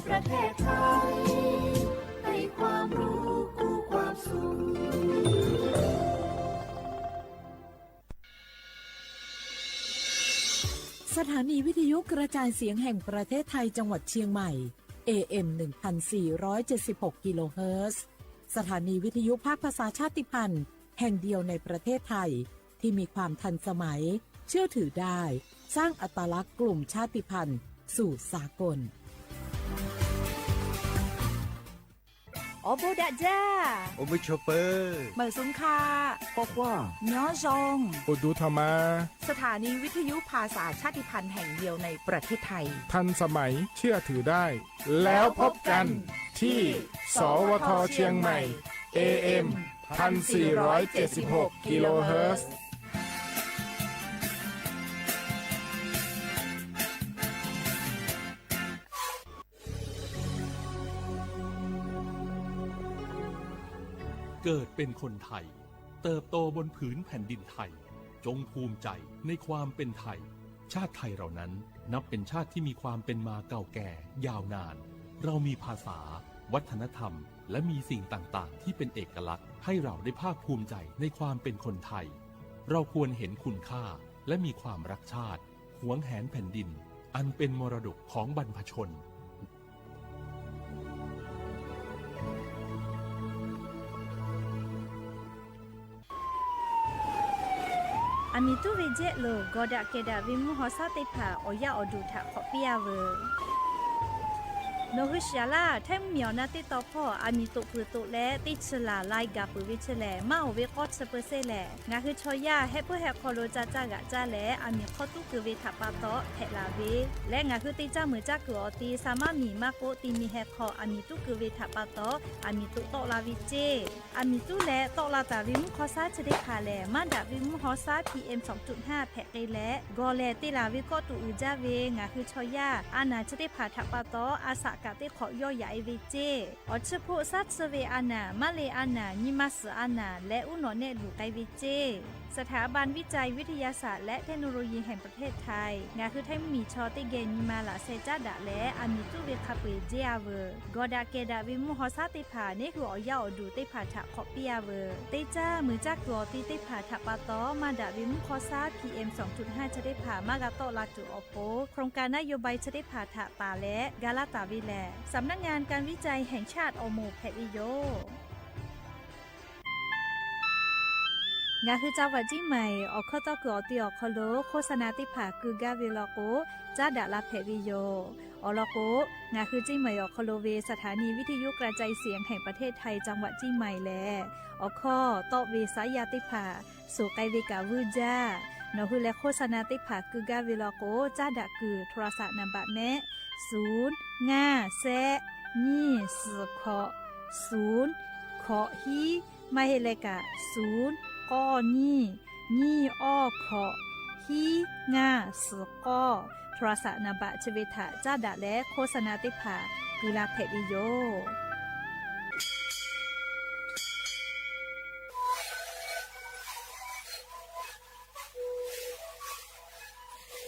ประเทศไทย ให้ความรู้คู่ความสุข สถานีวิทยุกระจายเสียงแห่งประเทศไทยจังหวัดเชียงใหม่ เอ เอ็ม หนึ่งพันสี่ร้อยเจ็ดสิบหก กิโลเฮิรตซ์ สถานีวิทยุภาคภาษาชาติพันธุ์แห่งเดียวในประเทศไทย ที่มีความทันสมัย เชื่อถือได้ สร้างอัตลักษณ์กลุ่มชาติพันธุ์สู่สากล Awˬ bon daꞈ jaˇ. Awˬ bon chaw peuˬ. Meunˍ suhˍ hk'a. K'awꞈ k'oˆ. Nyoˉ zhonˍ. Awˬ duˬ htaꞈ ma. สถานีวิทยุภาษาชาติพันธุ์แห่งเดียวในประเทศไทย ทันสมัย เชื่อถือได้ แล้วพบกันที่ สวท เชียงใหม่ เอ เอ็ม พันสี่ร้อยเจ็ดสิบหก กิโลเฮิรตซ์ เกิดเป็นคนไทย เติบโตบนผืนแผ่นดินไทย จงภูมิใจในความเป็นไทย ชาติไทยเรานั้นนับเป็นชาติที่มีความเป็นมาเก่าแก่ยาวนาน เรามีภาษา วัฒนธรรม และมีสิ่งต่างๆ ที่เป็นเอกลักษณ์ ให้เราได้ภาคภูมิใจในความเป็นคนไทย เราควรเห็นคุณค่า และมีความรักชาติ หวงแหนแผ่นดิน อันเป็นมรดกของบรรพชน Aˬ miˍ tuˉ ve jehˆ lo gawˬ daꞈ kehˬ daꞈ ve mvuhˇ haw shaˉ teˇ hpaˍ awˬ yaˇ awˬ duˬ htaꞈ hk'awꞈ piˇ-a veuˬ. Nawˬ hui shiˍ-aˬ laˇ, htaiˇ mvuhˇ miˬ awˬ na teˇ taw hpawˇ aˬ miˍ toꞈ peuˬ toꞈ leh teˇ chi laˬ lai gaˬ peuˬ ve chi lehˬ, maˇ oˍ ve k'awˇ chi peu sehˇ lehˬ, ngaˬ hui chaw yaˇ heh puiˉ heh hk'aw lo ca caˇ g'aꞈ caˇ leh, aˬ miˍ hk'awˇ tuˉ keu ve htaꞈ pa taw hpehꞈ laˬ ve, leh ngaˬ hui te caˇ meuˬ caˇ kuiˬ awˬ ti sa maˇ miˬ maˇ k'oˆ, ti mi heh hk'aw aˬ miˍ tuˉ keu ve htaꞈ pa taw, aˬ miˍ toꞈ tawˆ la ve ceˇ. Aˬ miˍ tuˉ leh tawˆ la taˍ ve mvuhˇ hk'aw shaˉ chi teˇ hpaˍ lehˬ, maˇ daꞈ ve mvuhˇ haw shaˉ P M sawˍ tuꞈ htaˇ hpehꞈ k'ai leh, gawˬ lehˬ te laˬ ve kawˆ tuꞈ uiˍ jaˇ ve ngaˬ hui chaw yaˇ a naˬ chi teˇ hpaˍ htaꞈ pa taw, a shaꞈ kaꞈ teˇ hk'awꞈ yawˇ yaꞈ-e ve ceˇ. Awˬ chi hpoˆ shaˉ chi ve a naˬ, maˇ le a naˬ, nyi ma suhˍ a naˬ leh uˉ nawꞈ nehˆ luˬ k'ai ve ceˇ. สถาบันวิจัยวิทยาศาสตร์และเทคโนโลยีแห่งประเทศไทย ngaˬ hui htaiˇ mvuhˇ miˬ chaw teˇ geh nyi ma laꞈ sheh caˉ daꞈ leh, aˬ miˍ tuˉ ve hk'a peu-eˬ jeˇ-a veuˬ. Gawˬ daꞈ kehˬ daꞈ ve mvuhˇ haw shaˉ teˇ hpaˍ neˇ hui awˬ yaˇ awˬ duˬ teˇ hpaˍ htaꞈ hk'awꞈ piˇ-a veuˬ. Teˇ caˇ meuˬ caˇ kuiˬ awˬ ti teˇ hpaˍ htaꞈ pa taw, maˇ daꞈ ve mvuhˇ hk'aw shaˉ P M sawˍ tuꞈ htaˇ chi teˇ hpaˍ maˇ g'a tawˆ la tuˬ awˬ pon, โครงการนโยบาย chi teˇ hpaˍ htaꞈ taˍ leh ga laˇ taˍ ve lehˬ, สำนักงานการวิจัยแห่งชาติ awˬ moˍ hpehꞈ ve yoˬ. Ngaˬ hui จังหวัดเชียงใหม่ awˬ hkawˇ tawˇ kuiˬ awˬ ti awˬ hk'aw lo โฆษณา teˇ hpaˍ keu gaˇ ve law k'o, caˉ daꞈ la hpehꞈ ve yoˬ. Awˬ lawn k'o, ngaˬ hui เชียงใหม่ awˬ hk'aw lo ve สถานีวิทยุกระจายเสียงแห่งประเทศไทย จังหวัดเชียงใหม่ lehˬ, awˬ hkawˇ tawˆ ve saˉ yaˇ teˇ hpaˍ suhˍ k'ai ve kaꞈ vuiˇ jaˇ. Nawˬ hui leh โฆษณา teˇ hpaˍ keu gaˇ ve law k'o, caˉ daꞈ kuiˬ โทรศัพท์ นามบัตร mehˆ, suˍ ngaˇ shehˆ nyiˇ suhˍ hkawꞈ suˍ hkawꞈ hiˉ, maˇ heˆ leh kaꞈ suˍ k'awˇ nyiˇ nyiˇ awˇ hkawꞈ hiˉ ngaˇ suhˍ k'awˇ โทรศัพท์ นามบัตร chi ve htaꞈ caˉ daꞈ leh โฆษณา teˇ hpaˍ keu la hpehꞈ ve yoˬ.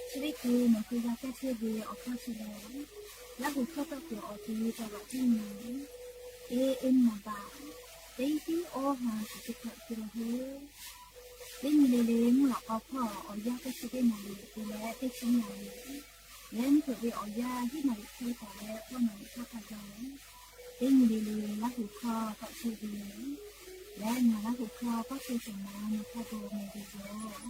Chi teˇ hkui nawˬ hui g'a caˇ chehˇ ve awˬ hkawˇ chi lehˬ, Laˇ huˍ hkawˇ tawˇ kuiˬ awˬ ti จังหวัดเชียงใหม่ A M นามบัตร teˇ hiˉ awˇ ha suhˍ teˇ hkawꞈ te la ve. Teˇ nyi le le mvuhˇ lawꞈ k'aw hpawˇ awˬ yanˇ teˇ chi teˇ naˍ riˍ te leh teˇ chi naˍ riˍ, leh mvuhˇ hpeuꞈ ve awˬ yanˇ hiˉ naˍ riˍ hk'e taˍ leh k'awˇ naˍ riˍ hk'aˇ hk'a gaˬ, teˇ nyi le le Laˇ huˍ hkawˇ tawˆ chehˇ ve, leh ngaˬ Laˇ huˍ hkawˇ tawˇ chehˇ shehˍ ma nawˬ hk'a gaˬ meh ve yoˬ.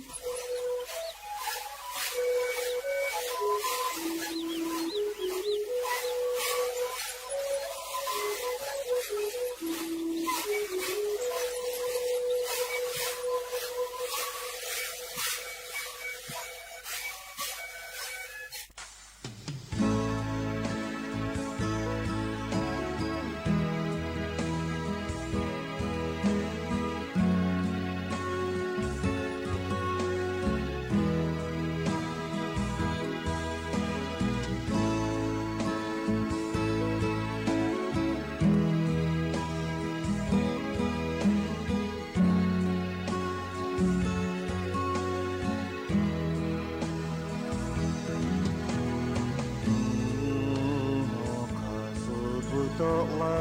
Tawˆ la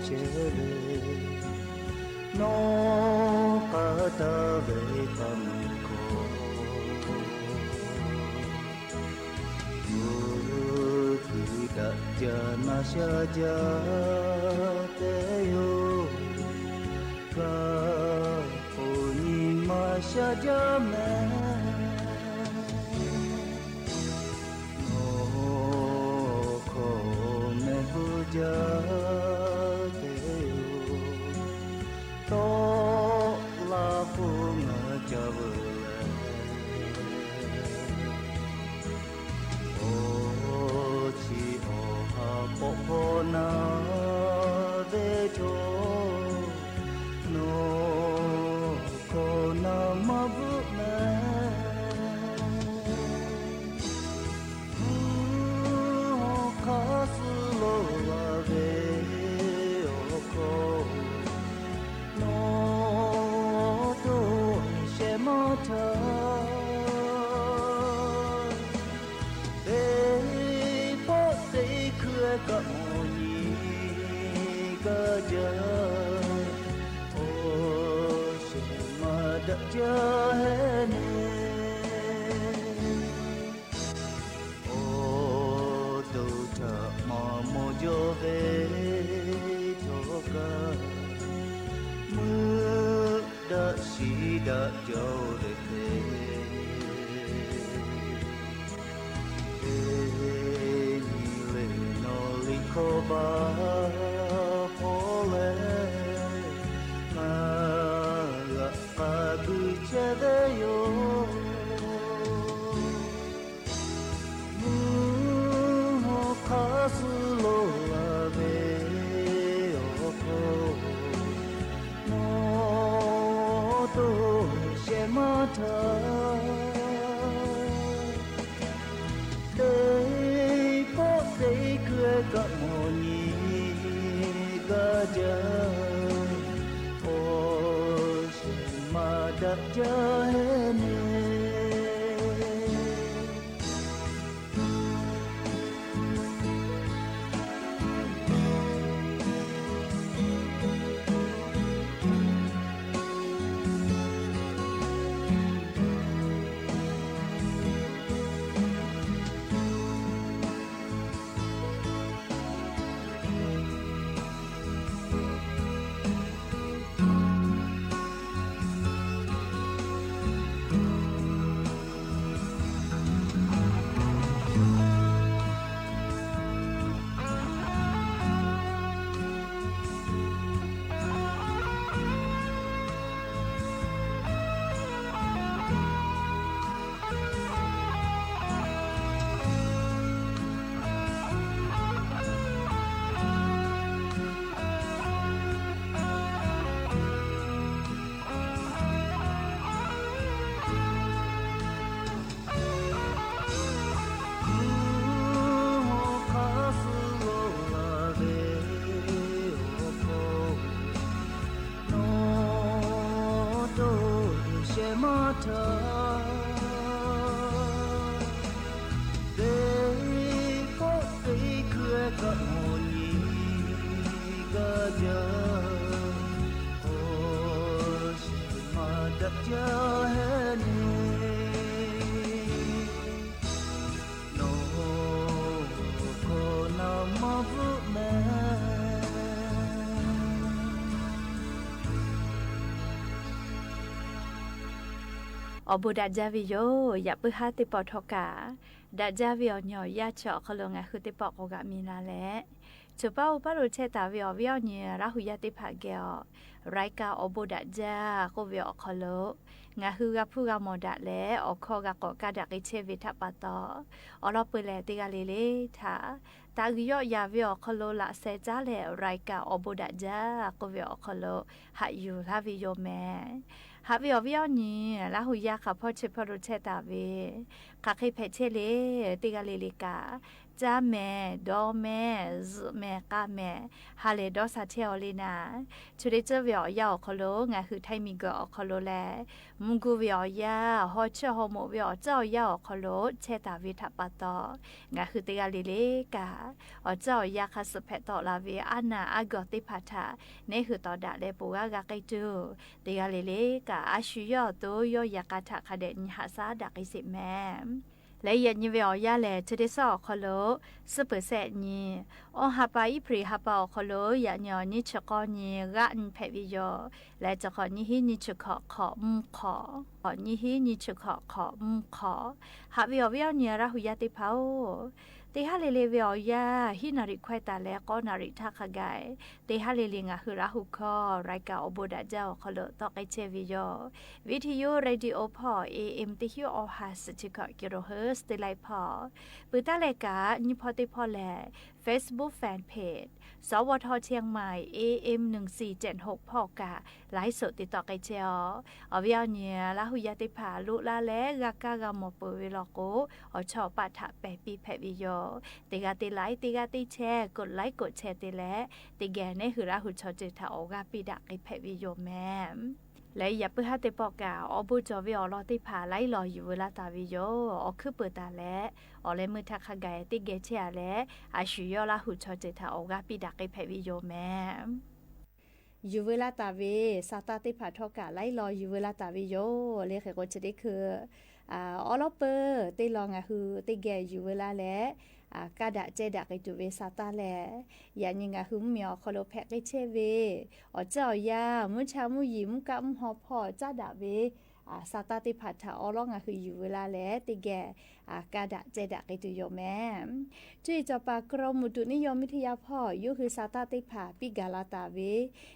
chehˇ ve, nawˬ k'aˇ taˍ ve k'aˇ mui hkawˇ, uˉ kuiˬ daꞈ jaˇ na sha jaˇ tehꞈ yoˬ. Kaꞈ k'o nyi ma sha jaˇ mehˍ. Nawˬ hkawˇ mehˆ bvuhˆ jaˇ tehꞈ yoˬ. Tawˆ la k'o ngaˬ ca veuˬ leh, awˬ chi awˬ ha k'awꞈ hpaw na ve chaw, nawˬ hkawˇ naˍ maˇ bvuhˆ mehˍ. Mvuhˇ hawˉ hk'aˇ suh lo la ve awˬ hkawˇ, nawˬ to shehˍ maˇ htaˇ, teˇ pawˆ teˇ hkui kaꞈ mawˬ nyi gaˇ jaˇ. Awˬ shehˍ maˇ daꞈ jaˇ heˆ neˇ. Awˬ to htaꞈ maˇ mawˬ jaw ve htawˇ kaꞈ, meuˆ daꞈ shiˍ daꞈ jaˇ ve hk'e, teˇ nyi le nawˬ liꞈ hkawˇ baˆ hpawˇ leh, ngaˬ g'aꞈ k'a guiˬ chehˇ ve yoˬ. Mvuhˇ hawˉ hk'aˇ suh lo la ve awˬ hkawˇ, nawˬ to shehˍ maˇ htaˇ, teˇ pawˆ teˇ hkui kaꞈ mawˬ nyi gaˇ jaˇ. Awˬ shehˍ maˇ daꞈ jaˇ heˆ neˇ. Mvuhˇ hawˉ hk'aˇ suh lo la ve awˬ hkawˇ, nawˬ to shehˍ maˇ htaˇ, teˇ pawˆ teˇ hkui kaꞈ mawˬ nyi gaˇ jaˇ. Awˬ shehˍ maˇ daꞈ jaˇ heˆ neˇ. Nawˬ hkawˇ naˍ maˇ bvuhˆ mehˍ. Awˬ bon daꞈ jaˇ ve yoˬ. Yaꞈ puiˉ haˉ teˇ pawˆ htawˇ kaꞈ, daꞈ jaˇ ve awˬ nyi awˬ yaˇ chi awˬ hk'aw lo ngaˬ hui teˇ pawˆ k'awꞈ g'aꞈ mi la leh, choˬ paˉ oˇ paˉ lo chehˇ taˍ ve awˬ viˉ awˬ nyi Laˇ hu yaˇ teˇ hpaˍ geh awˬ, รายการ awˬ bon daꞈ jaˇ k'oˆ ve awˬ hk'aw lo, ngaˬ hui g'a hpuˇ g'a mawˬ daꞈ leh awˬ hkawˇ g'a k'awꞈ kaˇ daꞈ k'ai chehˇ ve htaꞈ pa taw, awˬ lawn peu leh teˇ g'aˇ le le htaꞈ taꞈ g'uiˬ yawˆ yaˍ ve awˬ hk'aw lo laꞈ sheh caˉ leh รายการ awˬ bon daꞈ jaˇ k'oˆ ve awˬ hk'aw lo haꞈ yuˬ laˇ ve yoˬ mehˍ. Haꞈ ve awˬ viˉ awˬ nyi Laˇ hu yaˇ hk'aˬ hpawˇ chi hpawˇ lo chehˇ taˍ ve, hk'aˬ hk'e hpehꞈ chehˇ le, teˇ g'aˇ le le kaꞈ Caˇ mehˍ, dawˇ mehˍ, zuhꞈ mehˍ, k'a mehˍ, ha lehˬ dawˇ sha chehˇ-aw le naˍ. Chi teˇ ceuˬ ve awˬ yanˇ awˬ hk'aw lo ngaˬ hui htaiˇ miˬguiˬ awˬ hk'aw lo lehˬ, mvuhˇ guˇ ve awˬ yanˇ, haw chiˇ haw moꞈ ve awˬ ceuˬ awˬ yanˇ awˬ hk'aw lo chehˇ taˍ ve htaꞈ pa taw, ngaˬ hui teˇ g'aˇ le le kaꞈ, awˬ ceuˬ awˬ yanˇ hk'a suhˍ hpehꞈ tawˆ la ve aˉ naˬ aˉ gawˬ teˇ hpaˍ htaꞈ neˇ hui tawˍ daꞈ leh ponˬ g'aˇ g'a k'ai tuˬ, teˇ g'aˇ le le kaꞈ a shu yawˇ awˬ to yawˇ yaꞈ k'a htaꞈ hk'a dehꞈ nyi haꞈ shaˉ daꞈ k'ai sheˍ mehˍ. Leh yaꞈ nyi ve awˬ yanˇ lehˬ, chi teˇ suhˉ awˬ hk'aw lo suhˉ peuˬ shehˆ nyi, awˇ ha pa Iˉhpriˍ ha pa awˬ hk'aw lo yaꞈ nyi awˬ nyiˇ chi k'awˇ nyi g'aˆ nyi hpehꞈ ve yoˬ. Leh chi hk'awꞈ nyiˇ hinˉ nyiˇ chi hkawꞈ hk'awꞈ mvuhˇ hk'awꞈ, hk'awꞈ nyiˇ hinˉ nyiˇ chi hkawꞈ hk'awꞈ mvuhˇ hk'awꞈ. Haꞈ ve awˬ viˉ awˬ nyi Laˇ hu yaˇ teˇ hpaˍ-oˬ, teˇ haˉ le le ve awˬ yanˇ hiˉ naˍ riˍ hkawehˇ taˍ leh k'awˇ naˍ riˍ htaˇ hk'a gaˬ, teˇ haˉ le le ngaˬ hui Laˇ hu hkawˇ รายการ awˬ bon daꞈ jaˇ awˬ hk'aw lo tawˆ k'ai chehˇ ve yoˬ. Viˇ hti yoˇ radio hpawˇ A M teˇ hinˉ awˬ ha suhˍ chi hkawꞈ kiˍ roˬ heuˉ teˇ laiˉ hpawˇ, peuˬ taˉ leh kaꞈ nyi hpawˇ teˇ hpawˇ lehˬ, Facebook fan page สวท เชียงใหม่ A M หนึ่งสี่เจ็ดหก hpawˇ kaꞈ ไลฟ์สด te tawˆ k'ai chehˇ-aw. Awˬ viˉ awˬ nyi Laˇ hu yaˇ teˇ hpaˍ loꞈ la leh g'a kaˇ g'a mawˬ peuˬ ve law k'o, awˬ chawˇ awˬ paˆ htaꞈ pehˬ piˇ hpehꞈ ve yoˬ. Teˇ g'aˇ te like, teˇ g'aˇ te share, กดไลค์ กดแชร์ te leh, teˇ geh neˇ hui Laˇ hu chaw ceuˬ htaꞈ awˬ g'aˇ piˇ daꞈ k'ai hpehꞈ ve yoˬ mehˍ. Leh yaꞈ puiˉ haˉ teˇ pawˆ kaꞈ awˬ bon cawˬ ve awˬ lawn teˇ hpaˍ laiˉ law yuˬ veu laˇ taˍ ve yoˬ. Awˬ hkuiˉ peuˬ taˍ leh, awˬ leh meuˇ htaˇ hk'a gaˬ teˇ geh chehˇ-a leh, a shu yawˇ Laˇ hu chaw ceuˬ htaꞈ awˬ g'aˇ piˇ daꞈ k'ai hpehꞈ ve yoˬ mehˍ. Yuˬ veu laˇ taˍ ve sa taˇ teˇ hpaˍ htawˇ kaꞈ laiˉ law yuˬ veu laˇ taˍ ve yoˬ. Le hk'e k'o chi teˇ hkui awˉ lawˉ peuˬ teˇ law ngaˬ hui teˇ geh yuˬ veu laˇ leh, kaˇ daꞈ ceh daꞈ k'ai tuˬ ve sa taˇ lehˬ, yaꞈ nyi ngaˬ hui mvuhˇmiˬ awˬ hk'aw lo hpehꞈ k'ai chehˇ ve awˬ ceuˬ awˬ yanˇ, mvuhˇ cha mvuhˇ yeˬ mvuhˇ kaˆ mvuhˇ haw hpawˇ caˉ daꞈ ve sa taˇ teˇ hpaˍ htaꞈ awˉ lawˉ ngaˬ hui yuˬ veu laˇ leh teˇ geh kaˇ daꞈ ceh daꞈ k'ai tuˬ yoˬ mehˍ. Cuˇ yiˍ cawˬ paˍ กรมอุตุนิยมวิทยา hpawˇ yawˇ hui sa taˇ teˇ hpaˍ piˇ gaˬ la taˍ ve,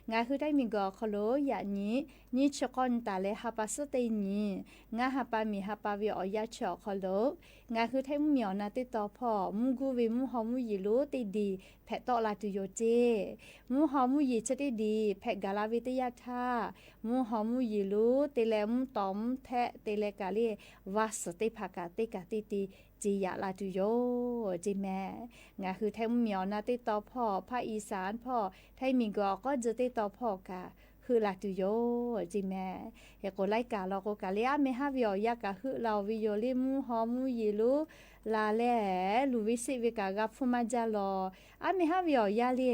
ngaˬ hui htaiˇ miˬguiˬ awˬ hk'aw lo yaꞈ nyi nyiˇ chi k'awˇ nyi taˍ leh ha pa suhˉ teˇ nyi, ngaˇ ha pa miˬ ha pa ve awˬ yanˇ chi awˬ hk'aw lo ngaˬ hui htaiˇ mvuhˇmiˬ awˬ na teˇ taw hpawˇ mvuhˇ guˇ ve mvuhˇ haw mvuhˇ yeˬ lonˉ teˇ diˬ hpehꞈ tawˆ la tuˬ yoˬ ceˇ. Mvuhˇ haw mvuhˇ yeˬ chi teˇ diˬ hpehꞈ gaˬ la ve teˇ yanˇ htaˇ, mvuhˇ haw mvuhˇ yeˬ lonˉ te leh mvuhˇ tawˍ mvuhˇ htehˆ te leh kaꞈ le, vaˇ suhˍ teˇ hpaˍ kaꞈ teˇ kaꞈ teˇ te ce yaꞈ la tuˬ yoˬ ceˇ mehˍ. Ngaˬ hui htaiˇ mvuhˇmiˬ awˬ na teˇ taw hpawˇ, ภาคอีสาน hpawˇ, htaiˇ miˬguiˬ awˬ k'awˉ jeu teˇ taw hpawˇ kaꞈ heuˆ la tuˬ yoˬ ceˇ mehˍ. Hk'e k'o laiˉ kaꞈ law k'o kaꞈ le aˉ meh haˉ ve awˬ yanˇ kaꞈ heuˆ la-oˬ ve yoˬ le. Mvuhˇ haw mvuhˇ yeˬ lonˉ la leh luˬ ve seˆ ve kaꞈ g'a hpfuhˇ maˇ jaˇ lawˬ. Aˉ meh haˉ ve awˬ yanˇ le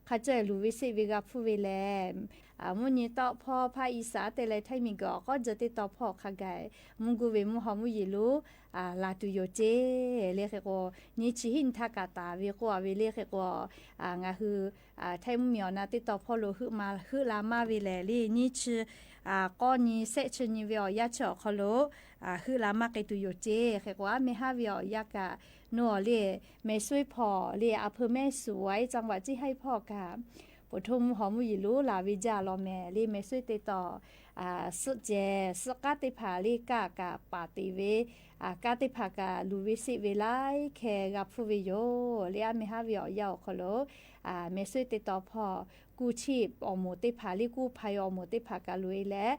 hk'a caweh luˬ ve seˆ ve g'a hpfuhˇ ve lehˬ, mvuhˇ nyi tawˆ hpawˇ ภาคอีสาน te leh htaiˇ miˬguiˬ awˬ k'awˉ jeu teˇ taw hpawˇ hk'a gaˬ mvuhˇ guˇ ve mvuhˇ haw mvuhˇ yeˬ lonˉ la tuˬ yoˬ ceˇ. Le hk'e k'o, nyiˇ chi hiˉ nyi htaˇ kaꞈ taˍ ve k'oˆ-a ve le hk'e k'o, ngaˬ hui htaiˇ mvuhˇmiˬ awˬ na teˇ taw hpawˇ lo heuˆ la maˇ ve lehˬ le, nyiˇ chi k'awˇ nyi shehˆ chi nyi ve awˬ yanˇ chi awˬ hk'aw lo heuˆ la maˇ k'ai tuˬ yoˬ ceˇ. Hk'e k'o aˉ meh haˉ ve awˬ yanˇ kaꞈ nawˬ le, แม่สวย hpawˇ le, อำเภอแม่สวย จังหวัดเชียงราย hpawˇ kaꞈ ปฐม mvuhˇ haw mvuhˇ yeˬ lonˉ la ve jaˇ law mehˍ le. แม่สวย teˇ taw suhˆ cehˬ suhˆ k'aˉ teˇ hpaˍ le kaˇ kaꞈ paˍ teꞈ ve, kaˇ teˇ hpaˍ kaꞈ luˬ ve seˆ ve laiˉ hkeh g'a hpfuhˇ ve yoˬ le. Aˉ meh haˉ ve awˬ yanˇ awˬ hk'aw lo แม่สวย teˇ taw hpawˇ กู้ชีพ awˬ moˍ teˇ hpaˍ le, กู้ภัย awˬ moˍ teˇ hpaˍ kaꞈ luˬ e leh,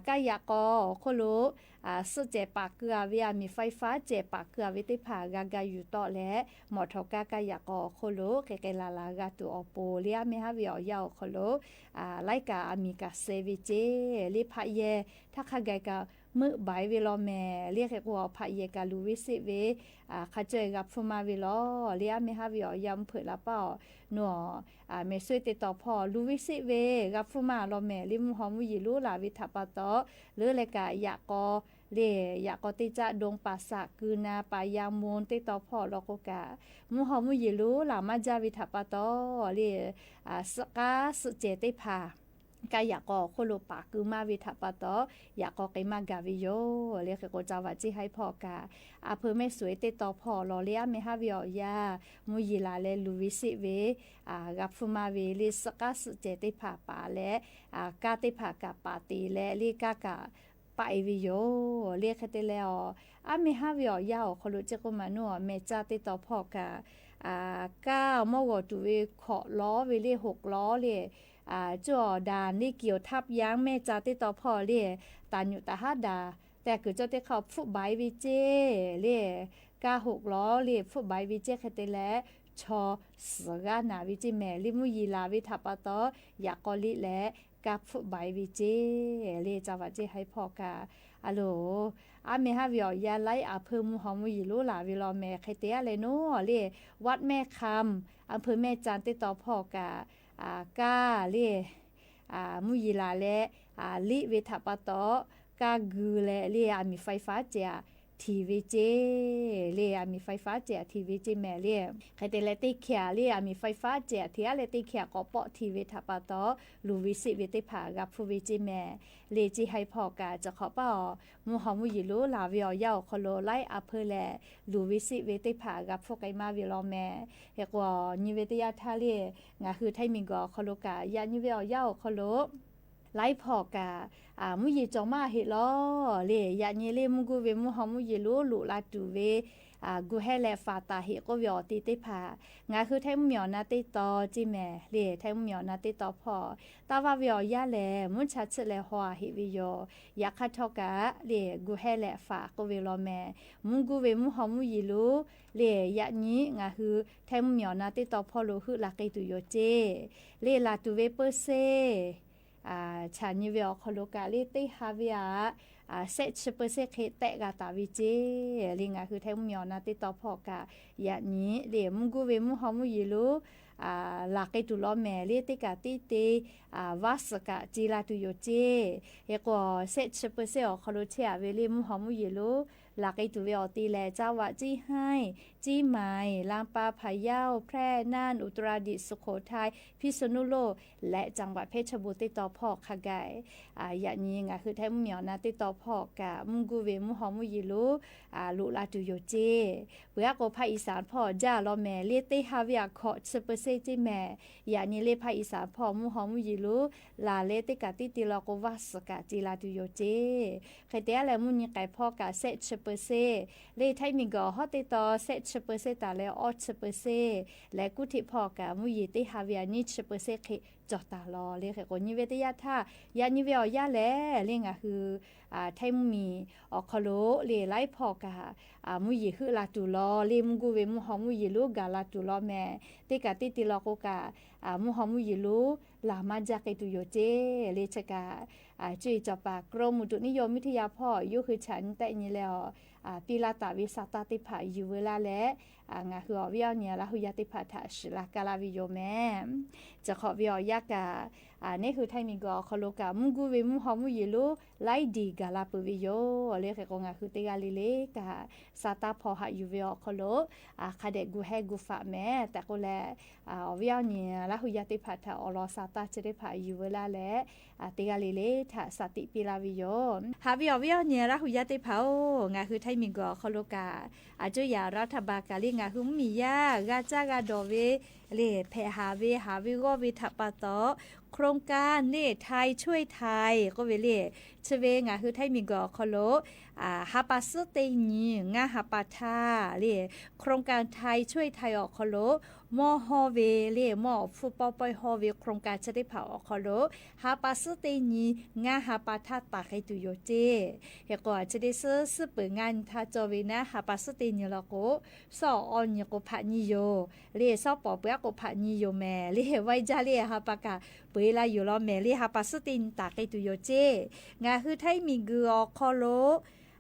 kaˇ yaꞈ k'aw awˬ hk'oˆ lo suhˆ cehˬ paˍ keu-a ve, aˬ miˍ ไฟฟ้า cehˬ paˍ keu-a ve teˇ hpaˍ g'a ga yuˬ tawˆ leh, mawˬ htawnˍ kaˇ kaˇ yaꞈ k'aw awˬ hk'oˆ lo hk'e k'ai la la g'a tuˬ awˬ pon le. Aˉ meh haˉ ve awˬ yanˇ awˬ hk'aw lo laiˉ kaꞈ aˬ miˍ kaꞈ suh ve ceˇ le. Hpaꞈ yehˬ htaˇ hk'a gaˬ kaꞈ meuˆ baiˍ ve law mehˍ le hk'e k'o, hpaꞈ yehˬ kaꞈ luˬ ve seˆ ve hk'a caweh g'a hpfuhˇ maˇ ve law le. Aˉ meh haˉ ve awˬ yanˇ mvuhˇ hpeuꞈ la paˇ-oˬ, nawˬ แม่สวย teˇ taw hpawˇ luˬ ve seˆ ve g'a hpfuhˇ maˇ law mehˍ le. Mvuhˇ haw mvuhˇ yeˬ lonˉ la ve htaꞈ pa taw, leuˉ leh kaꞈ yaꞈ k'aw le, yaꞈ k'aw teˇ caˆ ดงป่าสัก keu na ป่ายางมูล teˇ taw hpawˇ law k'o kaꞈ, mvuhˇ haw mvuhˇ yeˬ lonˉ la maˇ jaˇ ve htaꞈ pa taw le, suhˆ k'aˉ suhˆ cehˬ teˇ hpaˍ kaˇ yaꞈ k'aw awˬ hk'oˆ lo paˍ keu maˇ ve htaꞈ pa taw, yaꞈ k'aw k'ai maˇ gaˬ ve yoˬ le hk'e k'o, จังหวัดเชียงราย hpawˇ kaꞈ อำเภอแม่สวย teˇ taw hpawˇ law le. Aˉ meh haˉ ve awˬ yanˇ mvuhˇ yeˬ la leh luˬ ve seˆ ve g'a hpfuhˇ maˇ ve le. Suhˆ k'aˉ suhˆ cehˬ teˇ hpaˍ paˍ leh, kaˇ teˇ hpaˍ kaꞈ paˍ teꞈ leh le kaˇ kaꞈ paˆ e ve yoˬ le hk'e te leh, aˬ, aˉ meh haˉ ve awˬ yanˇ awˬ hk'aw lo chi k'oˆ maˍ nawˬ, แม่สวย teˇ taw hpawˇ kaꞈ kaˇ mawˇ g'awˬ tuˬ ve hkawꞈ lawˉ ve le, หกล้อ le, cuˇ awˬ ด่าน le เกี่ยวทับยั้ง แม่สวย teˇ taw hpawˇ le, taˍ nyuꞈ taˍ haˉ ด่าน tehꞈ kuiˬ cawˇ teˇ hk'aˇ hpfuhˆ baiˍ ve ceˇ le. kaˇ hoꞈ lawˬ le hpfuhˆ baiˍ ve ceˇ hk'e te leh, chaw suhˍ g'aˇ naˍ ve ceˇ mehˍ le mvuhˇ yeˬ laˬ ve htaꞈ pa taw, yaꞈ k'aw liˇ leh kaˇ hpfuhˆ baiˍ ve ceˇ le. Caˇ vaꞈ ceˇ haiˉ hpawˇ kaꞈ a loˬ, aˉ meh haˉ ve awˬ yanˇ laiˉ a hpeu mvuhˇ haw mvuhˇ yeˬ lonˉ laˬ ve law mehˍ hk'e te a leh naˉ le, วัดแม่คำ อำเภอแม่จันทน์ teˇ taw hpawˇ kaꞈ kaˇ le mvuhˇ yeˬ laˬ leh liˇ ve htaꞈ pa taw, kaˇ gu leh le aˬ miˍ ไฟฟ้า ceh aꞈ htiˍ ve ceˇ le. Aˬ miˍ ไฟฟ้า ceh aꞈ htiˍ ve ceˇ mehˍ le. Hk'e te leh teˇ hkeh aꞈ le aˬ miˍ ไฟฟ้า ceh aꞈ htiˍ a leh teˇ hkeh aꞈ k'awꞈ pawˆ htiˍ ve htaꞈ pa taw, luˬ ve seˆ ve teˇ hpaˍ g'a hpfuhˇ ve ceˇ mehˍ le. Ceˇ haiˉ hpawˇ kaꞈ chi hk'awꞈ paˇ awˬ mvuhˇ haw mvuhˇ yeˬ lonˉ laˬ ve awˬ yanˇ awˬ hk'aw lo laiˉ a hpeu lehˬ, luˬ ve seˆ ve teˇ hpaˍ g'a hpfuhˇ k'ai maˇ ve law mehˍ. Hk'e k'o, nyi ve teˇ yanˇ htaˇ le, ngaˬ hui Htaiˇ miˬ guiˬ awˬ hk'aw lo kaꞈ yaꞈ nyi ve awˬ yanˇ awˬ hk'aw lo laiˉ hpawˇ kaꞈ mvuhˇ yeˬ cawˬ maˇ heˆ lawˬ le. Yaꞈ nyi le mvuhˇ guˇ ve mvuhˇ haw mvuhˇ yeˬ lonˉ loꞈ la tuˬ ve gu hehˇ leh faˍ taˍ heˆ k'oˆ ve awˬ te teˇ hpaˍ, ngaˬ hui Htaiˇ mvuhˇ miˬ awˬ na teˇ taw ceˇ mehˍ le. Htaiˇ mvuhˇ miˬ awˬ na teˇ taw hpawˇ taˇ vaˇ ve awˬ yanˇ lehˬ, mvuhˇ cha chiˆ leh haw a heˆ ve yoˬ. Yaꞈ hk'aˇ htawˇ kaꞈ le gu hehˇ leh faˍ k'oˆ ve law mehˍ, mvuhˇ guˇ ve mvuhˇ haw mvuhˇ yeˬ lonˉ le yaꞈ nyi ngaˬ hui Htaiˇ mvuhˇ miˬ awˬ na teˇ taw hpawˇ lo heuˆ la k'ai tuˬ yoˬ ceˇ le. Laˬ tuˬ ve เปอร์เซ็นต์ chaꞈ nyi ve awˬ hk'aw lo kaꞈ le teˇ ha ve aꞈ shehˆ chi เปอร์เซ็นต์ hk'e tehˆ g'a taˍ ve ceˇ le. Ngaˬ hui Htaiˇ mvuhˇ miˬ awˬ na teˇ taw hpawˇ kaꞈ yaꞈ nyi le mvuhˇ guˇ ve mvuhˇ haw mvuhˇ yeˬ lonˉ laˬ k'ai tuˬ law mehˍ le teˇ kaꞈ teˇ te vaˇ suhˍ kaꞈ ce la tuˬ yoˬ ceˇ. Hk'e k'o, shehˆ chi เปอร์เซ็นต์ awˬ hk'aw lo chehˇ a ve le mvuhˇ haw mvuhˇ yeˬ lonˉ laˬ k'ai tuˬ ve awˬ te lehˬ, จังหวัดเชียงราย เชียงใหม่ ลำปาง พะเยา แพร่ น่าน อุตรดิตถ์ สุโขทัย พิษณุโลก leh จังหวัดเพชรบูรณ์ teˇ taw hpawˇ hk'a gaˬ yaꞈ nyi ngaˬ hui Htaiˇ mvuhˇ miˬ awˬ na teˇ taw hpawˇ kaꞈ mvuhˇ guˇ ve mvuhˇ haw mvuhˇ yeˬ lonˉ loꞈ la tuˬ yoˬ ceˇ. Peuˬ aˉ k'o, ภาคอีสาน hpawˇ jaˇ law mehˍ le teˇ ha ve aꞈ hkawꞈ chi เปอร์เซ็นต์ ceˇ mehˍ. Yaꞈ nyi le ภาคอีสาน hpawˇ mvuhˇ haw mvuhˇ yeˬ lonˉ laˬ leh teˇ kaꞈ teˇ te law k'o vaˇ suhˍ kaꞈ ce la tuˬ yoˬ ceˇ. Hk'e te a leh mvuhˇ nyi k'ai hpawˇ kaꞈ shehˆ chi เปอร์เซ็นต์ le Htaiˇ miˬ guiˬ awˬ hawˉ teˇ taw shehˆ chi เปอร์เซ็นต์ taˍ leh awˇ chi เปอร์เซ็นต์ leh kuˇ hteꞈ hpawˇ kaꞈ mvuhˇ yeˬ teˇ ha ve aꞈ nyiˇ chi เปอร์เซ็นต์ hk'e cawˬ taˍ law le. Hk'e k'o, nyi ve teˇ yanˇ htaˇ yaꞈ nyi ve awˬ yanˇ lehˬ le ngaˬ hui Htaiˇ mvuhˇ miˬ awˬ hk'aw lo le laiˉ hpawˇ kaꞈ mvuhˇ yeˬ heuˆ la tuˬ law le mvuhˇ guˇ ve mvuhˇ haw mvuhˇ yeˬ lonˉ gaˬ la tuˬ law mehˍ. Teˇ kaꞈ teˇ te law k'o kaꞈ mvuhˇ haw mvuhˇ yeˬ lonˉ laˬ maˇ jaˇ k'ai tuˬ yoˬ ceˇ le. Chi kaꞈ cuˇ yiˍ cawˬ paˍ กรมอุตุนิยมวิทยา hpawˇ yawˇ hui chaꞈ nyi tehˆ nyi leh awˬ piˇ laˇ taˍ ve sa taˇ teˇ hpaˍ yuˬ veu laˇ leh, ngaˬ hui awˬ viˉ awˬ nyi Laˇ hu yaˇ teˇ hpaˍ htaꞈ shiˍ la ka laˇ ve yoˬ mehˍ. Chi hk'awꞈ ve awˬ yanˇ kaꞈ neˇ hui Htaiˇ miˬ guiˬ awˬ hk'aw lo kaꞈ mvuhˇ guˇ ve mvuhˇ haw mvuhˇ yeˬ lonˉ laiˉ diˬ gaˬ la peuˬ ve yoˬ le. Hk'e k'o, ngaˬ hui teˇ g'aˇ le le kaꞈ sa taˇ hpawˇ haꞈ yuˬ ve awˬ hk'aw lo hk'a dehꞈ gu hehˇ gu faꞈ mehˍ tehꞈ k'oˆ leh, awˬ viˉ awˬ nyi Laˇ hu yaˇ teˇ hpaˍ htaꞈ awˬ lawn sa taˇ chi teˇ hpaˍ yuˬ veu laˇ leh, teˇ g'aˇ le le htaꞈ sa tiꞈ piˇ laˇ ve yoˬ. Haꞈ ve awˬ viˉ awˬ nyi Laˇ hu yaˇ teˇ hpaˍ-oˬ, ngaˬ hui Htaiˇ miˬ guiˬ awˬ hk'aw lo kaꞈ อำเภอ รัฐบาล kaꞈ le ngaˬ hui mvuhˇ miˬ yaˇ g'a caˇ g'a dawˬ ve le hpehꞈ haˍ ve haˍ ve g'awˇ ve htaꞈ pa taw, โครงการ le ไทยช่วยไทย k'oˆ ve le, chi ve ngaˬ hui Htaiˇ miˬ guiˬ awˬ hk'aw lo ha pa suhˉ teˇ nyi ngaˇ ha pa htaˇ le, โครงการ ไทยช่วยไทย awˬ hk'aw lo mawˇ hawˇ ve le mawˇ awˬ hpfuhˇ pawˇ pawehˇ hawˇ ve โครงการ chi teˇ hpaˍ awˬ hk'aw lo ha pa suhˉ teˇ nyi ngaˇ ha pa htaˇ taˍ k'ai tuˬ yoˬ ceˇ. Hk'e k'o, chi teˇ suhˉ suhˉ peuˬ ngaˇ nyi htaˇ cawˬ ve naˉ ha pa suhˉ teˇ nyi law k'o, suhˉ awˬ awˬ nyi k'o hpaꞈ nyi yoˬ le, suhˉ pawˍ peuˬ aˉ k'o hpaꞈ nyi yoˬ mehˍ le. Vaiˇ jaˇ le ha pa kaꞈ peuˬ e la yoˬ law mehˍ le, ha pa suhˉ teˇ nyi taˍ k'ai tuˬ yoˬ ceˇ. Ngaˬ hui Htaiˇ miˬ guiˬ awˬ hk'aw lo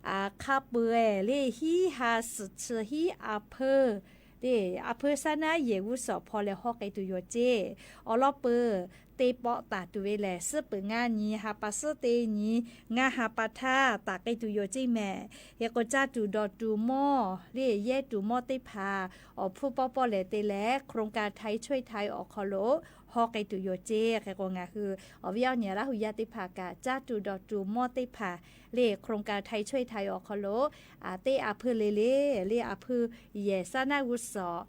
hk'a peuˬ-e le hiˉ ha suhˍ chi hiˉ อำเภอ le อำเภอ shaˉ naˉ yehˬ g'uˇ suhˍ hpaw leh hawˇ k'ai tuˬ yoˬ ceˇ. Awˬ lawn peuˬ teˇ pawˆ taˍ tuˬ ve lehˬ, suhˉ peuˬ ngaˇ nyi ha pa suhˉ teˇ nyi ngaˇ ha pa htaˇ taˍ k'ai tuˬ yoˬ ceˇ mehˍ. Hk'e k'o, caˇ tuˬ dawˬ tuˬ mawˇ le yehˇ tuˬ mawˇ teˇ hpaˍ awˬ hpfuhˇ pawˇ pawˇ lehˬ te leh โครงการ ไทยช่วยไทย awˬ hk'aw lo hawˇ k'ai tuˬ yoˬ ceˇ. Hk'e k'o, ngaˬ hui awˬ viˉ awˬ nyi Laˇ hu yaˇ teˇ hpaˍ kaꞈ caˇ tuˬ dawˬ tuˬ mawˇ teˇ hpaˍ le โครงการ ไทยช่วยไทย awˬ hk'aw lo teˇ อำเภอ le le le อำเภอ yehˬ shaˉ naˉ g'uˇ suhˍ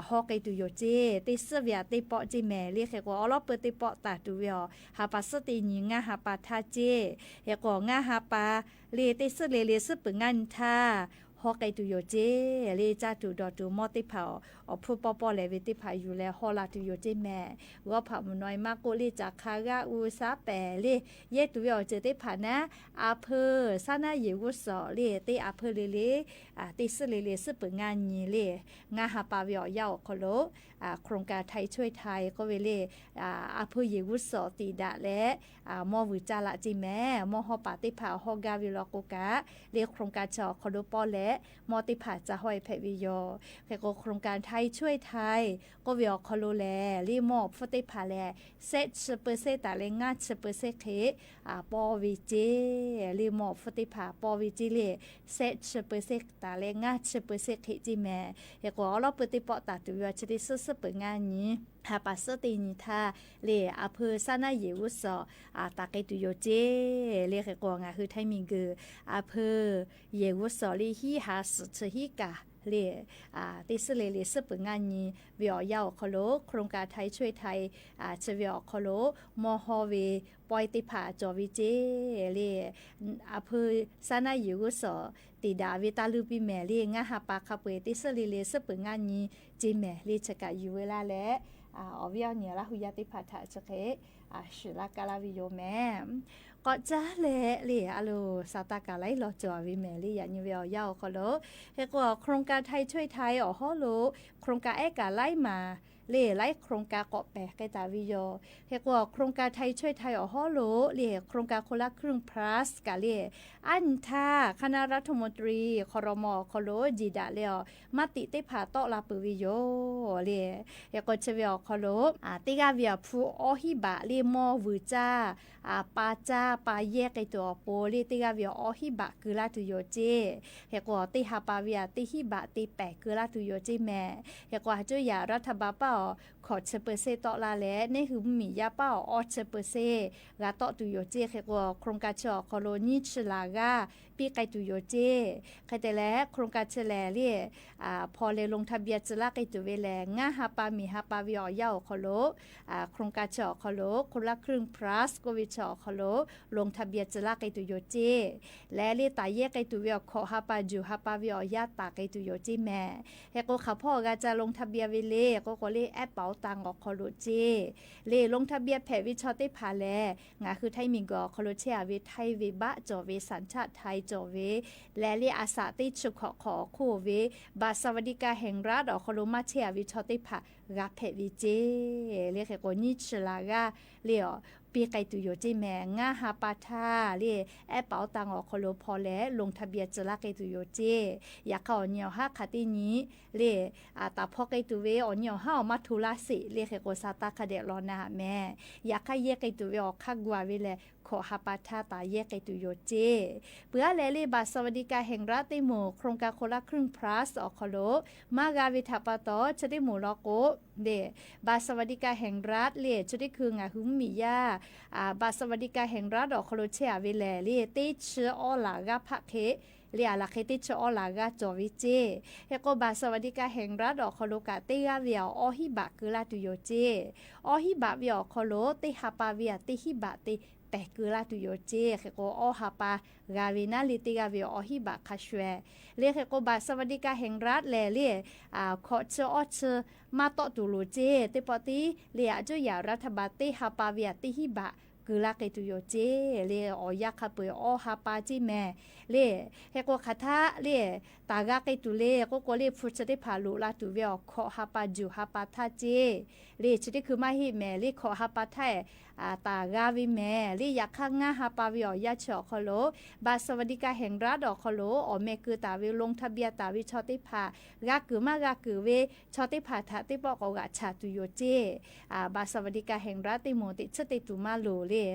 hawˇ k'ai tuˬ yoˬ ceˇ. Teˇ suhˉ ve aꞈ teˇ pawˆ ceˇ mehˍ le. Hk'e k'o, awˬ lawn peuˬ teˇ pawˆ taˍ tuˬ ve awˬ ha pa suhˉ teˇ nyi ngaˇ ha pa htaˇ ceˇ. Hk'e k'o, ngaˇ ha pa le teˇ suhˉ le le suhˉ peuˬ ngaˇ nyi htaˇ hawˇ k'ai tuˬ yoˬ ceˇ. Le caˇ tuˬ dawˬ tuˬ mawˇ teˇ hpaˍ, awˬ hpfuhˇ pawˇ pawˇ lehˬ ve teˇ hpaˍ yuˬ leh hawˇ la tuˬ yoˬ ceˇ mehˍ. G'awˇ hpaꞈ mvuhˬ naw e maˇ k'oˆ le, caˬ hk'a g'aˇ u shaˉ pehˍ le, yehˇ tuˬ ve awˬ ceuˬ teˇ hpaˍ naˉ, a hpeuˇ saˉ naˉ yeˬ g'uˇ suhˍ le, teˇ a hpeuˇ le le, teˇ suhˉ le le suhˉ peuˬ ngaˇ nyi le, ngaˇ ha pa ve awˬ yanˇ awˬ hk'aw lo โครงการไทยช่วยไทย k'oˆ ve le, a hpeuˇ yeˬ g'uˇ suhˍ tiꞈ daꞈ leh mawˇ vuiˬ caˇ laꞈ ceˇ mehˍ. Mawˇ hawˇ paˍ teˇ hpaˍ hawˇ gaˇ ve law k'o kaꞈ, le โครงการ chi awˬ hk'aw lo pawˇ leh mawˇ teˇ hpaˍ ca hawˇ e hpehꞈ ve yoˬ. Hk'e k'o โครงการไทยช่วยไทย k'oˆ ve awˬ hk'aw lo lehˬ, le mawˇ awˬ hpfuhˇ teˇ hpaˍ lehˬ, shehˆ chi เปอร์เซ็นต์ taˍ leh ngaˇ chi เปอร์เซ็นต์ hk'e paw ve ceˇ. Le mawˇ awˬ hpfuhˇ teˇ hpaˍ paw ve ceˇ le, shehˆ chi เปอร์เซ็นต์ taˍ leh ngaˇ chi เปอร์เซ็นต์ hk'e ceˇ mehˍ. Hk'e k'o awˉ lawˉ pui teˇ pawˆ taˍ tuˬ ve awˬ chi teˇ suhˉ suhˉ peuˬ ngaˇ nyi, ha pa suhˉ teˇ nyi htaˇ le, a hpeuˇ saˉ naˉ yeˬ g'uˇ suhˍ taˍ k'ai tuˬ yoˬ ceˇ. Le hk'e k'o ngaˬ hui htaiˇ miˬguiˬ a hpeuˇ yeˬ g'uˇ suhˍ le hiˉ ha suhˍ chi hiˉ kaꞈ le, teˇ suhˉ le le suhˉ peuˬ ngaˇ nyi ve awˬ yanˇ awˬ hk'aw lo โครงการไทยช่วยไทย chi ve awˬ hk'aw lo mawˇ hawˇ ve pawehˇ teˇ hpaˍ cawˬ ve ceˇ. Le a hpeuˇ saˉ naˉ yeˬ g'uˇ suhˍ tiꞈ daꞈ ve taˇ luˇ piˇ mehˍ. Le ngaˇ ha pa hk'a peu-eˬ teˇ suhˉ le le suhˉ peuˬ ngaˇ nyi ceˇ mehˍ. Le chi kaꞈ yuˬ ve laˇ leh, awˬ viˉ awˬ nyi Laˇ hu yaˇ teˇ hpaˍ htaꞈ chi hk'e shiˍ laˇ kaˇ laˇ ve yoˬ mehˍ. K'awꞈ caˉ leh le a loˬ, Saˍtanˍ kaꞈ laiˉ law cawˬ ve mehˍ. Le yaꞈ nyi ve awˬ yanˇ awˬ hk'aw lo, hk'e k'o โครงการไทยช่วยไทย awˬ hawˉ lo โครงการ ehˉ kaꞈ laiˉ maˬ le, laiˉ โครงการ k'awꞈ pehˬ k'ai taˍ ve yoˬ. Hk'e k'o โครงการไทยช่วยไทย awˬ hawˉ lo le โครงการคนละครึ่ง plus kaꞈ le, aˉ nyi htaˇ คณะรัฐมนตรี ครม. awˬ hk'aw lo jiˬ daꞈ leh awˬ มติ teˇ hpaˍ tawˆ la peuˬ ve yoˬ le. Hk'e k'o chi ve awˬ hk'aw lo teˇ g'aˇ ve awˬ hpu awˇ hiˉ baꞈ le mawˇ vuiˬ caˇ, pa caˇ pa yehˇ k'ai tuˬ awˬ pon le teˇ g'aˇ ve awˬ awˇ hiˉ baꞈ keu laˇ tuˬ yoˬ ceˇ. Hk'e k'o teˇ ha pa ve a teˇ hiˉ baꞈ te pehˍ keu laˇ tuˬ yoˬ ceˇ mehˍ. Hk'e k'o haˍ cuˇ yaꞈ รัฐบาล paˉ awˬ hkawꞈ chi เปอร์เซ็นต์ tawˆ la leh, neˇ hui mvuhˇmiˬ yaˇ paˉ awˬ awˇ chi เปอร์เซ็นต์ g'a tawˆ tuˬ yoˬ ceˇ. Hk'e k'o โครงการ chi awˬ hk'aw lo nyiˇ chi laˬ g'aˇ piˇ k'ai tuˬ yoˬ ceˇ. Hk'e te leh โครงการ chi lehˬ le, hpaw leh ลงทะเบียน tcuh laˇ k'ai tuˬ ve lehˬ, ngaˇ ha pa miˬ ha pa ve awˬ yanˇ awˬ hk'aw lo, โครงการ chi awˬ hk'aw lo คนละครึ่ง plus k'oˆ ve chi awˬ hk'aw lo ลงทะเบียน tcuh laˇ k'ai tuˬ yoˬ ceˇ. Leh le taˍ yehˇ k'ai tuˬ ve awˬ hkawꞈ ha pa juˬ ha pa ve awˬ yanˇ taˍ k'ai tuˬ yoˬ ceˇ mehˍ. Hk'e k'o hk'aˬ hpawˇ g'a ca ลงทะเบียน ve le k'oˆ k'o le, แอปเป๋าตัง awˬ hk'aw lo ceˇ. Le ลงทะเบียน hpehꞈ ve chaw teˇ hpaˍ lehˬ, ngaˬ hui htaiˇ miˬguiˬ awˬ hk'aw lo chehˇ a ve Htaiˇ ve baˆ cawˬ ve, สัญชาติไทย cawˬ ve, leh le a shaꞈ teˇ chi hkawꞈ hk'awꞈ awˬ hk'oˆ ve บัตรสวัสดิการแห่งรัฐ awˬ hk'aw lo maˇ chehˇ a ve chaw teˇ hpaˍ g'a hpehꞈ ve ceˇ. Le hk'e k'o nyiˇ chi laˬ g'aˇ le awˬ piˇ k'ai tuˬ yoˬ ceˇ mehˍ. Ngaˇ ha pa htaˇ le แอปเป๋าตัง awˬ hk'aw lo hpaw leh ลงทะเบียน tcuh laˇ k'ai tuˬ yoˬ ceˇ. Yaꞈ hk'aˇ awˬ nyi awˬ haˉ hk'aˬ teˇ nyi le, taˍ hpaw k'ai tuˬ ve awˬ nyi awˬ haˉ awˬ maˇ hto laˇ sheˍ. Le hk'e k'o Saˍtanˍ hk'a dehꞈ law na mehˍ. Yaꞈ hk'aˇ yehˇ k'ai tuˬ ve awˬ hk'aˇ gu a ve lehˬ, hkawꞈ ha pa htaˇ taˍ yehˇ k'ai tuˬ yoˬ ceˇ. Peuˬ aˉ leh le บัตรสวัสดิการแห่งรัฐ teˇ moˍ โครงการคนละครึ่ง plus awˬ hk'aw lo maˇ g'a ve htaꞈ pa taw, chi teˇ moˍ law k'o le, บัตรสวัสดิการแห่งรัฐ le chi teˇ hkui ngaˬ hui mvuhˇmiˬ yaˇ บัตรสวัสดิการแห่งรัฐ awˬ hk'aw lo chehˇ a ve lehˬ le, teˇ chi awˇ laˬ g'aˇ hpaˆ hk'e le, a laˬ hk'e teˇ chi awˇ laˬ g'aˇ cawˬ ve ceˇ. Hk'e k'o บัตรสวัสดิการแห่งรัฐ awˬ hk'aw lo kaꞈ teˇ g'aˇ ve a awˇ hiˉ baꞈ keu laˇ tuˬ yoˬ ceˇ. Awˇ hiˉ baꞈ ve awˬ hk'aw lo teˇ ha pa ve a teˇ hiˉ baꞈ te pehˬ keu laˇ tuˬ yoˬ ceˇ. Hk'e k'o awˇ ha pa g'a ve naˉ le teˇ g'aˇ ve awˇ hiˉ baꞈ hk'a shuˍ ehˍ. Le hk'e k'o บัตรสวัสดิการแห่งรัฐ lehˬ le, hkawꞈ chi awˇ chi maˇ tawˆ tuˬ loˍ ceˇ. Teˇ pawˆ tiˉ le, haˍ cuˇ yaꞈ รัฐบาล teˇ ha pa ve a teˇ hiˉ baꞈ keu laˇ k'ai tuˬ yoˬ ceˇ. Le awˬ yanˇ hk'a peu-eˬ awˇ ha pa ceˇ mehˍ. Le hk'e k'o hk'aˬ htaˇ le, taˍ g'a k'ai tuˬ le k'oˆ k'o le, hpu chi teˇ hpaˍ loꞈ la tuˬ ve awˬ hkawꞈ ha pa juˬ ha pa htaˇ ceˇ. Le chi teˇ hkui maˇ heˆ mehˍ. Le hkawꞈ ha pa htaˇ ehˍ, taˍ g'a ve mehˍ. Le yaꞈ hk'aˇ ngaˇ ha pa ve awˬ yanˇ chi awˬ hk'aw lo บัตรสวัสดิการแห่งรัฐ awˬ hk'aw lo awˬ meh keu taˍ ve ลงทะเบียน taˍ ve chaw teˇ hpaˍ g'a kuiˬ maˇ g'a kuiˬ ve chaw teˇ hpaˍ htaꞈ teˇ pawˆ k'awꞈ g'aꞈ chaˬ tuˬ yoˬ ceˇ. บัตรสวัสดิการแห่งรัฐ teˇ moˍ teꞈ chiˉ te tuˬ maˇ loˍ le.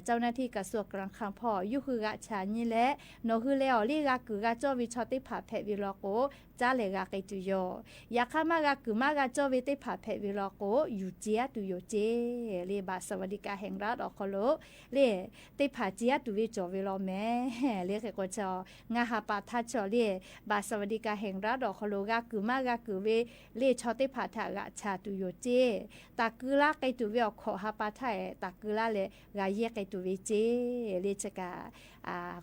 เจ้าหน้าที่กระทรวงการคลัง hpawˇ yawˇ hui g'aꞈ chaˬ nyi leh, nawˬ hui leh awˬ liˇ g'a kuiˬ g'a cawˇ ve chaw teˇ hpaˍ hpehꞈ ve law k'o, caˉ leh g'a k'ai tuˬ yoˬ. Yaꞈ hk'aˇ maˇ g'a kuiˬ maˇ g'a cawˇ ve teˇ hpaˍ hpehꞈ ve law k'o, yuˬ ce-a tuˬ yoˬ ceˇ. Le บัตรสวัสดิการแห่งรัฐ awˬ hk'aw lo le, teˇ hpaˍ ce-a tuˬ ve cawˬ ve law mehˍ. Le hk'e k'o chi ngaˇ ha pa htaˇ chaw le, บัตรสวัสดิการแห่งรัฐ awˬ hk'aw lo g'a kuiˬ maˇ g'a kuiˬ ve le chaw teˇ hpaˍ htaꞈ g'aꞈ chaˬ tuˬ yoˬ ceˇ. Taˍ keu laˇ k'ai tuˬ ve awˬ hkawꞈ ha pa htaˇ ehˍ, taˍ keu laˇ leh g'a yehˇ k'ai tuˬ ve ceˇ le. Chi kaꞈ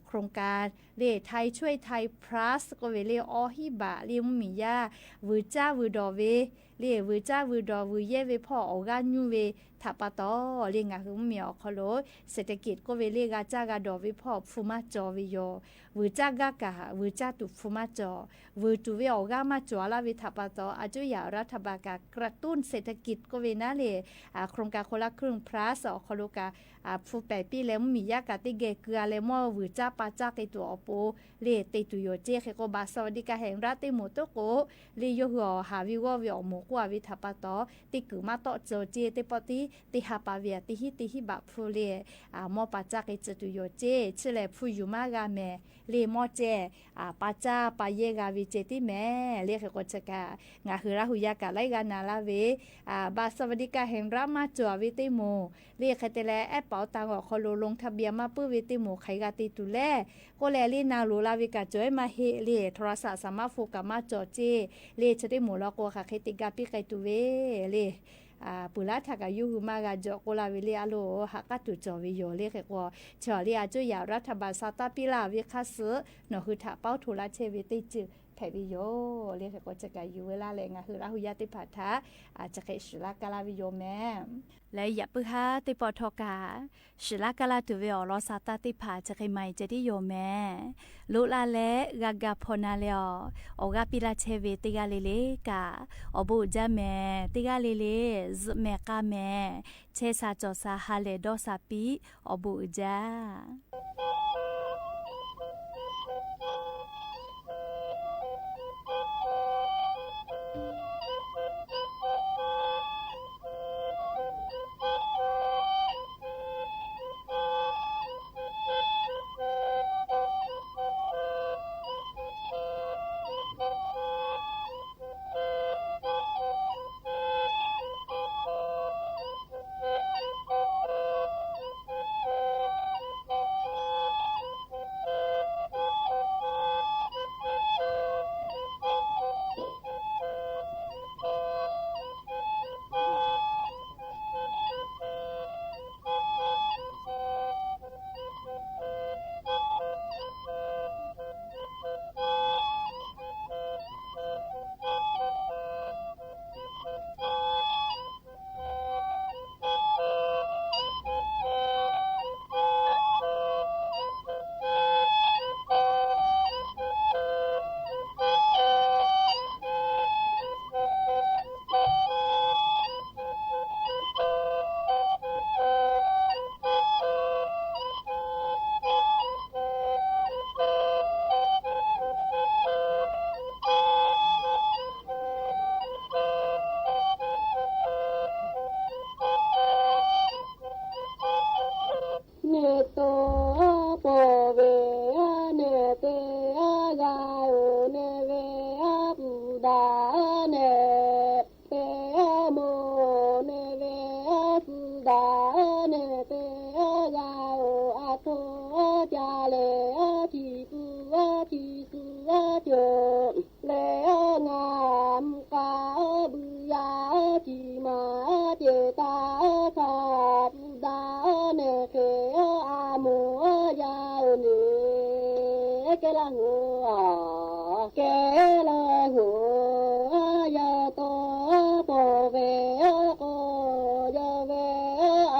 โครงการ le ไทยช่วยไทย Plus k'oˆ ve le, awˬ hinˉ baꞈ le mvuhˇmiˬ yaˇ vuiˬ caˇ vuiˬ dawˬ ve le, vuiˬ caˇ vuiˬ dawˬ vuiˬ yehˇ ve hpawˇ awˬ g'aˇ nyuˇ ve htaꞈ pa taw le, ngaˬ hui mvuhˇmiˬ awˬ hk'aw lo เศรษฐกิจ k'oˆ ve le g'a caˇ g'a dawˬ ve hpawˇ hpu maˇ cawˬ ve yoˬ. Vuiˬ caˇ gaˇ kaꞈ vuiˬ caˇ tuˬ hpu maˇ cawˬ. Vuiˬ tuˬ ve awˬ g'aˇ maˇ cawˬ a laˇ ve htaꞈ pa taw, a cuˇ yaꞈ รัฐบาล kaꞈ กระตุ้นเศรษฐกิจ k'oˆ ve naˉ le, โครงการคนละครึ่ง Plus awˬ hk'aw lo kaꞈ hpu pehˍ piˇ leh, mvuhˇmiˬ yaˇ kaꞈ teˇ geh keu a leh mawˇ vuiˬ caˇ pa caˇ k'ai tuˬ awˬ pon le te tuˬ yoˬ ceˇ. Hk'e k'o, บัตรสวัสดิการแห่งรัฐ teˇ moˍ toˆ k'o le, yawˇ hui awˬ haˍ ve g'awˇ ve awˬ moˍ k'oˆ a ve htaꞈ pa taw, teˇ kuiˬ maˇ tawˆ tcuh ceˇ. Teˇ pawˆ tiˉ teˇ ha pa ve a teˇ hinˉ teˇ hinˉ baꞈ hpu le mawˇ pa caˇ k'ai tcuh tuˬ yoˬ ceˇ. Chi lehˬ, hpu yuˬ maˇ g'a mehˍ le, mawˇ ceh pa caˇ pa yehˇ g'a ve ceh tiˉ mehˍ le. Hk'e k'o, chi kaꞈ ngaˬ hui Laˇ hu yaˇ kaꞈ laiˉ g'aˇ na laˇ ve บัตรสวัสดิการแห่งรัฐ maˇ cawˬ ve teˇ moˍ le, hk'e te leh แอปเป๋าตัง awˬ hk'aw lo ลงทะเบียน maˇ puiˉ ve teˇ moˍ hk'aˬ hk'e g'a te tuˬ le k'oˆ leh, le na loˍ la ve kaꞈ cawˬ ehˉ maˇ heˆ le, โทรศัพท์ สามารถโฟน kaꞈ maˇ cawˬ ceˇ le. Chi teˇ moˍ law k'o, hk'aˬ hk'e te ga piˇ k'ai tuˬ ve le, peuˬ laˉ htaˇ kaꞈ yawˇ hui maˇ g'a jawꞈ k'oˆ laˇ ve le, a loˍ haꞈ k'aˉ tuˬ cawˬ ve yoˬ le. Hk'e k'o, chi awˬ le a cuˇ yaꞈ รัฐบาล sa taˇ piˇ laˇ ve hk'aˇ suh nawˬ hui htaꞈ paoˇ hto laˇ chehˇ ve teˇ ceuˬ hpehꞈ ve yoˬ le. Hk'e k'o, chi kaꞈ yuˬ veu laˇ leh ngaˬ hui Laˇ hu yaˇ teˇ hpaˍ htaꞈ chi hk'e shiˍ laˇ kaˇ laˇ ve yoˬ mehˍ. Leh yaꞈ puiˉ haˉ teˇ pawˆ htawˇ kaꞈ, shiˍ laˇ kaˇ laˇ tuˬ ve awˬ lawn sa taˇ teˇ hpaˍ chi hk'e maˍ e ceh tiˉ yoˬ mehˍ. Loꞈ la leh g'a ga hpaw na leh awˬ, awˬ g'aˇ piˇ laˇ chehˇ ve teˇ g'aˇ le le kaꞈ, awˬ bon uiˍ jaˇ mehˍ. Teˇ g'aˇ le le zuhꞈ mehˍ k'a mehˍ, chehˇ sha cawˬ sha ha lehˬ dawˇ sha piˇ, awˬ bon uiˍ jaˇ. Neꞈ to paw ve a neꞈ te a g'a oˬ neˇ ve a puˍ daꞈ neˇ, te a moˍ neˇ ve a puˍ daꞈ neˇ, te a g'a oˬ a htoꞈ a ca lehˬ a ciˍ puˍ a ciˍ suhˍ a cawˬ lehˬ a ngaˬ mvuhˇ k'a buiˬ yaˇ a ciˍ maˍ a cehˬ taˍ htaꞈ puˍ daꞈ neˇ hk'e a moˍ a yaˇ oˬ neˇ kehˉ laˇ hoꞈ. Kehˉ laˇ hoꞈ. A yaˇ taw paw ve a k'o, yawˇ ve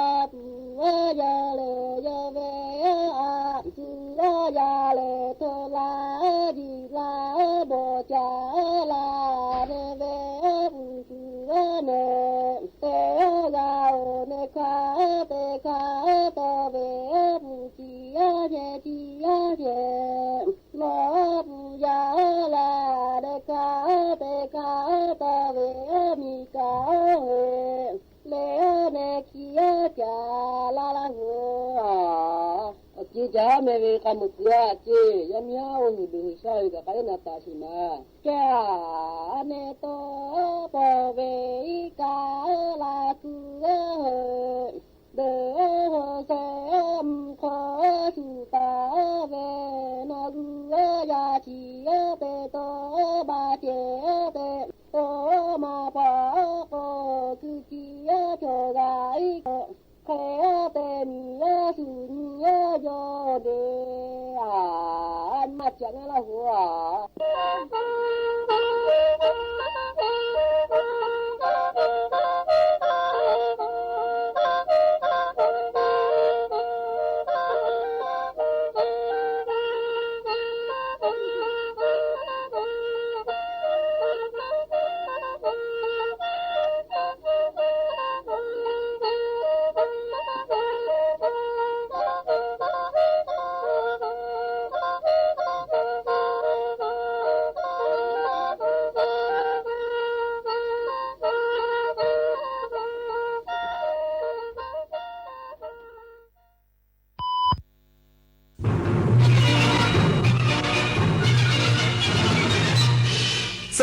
a puˍ a yaˇ lehˬ, yawˇ ve a suhˍ a yaˇ lehˬ, hto la jiˬ la bawˬ caˍ la neˇ ve a puˍ suhˍ a neˇ, te a g'a oˬ neˇ hkaˇ te hkaˇ taw ve a puˍ ciˍ a cehˬ ciˍ a cehˬ lawˬ a puˍ yaˇ la, neˇ hkaˇ te hkaˇ taw ve a miˬ kaꞈ oˇ ve le, neˇ hkiˇ a caˍ laˇ laˇ hoꞈ. Awˬ ceˇ caˇ meh ve k'a muiˬ kuiˬ a ceˇ, yaˇ miˇ haˉ oˇ hui beuꞈ hui shaˉ ve kaꞈ k'a eˉ na taˍ sheˍ maˍ. Kehˉ a, neꞈ taw paw ve iˉ kaˆ laˇ kuiˬ a heˆ. Deꞈ a hoꞈ shehˍ mvuhˇ hk'aw shuˍ taˍ ve, nawˬ gu a yaˇ ciˍ a te taw ba cehˬ a te, taw ma paˍ a k'o, kuiˬ ciˍ a cawˬ g'a iˉ kaˆ Hk'e te miˬ yaˇ shuˍ nyi yaˇ jaw de, a, maˇ caꞈ na Laˇ huˍ a.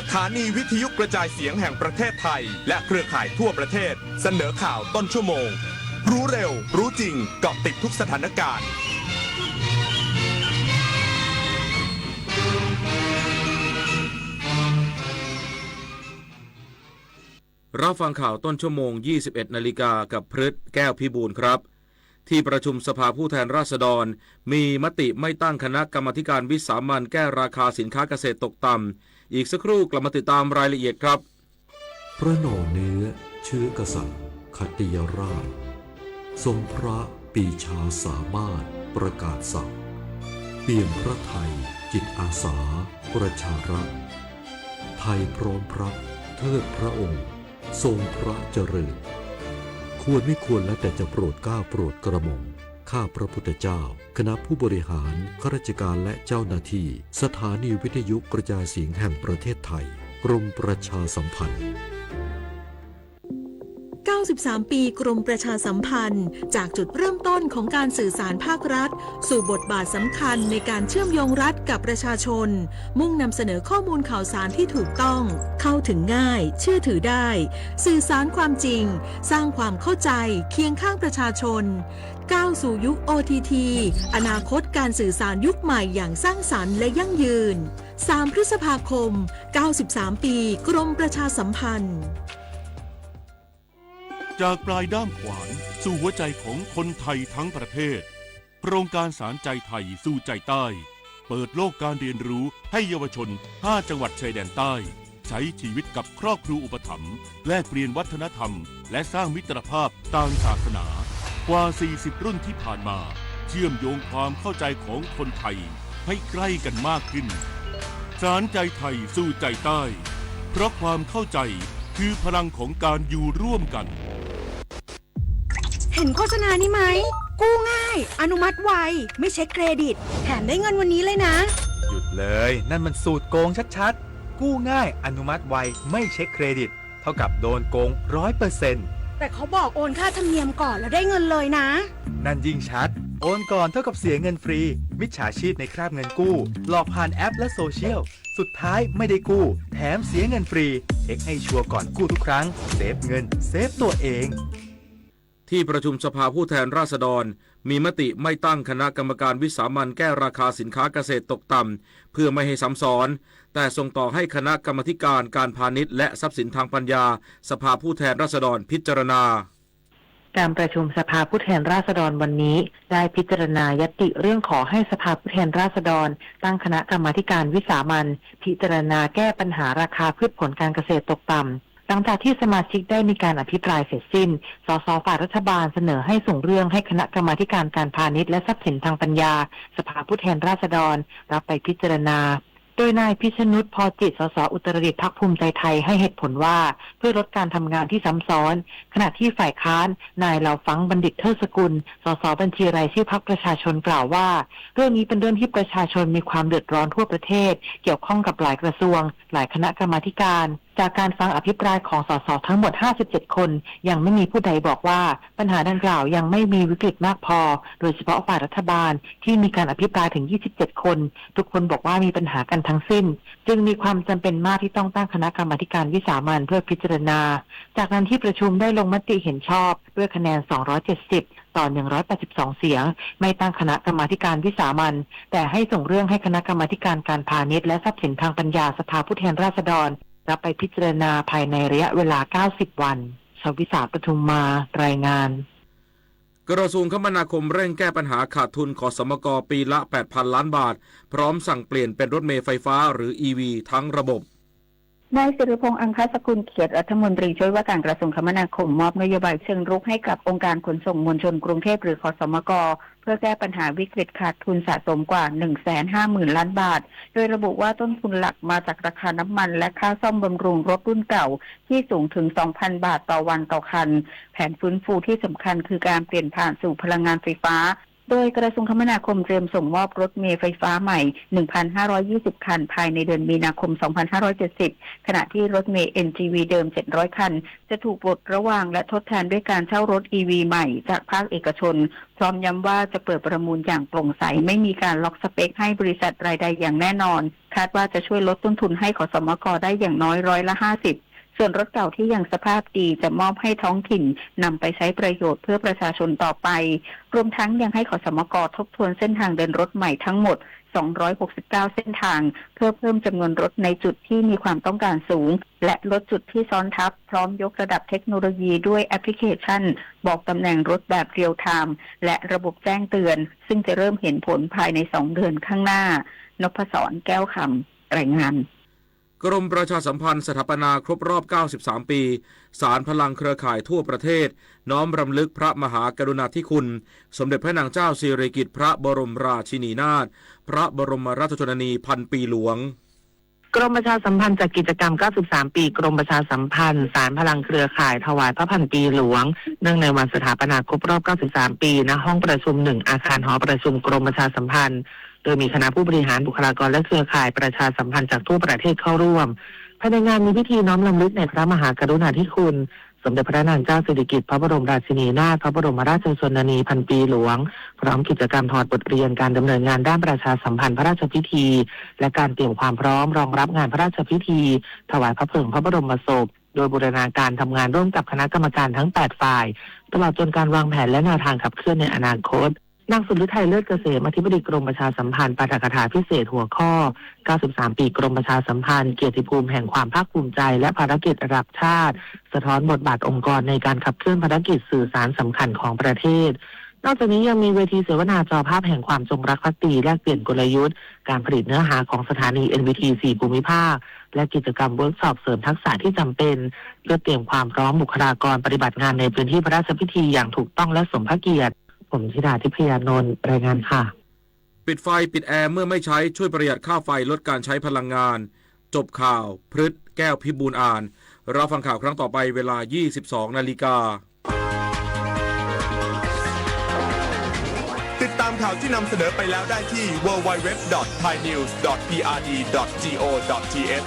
สถานีวิทยุกระจายเสียงแห่งประเทศไทยและเครือข่ายทั่วประเทศเสนอข่าวต้นชั่วโมง รู้เร็ว รู้จริง เกาะติดทุกสถานการณ์ รับฟังข่าวต้นชั่วโมง ยี่สิบเอ็ดนาฬิกา กับพฤษ แก้วพิบูลครับ ที่ประชุมสภาผู้แทนราษฎร มีมติไม่ตั้งคณะกรรมาธิการวิสามัญแก้ราคาสินค้าเกษตรตกต่ำ อีกสักครู่กลับมาติดตามรายละเอียดครับ พระหน่อเนื้อเชื้อกษัตริย์ ขัตติยราช ทรงพระปรีชาสามารถประกาศศักดิ์ เปี่ยมพระไทยจิตอาสาประชารักษ์ ไทยพร้อมพระเทิดพระองค์ ทรงพระเจริญ ควรไม่ควรแล้วแต่จะโปรดเกล้าโปรดกระหม่อม ข้าพระพุทธเจ้า คณะผู้บริหาร ข้าราชการและเจ้าหน้าที่ สถานีวิทยุกระจายเสียงแห่งประเทศไทย กรมประชาสัมพันธ์ เก้าสิบสาม ปีกรมประชาสัมพันธ์ จากจุดเริ่มต้นของการสื่อสารภาครัฐ สู่บทบาทสำคัญในการเชื่อมโยงรัฐกับประชาชน มุ่งนำเสนอข้อมูลข่าวสารที่ถูกต้อง เข้าถึงง่าย เชื่อถือได้ สื่อสารความจริง สร้างความเข้าใจ เคียงข้างประชาชน ก้าวสู่ยุค โอ ที ที อนาคตการสื่อสารยุคใหม่อย่างสร้างสรรค์และยั่งยืน สาม พฤษภาคม เก้าสิบสาม ปี กรมประชาสัมพันธ์ จากปลายด้ามขวานสู่หัวใจของคนไทยทั้งประเทศ โครงการสารใจไทยสู่ใจใต้ เปิดโลกการเรียนรู้ให้เยาวชน ห้า จังหวัดชายแดนใต้ ใช้ชีวิตกับครอบครัวอุปถัมภ์ แลกเปลี่ยนวัฒนธรรม และสร้างมิตรภาพต่างศาสนา กว่า สี่สิบ รุ่นที่ผ่านมา เชื่อมโยงความเข้าใจของคนไทยให้ใกล้กันมากขึ้น สารใจไทยสู่ใจใต้ เพราะความเข้าใจคือพลังของการอยู่ร่วมกัน เห็นโฆษณานี้ไหม กู้ง่าย อนุมัติไว ไม่เช็คเครดิต แถมได้เงินวันนี้เลยนะ หยุดเลย นั่นมันสูตรโกงชัดๆ กู้ง่าย อนุมัติไว ไม่เช็คเครดิต เท่ากับโดนโกง ร้อยเปอร์เซ็นต์ แต่เขาบอกโอนค่าธรรมเนียมก่อนแล้วได้เงินเลยนะ นั่นยิ่งชัด โอนก่อนเท่ากับเสียเงินฟรี มิจฉาชีพในคราบเงินกู้ หลอกผ่านแอปและโซเชียล สุดท้ายไม่ได้กู้ แถมเสียเงินฟรี เช็คให้ชัวร์ก่อนกู้ทุกครั้ง เซฟเงิน เซฟตัวเอง ที่ประชุมสภาผู้แทนราษฎร มีมติไม่ตั้งคณะกรรมการวิสามัญแก้ราคาสินค้าเกษตรตกต่ำ เพื่อไม่ให้ซ้ำซ้อน แต่ส่งต่อให้คณะกรรมาธิการการพาณิชย์และทรัพย์สินทางปัญญา สภาผู้แทนราษฎรพิจารณา การประชุมสภาผู้แทนราษฎรวันนี้ ได้พิจารณาญัตติเรื่องขอให้สภาผู้แทนราษฎร ตั้งคณะกรรมาธิการวิสามัญ พิจารณาแก้ปัญหาราคาพืชผลการเกษตรตกต่ำ หลังจากที่สมาชิกได้มีการอภิปรายเสร็จสิ้น สสฝ่ายรัฐบาลเสนอให้ส่งเรื่องให้คณะกรรมาธิการการพาณิชย์และทรัพย์สินทางปัญญา สภาผู้แทนราษฎร รับไปพิจารณา โดยนายพิชนุช พอจิต สสอุตรดิตถ์ พรรคภูมิใจไทย ให้เหตุผลว่า เพื่อลดการทำงานที่ซ้ำซ้อน ขณะที่ฝ่ายค้าน นายเหล่าฟังบัณฑิตเทิดสกุล สสบัญชีรายชื่อพรรคประชาชน กล่าวว่า เรื่องนี้เป็นเรื่องที่ประชาชนมีความเดือดร้อนทั่วประเทศ เกี่ยวข้องกับหลายกระทรวง หลายคณะกรรมาธิการ จากการฟังอภิปรายของ สส ทั้งหมด ห้าสิบเจ็ด คน ยังไม่มีผู้ใดบอกว่า ปัญหาดังกล่าวยังไม่มีวิกฤตมากพอ โดยเฉพาะฝ่ายรัฐบาลที่มีการอภิปรายถึง ยี่สิบเจ็ด คน ทุกคนบอกว่ามีปัญหากันทั้งสิ้น จึงมีความจำเป็นมากที่ต้องตั้งคณะกรรมาธิการวิสามัญเพื่อพิจารณา จากนั้นที่ประชุมได้ลงมติเห็นชอบด้วยคะแนน สองร้อยเจ็ดสิบ ต่อ หนึ่งร้อยแปดสิบสอง เสียง ไม่ตั้งคณะกรรมาธิการวิสามัญ แต่ให้ส่งเรื่องให้คณะกรรมาธิการการพาณิชย์และทรัพย์สินทางปัญญาสภาผู้แทนราษฎร รับไปพิจารณาภายในระยะเวลา เก้าสิบ วัน ชวิสา ปทุมมา รายงาน ส กระทรวงคมนาคมเร่งแก้ปัญหาขาดทุน ขสมก ปีละ แปดพันล้านบาท พร้อมสั่งเปลี่ยนเป็นรถเมล์ไฟฟ้าหรือ อี วี ทั้งระบบ นายสิริพงษ์ อังคสกุลเกียรติ รัฐมนตรีช่วยว่าการกระทรวงคมนาคม มอบนโยบายเชิงรุกให้กับองค์การขนส่งมวลชนกรุงเทพฯ หรือ ขสมก เพื่อแก้ปัญหาวิกฤตขาดทุนสะสมกว่า หนึ่งแสนห้าหมื่นล้านบาท โดยระบุว่าต้นทุนหลักมาจากราคาน้ำมันและค่าซ่อมบำรุงรถรุ่นเก่า ที่สูงถึง สองพันบาทต่อวันต่อคัน แผนฟื้นฟูที่สำคัญคือการเปลี่ยนผ่านสู่พลังงานไฟฟ้า โดยกระทรวงคมนาคมเตรียมส่งมอบรถเมล์ไฟฟ้าใหม่ หนึ่งพันห้าร้อยยี่สิบ คัน ภายในเดือนมีนาคม สองพันห้าร้อยเจ็ดสิบ ขณะที่รถเมล์ เอ็น จี วี เดิม เจ็ดร้อย คัน จะถูกปลดระวางและทดแทนด้วยการเช่ารถ อี วี ใหม่จากภาคเอกชน พร้อมย้ำว่าจะเปิดประมูลอย่างโปร่งใส ไม่มีการล็อกสเปคให้บริษัทรายใดอย่างแน่นอน คาดว่าจะช่วยลดต้นทุนให้ ขสมก ได้อย่างน้อยร้อยละห้าสิบ ส่วนรถเก่าที่ยังสภาพดีจะมอบให้ท้องถิ่นนำไปใช้ประโยชน์เพื่อประชาชนต่อไป รวมทั้งยังให้ ขสมก ทบทวนเส้นทางเดินรถใหม่ทั้งหมด สองร้อยหกสิบเก้า เส้นทาง เพื่อเพิ่มจำนวนรถในจุดที่มีความต้องการสูง และลดจุดที่ซ้อนทับ พร้อมยกระดับเทคโนโลยีด้วยแอปพลิเคชันบอกตำแหน่งรถแบบเรียลไทม์ และระบบแจ้งเตือน ซึ่งจะเริ่มเห็นผลภายในสองเดือนข้างหน้า นพศร แก้วคำ รายงาน กรมประชาสัมพันธ์สถาปนาครบรอบ เก้าสิบสาม ปี สานพลังเครือข่ายทั่วประเทศ น้อมรำลึกพระมหากรุณาธิคุณ สมเด็จพระนางเจ้าสิริกิติ์พระบรมราชินีนาถ พระบรมราชชนนีพันปีหลวง กรมประชาสัมพันธ์จัดกิจกรรม เก้าสิบสาม ปี กรมประชาสัมพันธ์ สานพลังเครือข่าย ถวายพระพันปีหลวง เนื่องในวันสถาปนาครบรอบ เก้าสิบสาม ปี ณ ห้องประชุม หนึ่ง อาคารหอประชุมกรมประชาสัมพันธ์ โดยมีคณะผู้บริหาร บุคลากร และเครือข่ายประชาสัมพันธ์จากทั่วประเทศเข้าร่วม ภายในงานมีพิธีน้อมรำลึกในพระมหากรุณาธิคุณ สมเด็จพระนางเจ้าสิริกิติ์พระบรมราชินีนาถ พระบรมราชชนนีพันปีหลวง พร้อมกิจกรรมถอดบทเรียนการดำเนินงานด้านประชาสัมพันธ์พระราชพิธี และการเตรียมความพร้อมรองรับงานพระราชพิธี ถวายพระเพลิงพระบรมศพ โดยบูรณาการทำงานร่วมกับคณะกรรมการทั้ง แปด ฝ่าย ตลอดจนการวางแผนและแนวทางขับเคลื่อนในอนาคต นางสุรฤทัย เลิศเกษม อธิบดีกรมประชาสัมพันธ์ ปาฐกถาพิเศษหัวข้อ เก้าสิบสาม ปีกรมประชาสัมพันธ์ เกียรติภูมิแห่งความภาคภูมิใจ และภารกิจระดับชาติ สะท้อนบทบาทองค์กรในการขับเคลื่อนภารกิจสื่อสารสำคัญของประเทศ นอกจากนี้ยังมีเวทีเสวนาจอภาพแห่งความจงรักภักดี แลกเปลี่ยนกลยุทธ์ การผลิตเนื้อหาของสถานี เอ็น วี ที สี่ ภูมิภาค และกิจกรรมเวิร์กช็อปเสริมทักษะที่จำเป็น เพื่อเตรียมความพร้อมบุคลากรปฏิบัติงานในพื้นที่พระราชพิธีอย่างถูกต้องและสมพระเกียรติ ผมธิดา ทิพยานนท์ รายงานค่ะ ปิดไฟปิดแอร์เมื่อไม่ใช้ ช่วยประหยัดค่าไฟ ลดการใช้พลังงาน จบข่าว พฤษ แก้วพิบูลย์อ่าน รับฟังข่าวครั้งต่อไปเวลา ยี่สิบสองนาฬิกา ติดตามข่าวที่นำเสนอไปแล้วได้ที่ ดับเบิลยู ดับเบิลยู ดับเบิลยู ดอท ไทยนิวส์ ดอท พี อาร์ ดี ดอท จี โอ ดอท ที เอช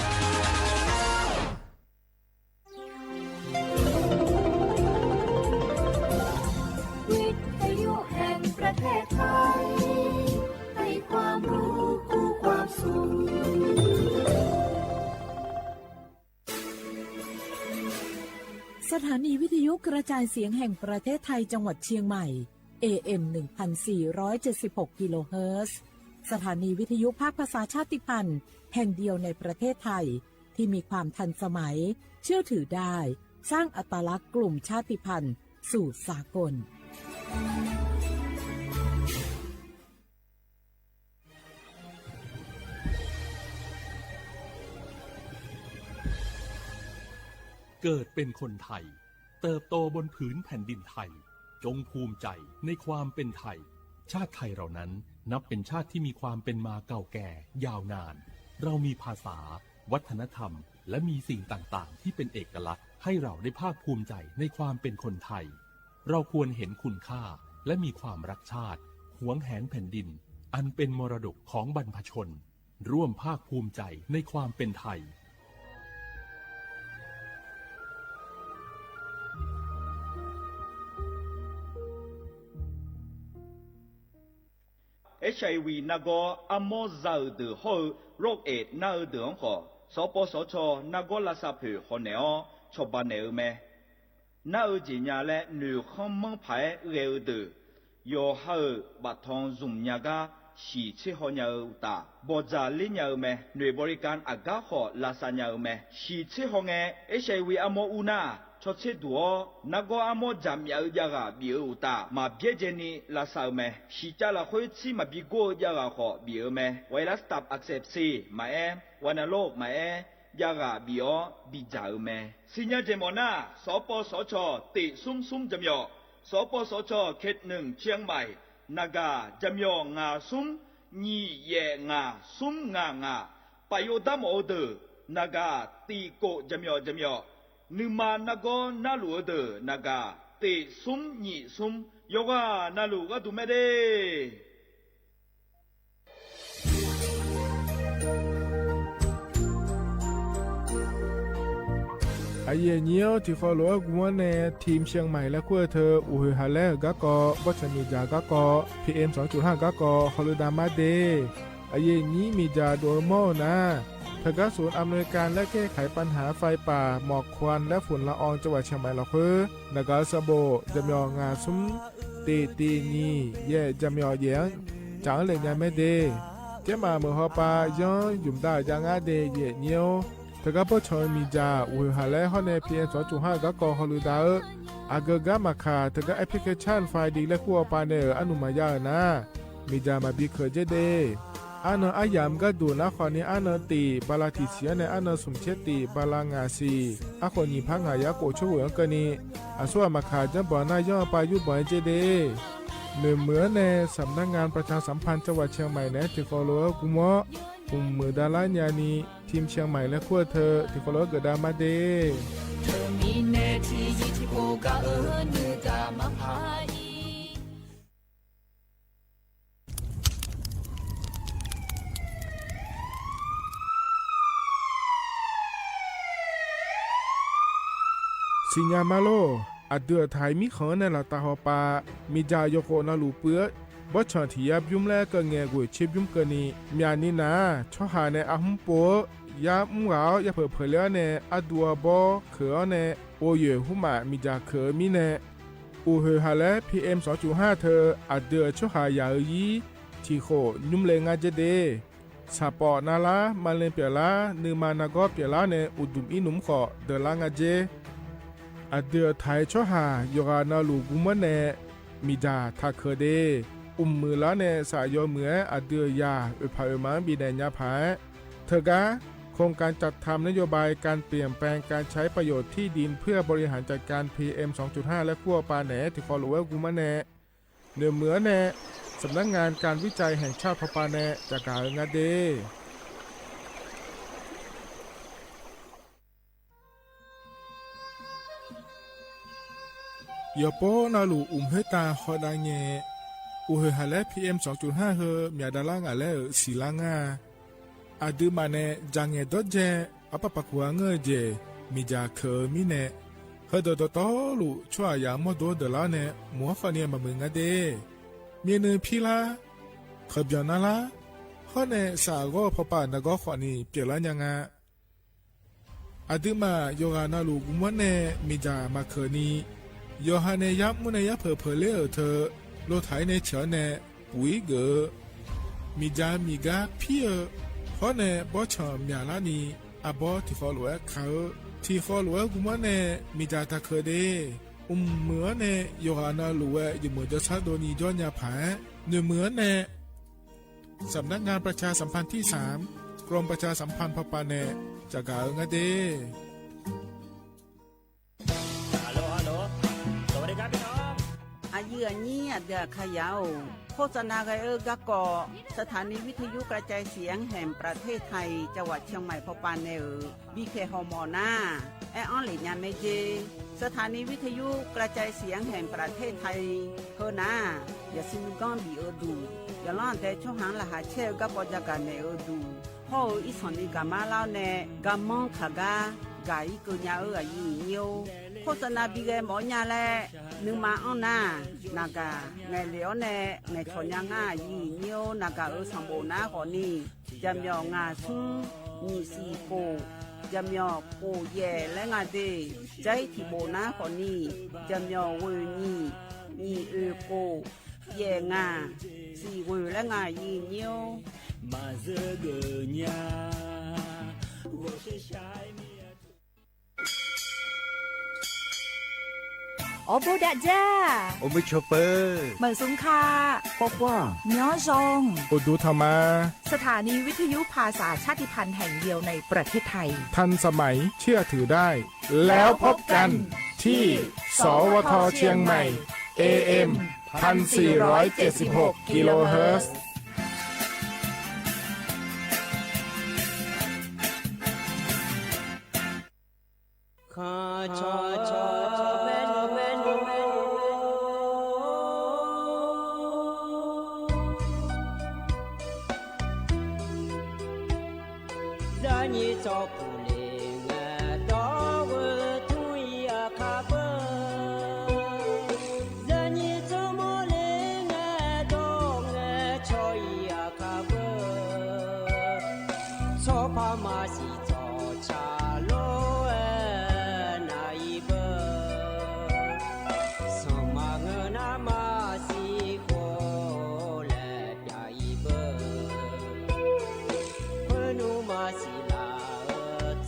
วิทยุแห่งประเทศไทย ให้ความรู้คู่ความสุข สถานีวิทยุกระจายเสียงแห่งประเทศไทยจังหวัดเชียงใหม่ เอ เอ็ม หนึ่งพันสี่ร้อยเจ็ดสิบหก กิโลเฮิรตซ์ สถานีวิทยุภาคภาษาชาติพันธุ์แห่งเดียวในประเทศไทย ที่มีความทันสมัย เชื่อถือได้ สร้างอัตลักษณ์กลุ่มชาติพันธุ์สู่สากล เกิดเป็นคนไทย เติบโตบนผืนแผ่นดินไทย จงภูมิใจในความเป็นไทย ชาติไทยเรานั้นนับเป็นชาติที่มีความเป็นมาเก่าแก่ยาวนาน เรามีภาษา วัฒนธรรม และมีสิ่งต่างๆ ที่เป็นเอกลักษณ์ ให้เราได้ภาคภูมิใจในความเป็นคนไทย เราควรเห็นคุณค่า และมีความรักชาติ หวงแหนแผ่นดิน อันเป็นมรดกของบรรพชน ร่วมภาคภูมิใจในความเป็นไทย HIV နာ်ကီ အမောဇာအုဒု ဟီဢု ရောဂ်အဲၣ် နာ်အုဒု အီ စီၤပီစီၤစီ နာ်ကီ လၢစၢ်ဖု ဟီၣ်နဲၣ်အီ စီၤဘၣ်နဲၣ်အု မဲ နာ်အု ကၠ့ၣ်ညါလၢ နုၢ်ဃီမီဖး ဂဲၤအုဒု ယီၤဟၢအု ဘၣ်ထီ ဇုမ်ၣ်ညါကါ ဟံၣ်ဆ့ဟီၣ်ညါအု တၢ် ဘီၣ်စၢ်လ့ညါအု မဲ နွေဘီရံကၣ် အဂါဃီၣ် လၢစၢ်ညါအု မဲ ဟံၣ်ဆ့ဟီၣ် ငဲ HIV အမောအူ နာ် Chaw chehˇ duˬ-awˬ, naˆ gawˇ aˉ mawˇ jaˍ myaꞈ-eu jaˇ g'aꞈ biˬ-euˬ oˬ taˍ maˍ biˉ jehˇ ni laꞈ shaˍ-euˬ meh. Shiˍ caˇ laˬ hk'oˆ tsuhˇ maˍ biˇ g'awˇ-eu jaˇ g'aꞈ hk'awꞈ biˬ-euˬ meh. Virus taˍ a sehˍ seˍ maˍ-ehˉ, wa na loˆ maˍ-ehˉ, jaˇ g'aꞈ biˬ-awˬ biˇ jaˍ-euˬ meh. Suh nyaˇ jehˬ mawˬ naˇ, sawˉ pawˇ sawˉ chaw teꞈ suˉ suˉ jaˇ myaw, sawˉ pawˇ sawˉ chaw hkeh neunˍ Chiang Mai, naˍ gaˬ jaˇ myaw ngaˬ suˉ nyiˇ yehˬ ngaˬ suˉ ngaˬ ngaˬ, paˍ yoˬ daˇ mawˬ-o deuˬ, naˍ gaˬ tiꞈ koꞈ jaˇ myaw jaˇ myaw, nuˇ ma naˆ gawˇ naˆ luˬ-o deuˬ naˍ gaˬ teꞈ suˉ nyiˇ suˉ, yawˇ g'aˇ na luˬ g'aˇ duˬ meh deˇ. A yehˬ nyi-oˬ, tiꞈ hk'aw loꞈ-aˉ gu mawˉ neh, Team Chiang Mai leh k'oˆ-e hteu, uˬ hoeˬ haˍ lehˉ-euˬ gaˇ k'aw, bawˇ chaw miˬ jaˬ gaˇ k'aw, PM sawˉ cuˬ haˇ gaˇ k'aw, hawˉ leuˆ daꞈ maˇ deˇ. A yehˬ nyi miˬ jaˬ dawˬ-eu mawˇ-oˬ naˉ, ทางการสวนอำนวยการและแก้ไขปัญหาไฟป่า หมอกควันและฝุ่นละออง จังหวัดเชียงใหม่ lawˬ hk'oˆ, naˍ gaˬ sa boꞈ jaˇ myaw ngaˬ suˉ teꞈ teꞈ nyiˇ yehˬ jaˇ myaw yehˬ-anˉ caꞈ-anˉ leh nyaˇ mehˉ deˇ. Teˇ maˬ meuˬ haw pa yanˇ yuˬ daꞈ jaˇ ngaˇ deˇ yehˬ nyi-oˬ. ทางการ bawˇ chaw miˬ jaˬ uˬ hoeˬ haˍ lehˉ hawˉ neh PM sawˉ cuˬ haˇ gaˇ k'aw hawˉ leuˆ daꞈ-eu, aˬ geu gaˇ maˍ hkanˍ ทางการ application ไฟล์ deˇ leh k'oˆ-a pa neh-euˬ aˉ nuˬ maˍ yaˇ-euˬ naˉ, miˬ jaˬ maˍ biˇ hkeuꞈ jehˇ deˇ. Aˉ naw aˉ yaꞈ g'aˇ duˬ naˉ hk'awꞈ nyi aˉ naw teꞈ ba la tiꞈ shiˍ-aˉ neh aˉ naw suhˍ chehˇ teꞈ ba la ngaˬ shiˍ, aˉ k'awꞈ nyiˬ hpaˇ ngaˬ yaˇ k'oˍ chawˇ g'oˍ-anˉ keu ni, aˬ suˉ aꞈ maˍ hkanˍ jaˇ bawˬ naˇ yawˇ pa yuˇ bawˬ-e jehˇ deˇ. Neu meuˬ-aˉ neh สำนักงานประชาสัมพันธ์จังหวัดเชียงใหม่ neh tiꞈ hk'aw loꞈ-aˉ gu mawˉ, uˍ meuˍ daꞈ laˇ nyi-a ni, Team Chiang Mai leh hk'oˆ-a hteu tiꞈ hk'aw loꞈ-aˉ geuꞈ daꞈ maˇ deˇ. Suh nyaˇ maˇ loˬ, aˬ dui aˬ htaiˍ miˉ hk'anˍ-anˉ neh laˬ taˍ haw pa, miˬ jaˬ yawˇ k'o na luˬ pui-aˉ, bawˇ chaw htiꞈ yaˇ biˇ mvuhˇ leh keu ngeh g'oˬ cheˇ biˇ mvuhˇ keu ni, myaꞈ nyi naˍ, chaw haˍ neh a hmooˇ po-aˉ, yaˇ mvuhˇ g'a-awˉ yaˇ hpeuꞈ hpeuꞈ leh-awˉ neh aˉ du a bawˇ hkeuꞈ-awˉ neh, o yehˬ huˉ maꞈ miˬ jaˬ hkeuꞈ-eu miˉ neh, uˍ hoeˬ haˍ lehˉ PM sawˉ cuˬ haˇ hteu, aˬ dui aˬ chaw haˍ yaꞈ-eu yiˉ, tiꞈ hk'oꞈ nymˇ leh ngaˇ jehˇ deˇ. Saˍ pawˍ na laˇ, maˇ leh pyaꞈ laˇ, nuˇ ma na gawˇ pyaꞈ laˇ neh uˍ duˬ iˉ nuꞈ mvuhˇ hk'awꞈ deuˬ laˇ ngaˇ jehˇ. Aˬ dui aˬ htaiˍ chaw haˍ yawˬ g'aꞈ na luˬ gu mawˉ neh, miˬ jaˬ htaꞈ hkeuꞈ deˇ. Uˍ meuˍ laˇ neh saꞈ yaw meuˍ-ehˉ aˬ dui aˬ yaˬ oˍ hpaꞈ oˍ ma-anˉ biˇ dehꞈ nyaˇ hpaˍ-ehˉ. ทางการ โครงการจัดทำนโยบายการเปลี่ยนแปลงการใช้ประโยชน์ที่ดินเพื่อบริหารจัดการ PM sawˉ cuˬ haˇ leh k'oˆ-a pa neh tiꞈ hk'aw loꞈ-aˉ gu mawˉ neh, neu meuˍ-aˉ neh สำนักงานการวิจัยแห่งชาติ hpaw pa neh caꞈ gaˬ-eu ngaˇ deˇ. Yawˬ pawˆ na luˬ uˍ meuˍ heˉ taˇ hawˉ daꞈ nyi, uˍ hoeˬ haˍ lehˉ PM sawˉ cuˬ haˇ hui myaꞈ daꞈ laˇ ngaˬ lehˉ-euˬ shiˍ laˇ ngaˇ. Aˬ dui maꞈ neh jaˬ ngehˬ dawˇ jehˇ, a paˆ paˍ kuˬ a ngeuˇ jeˬ, miˬ jaˬ hkeuꞈ-eu miˉ neh, heuˆ dawˬ dawˬ tawˉ luꞈ chaw aˬ yaꞈ mawˇ dawˇ deuˬ laˇ neh mawˬ-aˉ hk'awꞈ nyi maˍ meuˍ ngaˇ deˇ. Meh nui hpiˇ laˇ, hk'aˬ byaˬ na laˇ, hawˉ neh saꞈ g'awˇ hpaw pa na gawˇ hk'awꞈ nyi pyaꞈ laˇ nyaˇ ngaˇ. Aˬ dui maꞈ yawˬ g'aꞈ na luˬ gu mawˉ neh miˬ jaˬ maˍ hkeuꞈ ni, yawˬ ha neh yaˇ mvuhˇ neh yaˇ hpeuꞈ hpeuꞈ leh-euˬ hteu, lo htaiˍ neh chi-aw neh puiˉ geuꞈ-eu, miˬ jaˬ miˬ gaˇ hpiˇ-eu, hawˉ neh bawˇ chanˬ myaꞈ laˇ ni, a bawˇ tiꞈ hk'aw loꞈ-aˉ hkanˍ-eu. Tiꞈ hk'aw loꞈ-aˉ gu mawˉ neh miˬ jaˬ htaꞈ hkeuꞈ deˇ. Uˍ meuˍ-aˉ neh yawˬ g'aꞈ na luˬ-eh yuˬ meuˍ jaw shaˉ do nyi jawˇ nyaˇ hpaˍ-ehˉ. Neu meuˍ-aˉ neh สำนักงานประชาสัมพันธ์ที่สาม กรมประชาสัมพันธ์ hpaw pa neh caꞈ gaˬ-eu ngaˇ deˇ. A yehˬ aˬ nyi aˬ dui aˬ hk'a yaꞈ-oˬ, โฆษณา g'a-eu gaˇ k'aw, สถานีวิทยุกระจายเสียงแห่งประเทศไทย จังหวัดเชียงใหม่ hpaw pa neh-euˬ biˇ hkeh haw mawˬ naˉ, ehˉ anˉ leh nyaˇ mehˉ jeˇ. สถานีวิทยุกระจายเสียงแห่งประเทศไทย heu naˉ, yaꞈ suh nuˇ ganˇ biˬ-eu duˬ, yaꞈ lanˉ deh chaw haˍ laˬ haˍ chehˇ-eu gaˇ k'aw jaˇ gaˬ mehˍ-eu duˬ, hawˉ-eu iˉ shawˍ nyi gaˬ maˇ laˇ-awˉ neh, ga mawˇ hk'aˬ gaˇ gaˬ iˉ keu nyaˇ-euˬ a yehˬ nyi-oˬ. โฆษณา biˇ g'eh mawˬ nyaˇ leh, nuˇ ma anˉ naˉ, naˍ gaˬ ngehˬ leh-awˉ neh ngehˬ chawˬ nyaˇ ngaˇ a yehˬ nyi-oˬ. Naˍ gaˬ-euˬ sanˍ boꞈ naˉ k'awꞈ ni, jaˬ myaw ngaˬ suhˉ nyiˇ shiˍ koˍ, jaˬ myaw koˍ yehˬ leh ngaˇ deˇ. Jaiˉ tiˍ boꞈ naˉ k'awꞈ ni, jaˬ myaw g'oˬ nyiˇ, nyiˇ oˬ koˍ, yehˬ ngaˬ, shiˍ g'oˬ leh ngaˇ yehˬ nyi-oˬ. Maˇ zuhˆ geuˬ nyaˇ, g'oˬ sheˍ sha-e miˇ a tuˬ. Awˬ bon daꞈ jaˇ. Awˬ bon chaw peuˬ. မုၢ်သုင်ခါ ပီၢ်ခွါ မျော်ဇုန် အိၣ်ဒူထီၣ်မး สถานีวิทยุภาษาชาติพันธุ์แห่งเดียวในประเทศไทย ทันสมัย เชื่อถือได้ แล้วพบกันที่ สวท เชียงใหม่ เอเอ็ม พันสี่ร้อยเจ็ดสิบหก กิโลเฮิรตซ์ Yaꞈ nyi tcuh puˍ le ngaˬ dawˇ g'uiˬ tuˬ yaꞈ hk'a peu, yaꞈ nyi tcuh mawˇ le ngaˬ dawˇ ngaˬ chaw yaꞈ hk'a peu, chaw hpaˇ maˇ shiˍ cawˬ chaˍ lo naˍ i beuˬ, suhˍ maˬ ngeuˬ naˉ maˇ shiˍ k'o leh pyaꞈ i beuˬ, heuˆ nuˇ maˇ shiˍ laˬ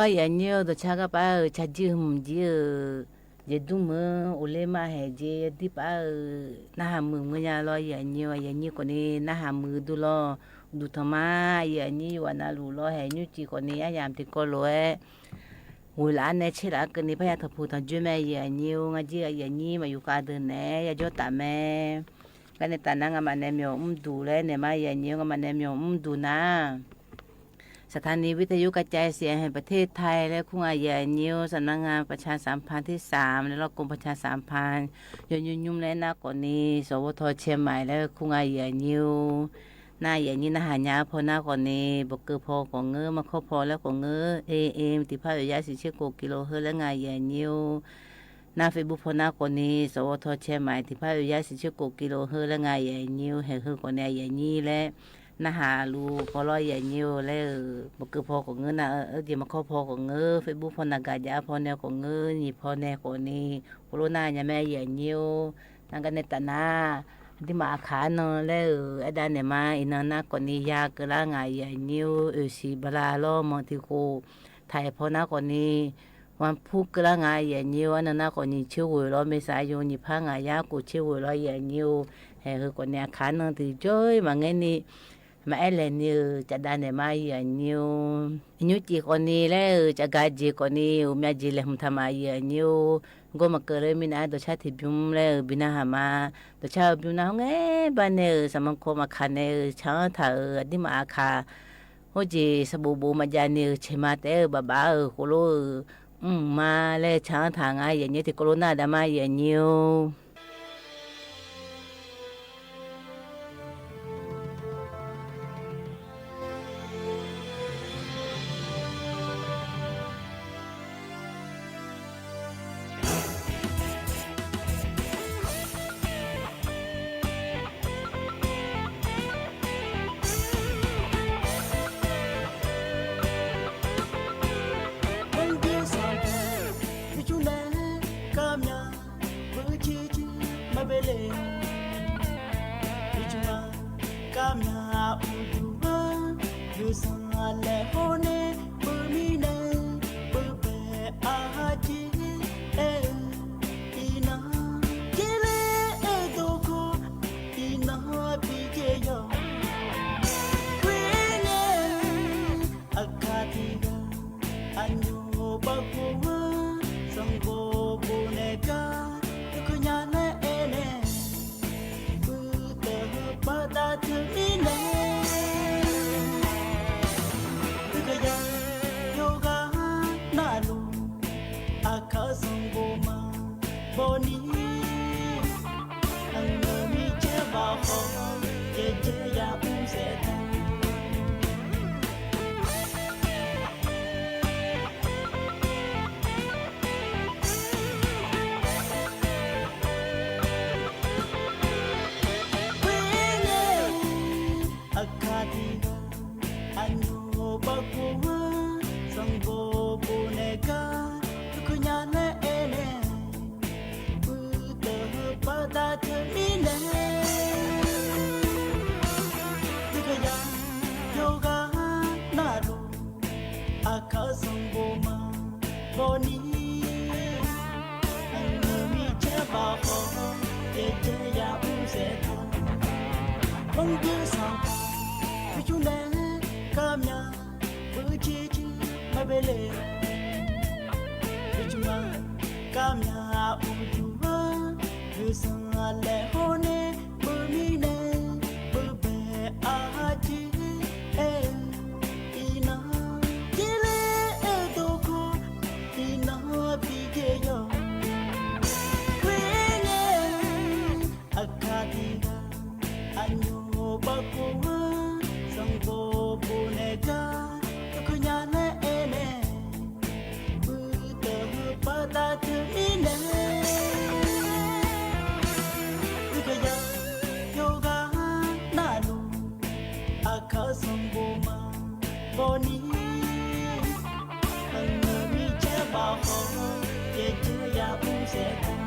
Yaꞈ nyi-oˬ, dawˬ cha g'aˇ paˍ-euˬ, cha jiˇ mvuhˇ jiˇ-euˬ, yehˬ duˇ meuˇ oˬ le maˇ heˍ jeˬ, yehˬ diˇ paˍ-euˬ naˇ haˍ meuˬ mui nya law. Yaꞈ nyi-oˬ, yaꞈ nyi k'awꞈ ni naˇ haˍ meuˬ duˇ law. Duˬ htaꞈ ma, yaꞈ nyi yoˬ, a na luˬ law heˍ nyi ciˬ k'awꞈ ni yaˇ yaꞈ teꞈ kawˇ loꞈ-e, g'uiˬ laꞈ-a neh chehˇ laꞈ keu ni hpaˇ yaˇ htaꞈ hpu htaꞈ juˇ meh. Yaꞈ nyi-oˬ, ngaˬ jiˇ yaꞈ nyi maꞈ yuˬ k'a deuˬ nehˬ yaˇ jawˇ taˍ meh. Ka neh taˍ naˉ, ngaˬ maꞈ neh miˬ awˬ mvuhˇ duˬ leh nehˬ ma. Yaꞈ nyi-oˬ, ngaˬ maꞈ neh miˬ awˬ mvuhˇ duˬ naˉ สถานีวิทยุกระจายเสียงแห่งประเทศไทย leh hkunˉ ngaˬ yaꞈ nyi-oˬ, สำนักงานประชาสัมพันธ์ที่สาม leh กรมประชาสัมพันธ์ yawˇ nyi nyi leh naˆ k'awꞈ ni สวท เชียงใหม่ leh hkunˉ ngaˬ yaꞈ nyi-oˬ. Naˆ yaꞈ nyi naˆ haˍ nyi hpawˇ naˆ k'awꞈ ni, บกป k'awꞈ ngeuˉ, มคพ leh k'awꞈ ngeuˉ, AM หนึ่งพันแปดร้อยยี่สิบเจ็ด กิโลเฮิรตซ์ leh ngaˬ yaꞈ nyi-oˬ. Naˆ Facebook hpawˇ naˆ k'awꞈ ni, สวท เชียงใหม่ หนึ่งพันแปดร้อยยี่สิบเจ็ด กิโลเฮิรตซ์ leh ngaˬ yaꞈ nyi-oˬ. Heh hui k'awꞈ ni yaꞈ nyi leh naˆ haˍ luˬ k'aw law yaꞈ nyi-oˬ leh, บกป k'awꞈ ngeuˉ naˆ, มคพ k'awꞈ ngeuˉ, Facebook hpawˇ naˆ gaˬ jaˇ hpawˇ neh k'awꞈ ngeuˉ, nyi hpawˇ neh k'awꞈ ni, k'o lo naˆ nyi meh. Yaꞈ nyi-oˬ, naˆ ka neh taˍ naˉ, a diˇ maꞈ a hkanˉ naw leh, a daꞈ nehˬ ma iˉ naw naˆ k'awꞈ ni yaˇ keu laˇ ngaˬ yaꞈ nyi-oˬ. Oˍ shiˍ ba la lawˇ mawˬ tiꞈ k'o, htaiˍ hpawˇ naˆ k'awꞈ ni, วันพุธ keu laˇ ngaˬ yaꞈ nyi-oˬ. A naˆ naˆ k'awꞈ nyi chi g'oˬ law meh sa yoˬ, nyi hpaˇ ngaˬ yaˇ k'oˍ chi g'oˬ law yaꞈ nyi-oˬ. Heh hui k'awꞈ ni a hkanˉ naw tuˬ jawˇ maˬ ngehˉ ni maꞈ ehˉ lehˬ ni-euˬ caꞈ daꞈ nehˬ ma yaꞈ nyi-oˬ. Nyi ciˬ k'awꞈ ni leh-euˬ, caꞈ ga jeˬ k'awꞈ ni, oˬ mya jeˬ lehˬ hmuˬ htaꞈ maꞈ yaꞈ nyi-oˬ. Gawˇ maˬ keu leh mi naˆ dawˬ chaˇ hteꞈ biˇ leh-euˬ, biˇ naˆ haˍ ma, dawˬ chaˇ biˇ naˆ hoˉ ngehˉ baˆ neh-euˬ, saˍ maˇ hkawˇ maˇ hkanˍ neh-euˬ, chaˇ anˉ htaꞈ-euˬ a diˇ maꞈ a hkanˍ hoˉ jeˬ sa boˍ boˍ maꞈ jaˇ ni-euˬ, chehˇ ma tehꞈ-euˬ baꞈ baꞈ-euˬ k'o lo-euˬ, mvuhˇ ma leh chaˇ anˉ htaꞈ ngaˬ yaꞈ nyi teꞈ k'o lo naˆ daꞈ maˇ yaꞈ nyi-oˬ. Hk'e cuˇ leh kaˇ myaꞈ veuꞈ chi chi maˇ ve le. Hk'e cuˇ ma kaˇ myaꞈ uˉ tuˬ vaˇ, G'uiˬ sha lehˬ hawˉ neˇ peuˬ miˇ neˇ peuˬ pehˍ a ha ce, e, iˉ naˆ ce le, e to hkawˇ iˉ naˆ piˇ ce yaˇ. K'oˆ ve, a hkaˇ tiˉ g'a, a nyi-oˬ, paˍ hkuˇ vaˇ, saˍ gawˇ bon neh kaˇ, tuˬ hkui nyaˇ leh e neh, puiˉ teuˬ paˍ taˇ tuˬ miˇ neh. Teˇ hkui yaˇ yawˇ g'a naˆ loˬ, a hkaˇ saˍ bon maˍ bawˇ ni, a nyi miˇ chehˇ baˬ hk'aw, ceh ceh yaꞈ uˉ shehˍ htaˇ. K'oˆ ve, a hkaˇ tiˉ g'a, a nyi-oˬ, paˍ hkuˇ vaˇ, saˍ gawˇ bon neh kaˇ, tuˬ hkui nyaˇ leh e neh, puiˉ teuˬ paˍ taˇ tuˬ miˇ neh. Teˇ hkui yaˇ yawˇ g'a naˆ loˬ, a hkaˇ saˍ bon maˍ bawˇ ni, a nyi miˇ chehˇ baˬ hk'aw, ceh ceh yaꞈ uˉ shehˍ htaˇ. Awˬ G'uiˬ sha, hk'e cuˇ leh kaˇ myaꞈ veuꞈ chi chi maˇ ve le. Hk'e cuˇ ma kaˇ myaꞈ uˉ tuˬ vaˇ, G'uiˬ sha lehˬ hawˉ neˇ peuˬ miˇ neˇ peuˬ pehˍ a ha ce, e, iˉ naˆ ce le, e to hkawˇ iˉ naˆ piˇ ce yaˇ. K'oˆ ve, a hkaˇ tiˉ g'a, a nyi-oˬ, paˍ hkuˇ vaˇ, saˍ gawˇ bon neh kaˇ, tuˬ hkui nyaˇ leh e neh, puiˉ teuˬ paˍ taˇ tuˬ miˇ neh. Teˇ hkui yaˇ yawˇ g'a naˆ loˬ, a hkaˇ saˍ bon maˍ bawˇ ni, a nyi miˇ chehˇ baˬ hk'aw, ceh ceh yaꞈ uˉ shehˍ htaˇ.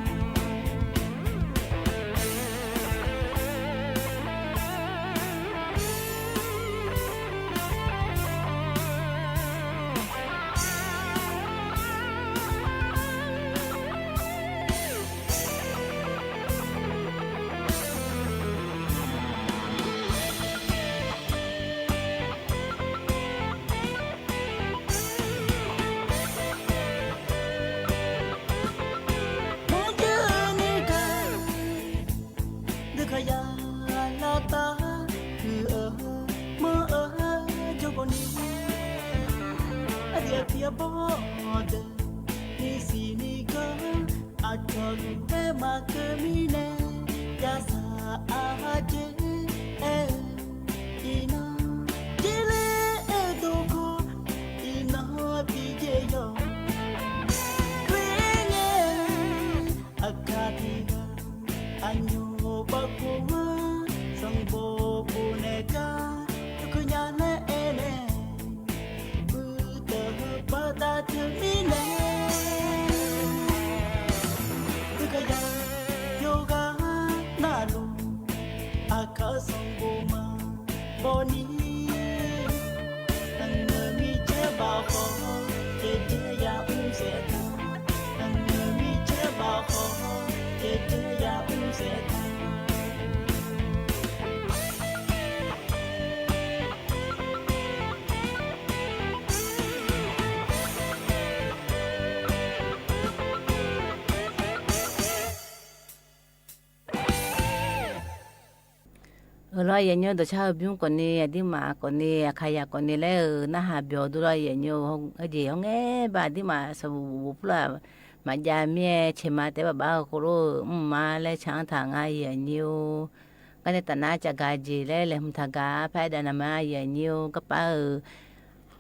Heh maˬ keu miˬ neh, yaˇ shaˍ a ha ce, eˬ, iˉ naˇ, ce le, eˬ to k'o, iˉ naˇ piˇ ce yaˇ. Hkriꞈ neh, a hkaˇ tiˉ g'a, a nyoˬ paˆ hk'oˆ maˇ, sanˇ bon bon neh kaˇ, hkui nyaˇ leh eˬ neh, puiˉ teuˬ pa taˇ tuˬ miˬ neh. Teˇ kaˇ yaˇ yawˇ g'a naˆ lo, a hkaˇ sanˇ bon maˇ bawˇ niˆ. Ngaˬ hui miˬ chehˇ baˬ hk'aw, ceh ceh yaˇ uˉ shehˍ htaˇ. Ngaˬ hui miˬ chehˇ baˬ hk'aw, ceh ceh yaˇ uˉ shehˍ htaˇ. Awˬ lawn yehˬ nyi dawˬ chaˇ hui biˇ k'awꞈ ni, a diˉ maꞈ k'awꞈ ni, a hk'a yaꞈ k'awꞈ ni leh, naˆ ha byawˬ duˬ law yehˬ nyi-oˬ. Jeˬ awˬ ngeh ba a diˉ maꞈ shaˍ bvuhꞈ bvuhꞈ bvuhꞈ hpu laˬ maꞈ jaˇ miˇ-ehˍ chehˇ ma tehꞈ baˬ baˬ k'o lo, mvuhˇ ma leh chaꞈ aˉ htaꞈ ngaˬ yehˬ nyi-oˬ. Ka neh taˍ naˉ ca ga jeˬ leh lehˬ hmui htaꞈ ga hpehˇ daꞈ naˍ ma yehˬ nyi-oˬ. Kanˇ paˉ hui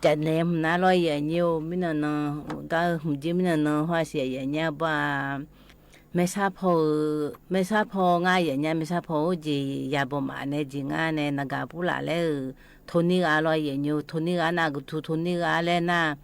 caꞈ neh mvuhˇ naˉ law yehˬ nyi-oˬ. Miˇ naw naw, gaˇ hui mvuhˇ jeˇ miˇ naw naw hawˉ shiˍ yehˬ nyi a baˬ. Mehˇ shaˉ hpawˇ, mehˇ shaˉ hpawˇ ngaˇ yehˬ nyi, mehˇ shaˉ hpawˇ oˇ jeˬ yaˇ bawˬ maꞈ neh jeˬ ngaˇ neh naˬ gaˬ puˉ laˬ leh, hto niˇ g'a law yehˬ nyi-oˬ. Hto niˇ g'a naˆ gu htu hto niˇ g'a leh naˆ,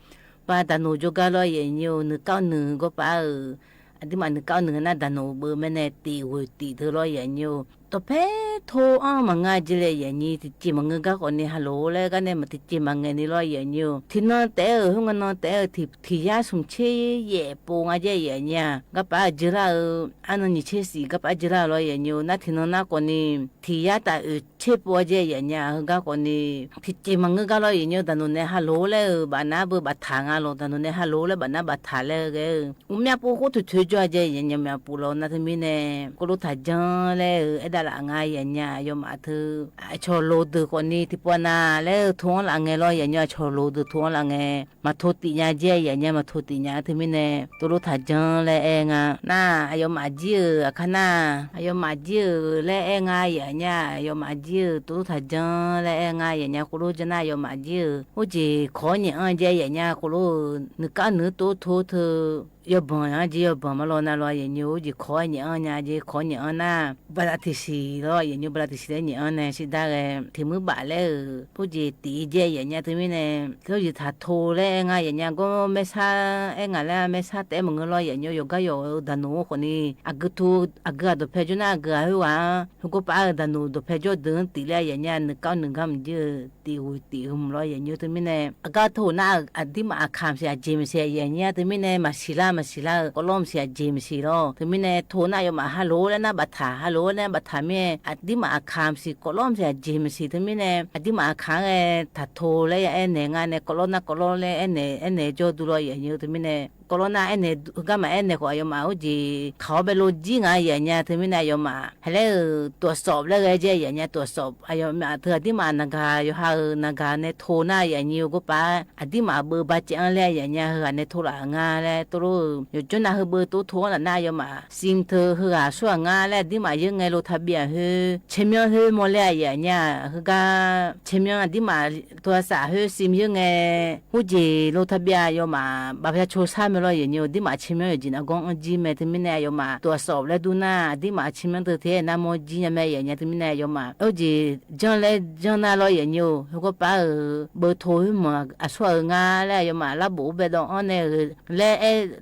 pa daꞈ noˬ jaw gaˇ law yehˬ nyi-oˬ. Nuˬ kaˆ nuˬ g'awˇ paˍ-oˬ, a diˉ maꞈ nuˬ kaˆ nuˬ naˆ daꞈ noˬ beuꞈ meh neh tiꞈ g'oˬ tiꞈ teu law yehˬ nyi-oˬ. Tawˬ hpehˇ hto anˇ maˬ ngaˇ jeˬ leh yehˬ nyi, teˇ ceuˬ maˬ ngeu gaˇ k'awꞈ ni ha loˍ leh gaˇ neh maˬ teˇ ceuˬ maˬ ngeh ni law yehˬ nyi-oˬ. Hti naˇ tehꞈ-euˬ, hui ngaˬ naw tehꞈ-euˬ, hti yaˇ suhˍ cheˇ yehˬ po ngaˇ jeˬ yehˬ nyi-a. Kanˇ paˉ jeu laˇ-eu, aˉ naw nyi cheˇ shiˍ kanˇ paˉ jeu laˇ-eu law yehˬ nyi-oˬ. Naˆ hti naˇ naˆ k'awꞈ ni hti yaˇ taˍ uiˍ cheˇ po a jeˬ yehˬ nyi-a. Hui gaˇ k'awꞈ ni hti ceuˬ maˬ ngeu gaˇ law yehˬ nyi-oˬ. Daꞈ noˬ neh ha loˍ leh-euˬ, baˬ naˉ beuꞈ baˬ htaˍ ngaˇ loˬ. Daꞈ noˬ neh ha loˍ leh baˬ naˉ baˬ htaˍ leh geh-eu, uˉ myaˇ po k'oˆ tuˬ tuˬ jaw a jeˬ yehˬ nyi, myaꞈ poꞈ law naˆ teˇ miˇ neh k'oˆ lo htaꞈ janˇ leh-euˬ, ehˉ daꞈ laꞈ ngaˇ yehˬ nyi-a. Yawˇ maˬ hteu a chaw loˍ deuˬ k'awꞈ ni teˇ pawˆ na leh-euˬ, hto anˇ laꞈ ngeh law yehˬ nyi-a. Chaw loˍ deuˬ hto anˇ laꞈ ngeh, maˬ hto tiꞈ nyi a jeˬ yehˬ nyi, maˬ hto tiꞈ nyi a hteˇ miˇ neh to lo htaꞈ janˇ leh ehˉ ngaˇ naˆ. A yawˇ maˬ jiˇ-euˬ a hk'aˇ naˆ, a yawˇ maˬ jiˇ-euˬ leh ehˉ ngaˇ yehˬ nyi-a. A yawˇ maˬ jiˇ-euˬ to lo htaꞈ janˇ leh ehˉ ngaˇ yehˬ nyi. K'oˆ lo janˇ naˆ, a yawˇ maˬ jiˇ-euˬ oˇ jeˬ hkawˉ nyi anˇ jeˬ yehˬ nyi-a. K'oˆ lo nuˬ kaˆ nuˬ to hto hteu yawˇ banˬ a jeˬ yawˇ banˬ maˇ law naˆ law yehˬ nyi-oˬ. Oˇ jeˬ hkawˉ nyi anˇ nyi a jeˬ hkawˉ nyi anˇ naˆ, baˆ laꞈ teꞈ shiˍ law yehˬ nyi-oˬ. Baˆ laꞈ teꞈ shiˍ leh nyi anˇ neh shiˍ daˇ geh hteꞈ muiˉ baˬ leh-euˬ, oˇ jeˬ tiꞈ jeˬ yehˬ nyi hteˇ miˇ neh, oˇ jeˬ htaꞈ hto leh ehˉ ngaˇ yehˬ nyi. G'awˇ mehˇ shaˉ ehˉ ngaˬ leh mehˇ shaˉ tehꞈ maˬ ngeu law yehˬ nyi-oˬ. Yawˬ gaˇ yawˬ daꞈ noˬ oˇ k'awꞈ ni, a geu hto, a geu a dawˬ hpeh jawˇ naˆ, a geu a hui g'a, hui k'oˆ paˍ-euˬ daꞈ noˬ dawˬ hpeh jawˇ deuˬ tiꞈ leh yehˬ nyi-a. Nuˬ kaˆ nuˬ gaˇ mvuhˇ jeˬ tiꞈ g'oˬ tiꞈ hui mvuhˇ law yehˬ nyi hteˇ miˇ neh, a gaˇ hto naˆ a diˉ maꞈ a hkanˍ shiˍ a jeˬ maˬ shiˍ yehˬ nyi-a hteˇ miˇ neh, maˬ shiˍ laˇ maˬ shiˍ laˇ-euˬ, k'awꞈ lawˇ maˬ shiˍ a jeˬ maˬ shiˍ law hteˇ miˇ neh. Hto naˆ yawˇ maˬ ha loˍ leh naˆ baˬ htaˍ, ha loˍ leh naˆ baˬ htaˍ miˇ-ehˍ, a diˉ maꞈ a hkanˍ shiˍ k'awꞈ lawˇ maˬ shiˍ a jeˬ maˬ shiˍ hteˇ miˇ neh, a diˉ maꞈ a hkanˍ geh htaꞈ hto leh yaˇ ehˉ neh ngaˇ neh k'awꞈ lawˇ naˆ k'awꞈ lawˇ leh ehˉ neh, ehˉ neh jawˇ duˬ law yehˬ nyi hteˇ miˇ neh. K'awꞈ lawˇ naˆ ehˉ neh, hui gaˇ maˬ ehˉ neh k'o, a yawˇ maˬ oˇ jeˬ hk'aˬ hawˉ beh lo jiˇ ngaˬ yehˬ nyi hteˇ miˇ neh. A yawˇ maˬ heh leh-euˬ ตรวจสอบ leh geh jeˬ yehˬ nyi. ตรวจสอบ a yawˇ maˬ hteˇ a diˉ maꞈ naˬ gaˬ yawˬ ha-euˬ naˬ gaˬ neh hto naˆ yehˬ nyi-oˬ. K'oˆ paˍ a diˉ maꞈ beu ba ceh anˇ leh yehˬ nyi hui g'aꞈ neh hto laꞈ ngaˇ leh to lo, yawˬ jawˇ naˆ hui beu to hto laꞈ naˆ a yawˇ maˬ ซิม hteu hui g'aꞈ shuˉ a ngaˇ leh a diˉ maˬ yeuˇ ngeh lo ทะเบียน hui chehˇ myanˇ hui mawˬ leh yehˬ nyi hui gaˇ chehˇ myanˇ a diˉ maˬ โทรศัพท์ hui ซิม yeuˇ ngeh, oˇ jeˬ lo ทะเบียน a yawˇ maˬ บัตรประชาชน shaˉ meh law yehˬ nyi-oˬ. Diˉ maꞈ chehˇ myanˇ yawˬ jeˬ naꞈ gawˇ anˇ jiˇ meh hteˇ miˇ neh, a yawˇ maˬ ตรวจสอบ leh duˇ naˆ a diˉ maꞈ chehˇ myanˇ hteˇ hteˇ naˆ mawˇ jiˇ nyi meh yehˬ nyi hteˇ miˇ neh. A yawˇ maˬ oˇ jeˬ janˇ leh janˇ naˆ law yehˬ nyi-oˬ. Hui k'oˆ paˍ-euˬ beu hto hui mawˬ a shuˉ-euˬ ngaˇ leh a yawˇ maˬ laˇ boꞈ oˇ beh dawˇ anˇ neh leh,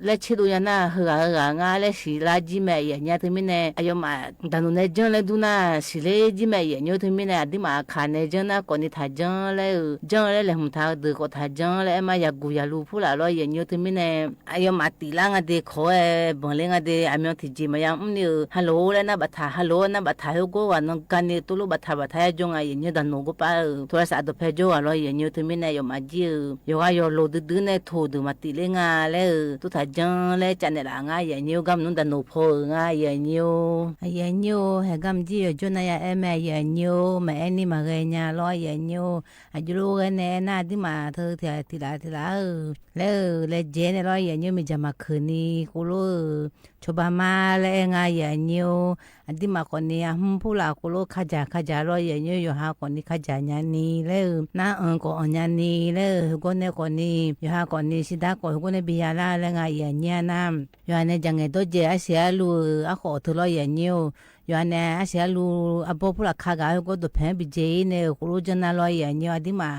leh chehˇ lo yaˇ naˆ hui g'aꞈ hui g'aꞈ ngaˇ leh shiˍ laˇ jiˇ meh yehˬ nyi hteˇ miˇ neh. A yawˇ maˬ daꞈ noˬ neh janˇ leh duˇ naˆ shiˍ leh jiˇ meh yehˬ nyi hteˇ miˇ neh. A diˉ maꞈ a hkanˍ neh janˇ naˆ k'awꞈ ni htaꞈ janˇ leh-euˬ, janˇ leh lehˬ hmuˍ htaꞈ deuˬ k'awꞈ htaꞈ janˇ leh ehˉ maˇ yaꞈ guˬ yaꞈ lu hpfuhˆ laꞈ law yehˬ nyi hteˇ miˇ neh. A yawˇ maˬ tiꞈ laˇ ngaˇ de hkawˉ-ehˍ banˬ leh ngaˇ de a myaw tiꞈ jeˬ maˬ yaˇ mvuhˇ nyi-euˬ. Ha loˍ leh naˆ baˬ htaˍ, ha loˍ naˆ baˬ htaˍ hui k'oˆ g'aꞈ naw gaˇ neh to lo baˬ htaˍ baˬ htaˍ yaˇ jawˇ ngaˬ yehˬ nyi daꞈ noˬ k'oˆ paˍ-euˬ โทรศัพท์ dawˬ hpeh jawˇ g'aꞈ law yehˬ nyi hteˇ miˇ neh. A yawˇ maˬ jiˇ-euˬ yawˬ g'aˇ yawˬ loˍ duiˉ duiˉ neh hto deuˬ maˬ tiꞈ leh ngaˇ leh-euˬ, to htaꞈ janˇ leh ca nehˬ laꞈ ngaˇ yehˬ nyi-oˬ. Gaˇ mvuhˇ nuˉ daꞈ noˬ hpawˇ-euˬ ngaˇ yehˬ nyi-oˬ. Yehˬ nyi-oˬ, heh gaˇ mvuhˇ jiˇ yawˬ jawˇ naˆ yaˇ ehˉ meh yehˬ nyi-oˬ. Maˬ ehˉ niˇ maˬ g'eh nyi law yehˬ nyi-oˬ. A juˇ lo g'eh neh naˆ a diˉ maꞈ hteˇ tiꞈ laꞈ tiꞈ laꞈ-euˬ leh-euˬ leh jehˬ neh law yehˬ nyi-oˬ. Miˬ jaˬ maˬ hkeuˍ ni k'oˆ lo-euˬ chaw ba maˇ leh ngaˇ yehˬ nyi-oˬ. Aˬ diˉ maˬ k'awꞈ ni a hmeuˇ hpuˇ laˬ k'o lo hk'a jaˬ hk'a jaˬ law yehˬ nyi-oˬ. Yawˬ ha k'awꞈ ni hk'a jaˬ nyi ni leh, naˆ uiˍ k'awꞈ awˬ nyi ni leh, hui gawˇ nehˇ k'awꞈ ni, yawˬ ha k'awꞈ ni shi daˇ k'awꞈ hui gawˇ nehˇ biˇ ya laˇ leh ngaˇ yehˬ nyi naˇ. Yawˬ ha nehˬ jaˬ ngehˬ dawˇ jehˬ a shiˍ a luˬ aˉ hk'awꞈ awˬ hteu law yehˬ nyi-oˬ. Yawˬ ha nehˬ a shiˍ a luˬ a bawˇ hpuˇ laˬ hk'a gaˬ hui gawˇ dawˬ hpehꞈ biˇ jehˬ-e nehˬ k'oꞈ lo jaˇ naˇ law yehˬ nyi-oˬ. Aˬ diˉ maˬ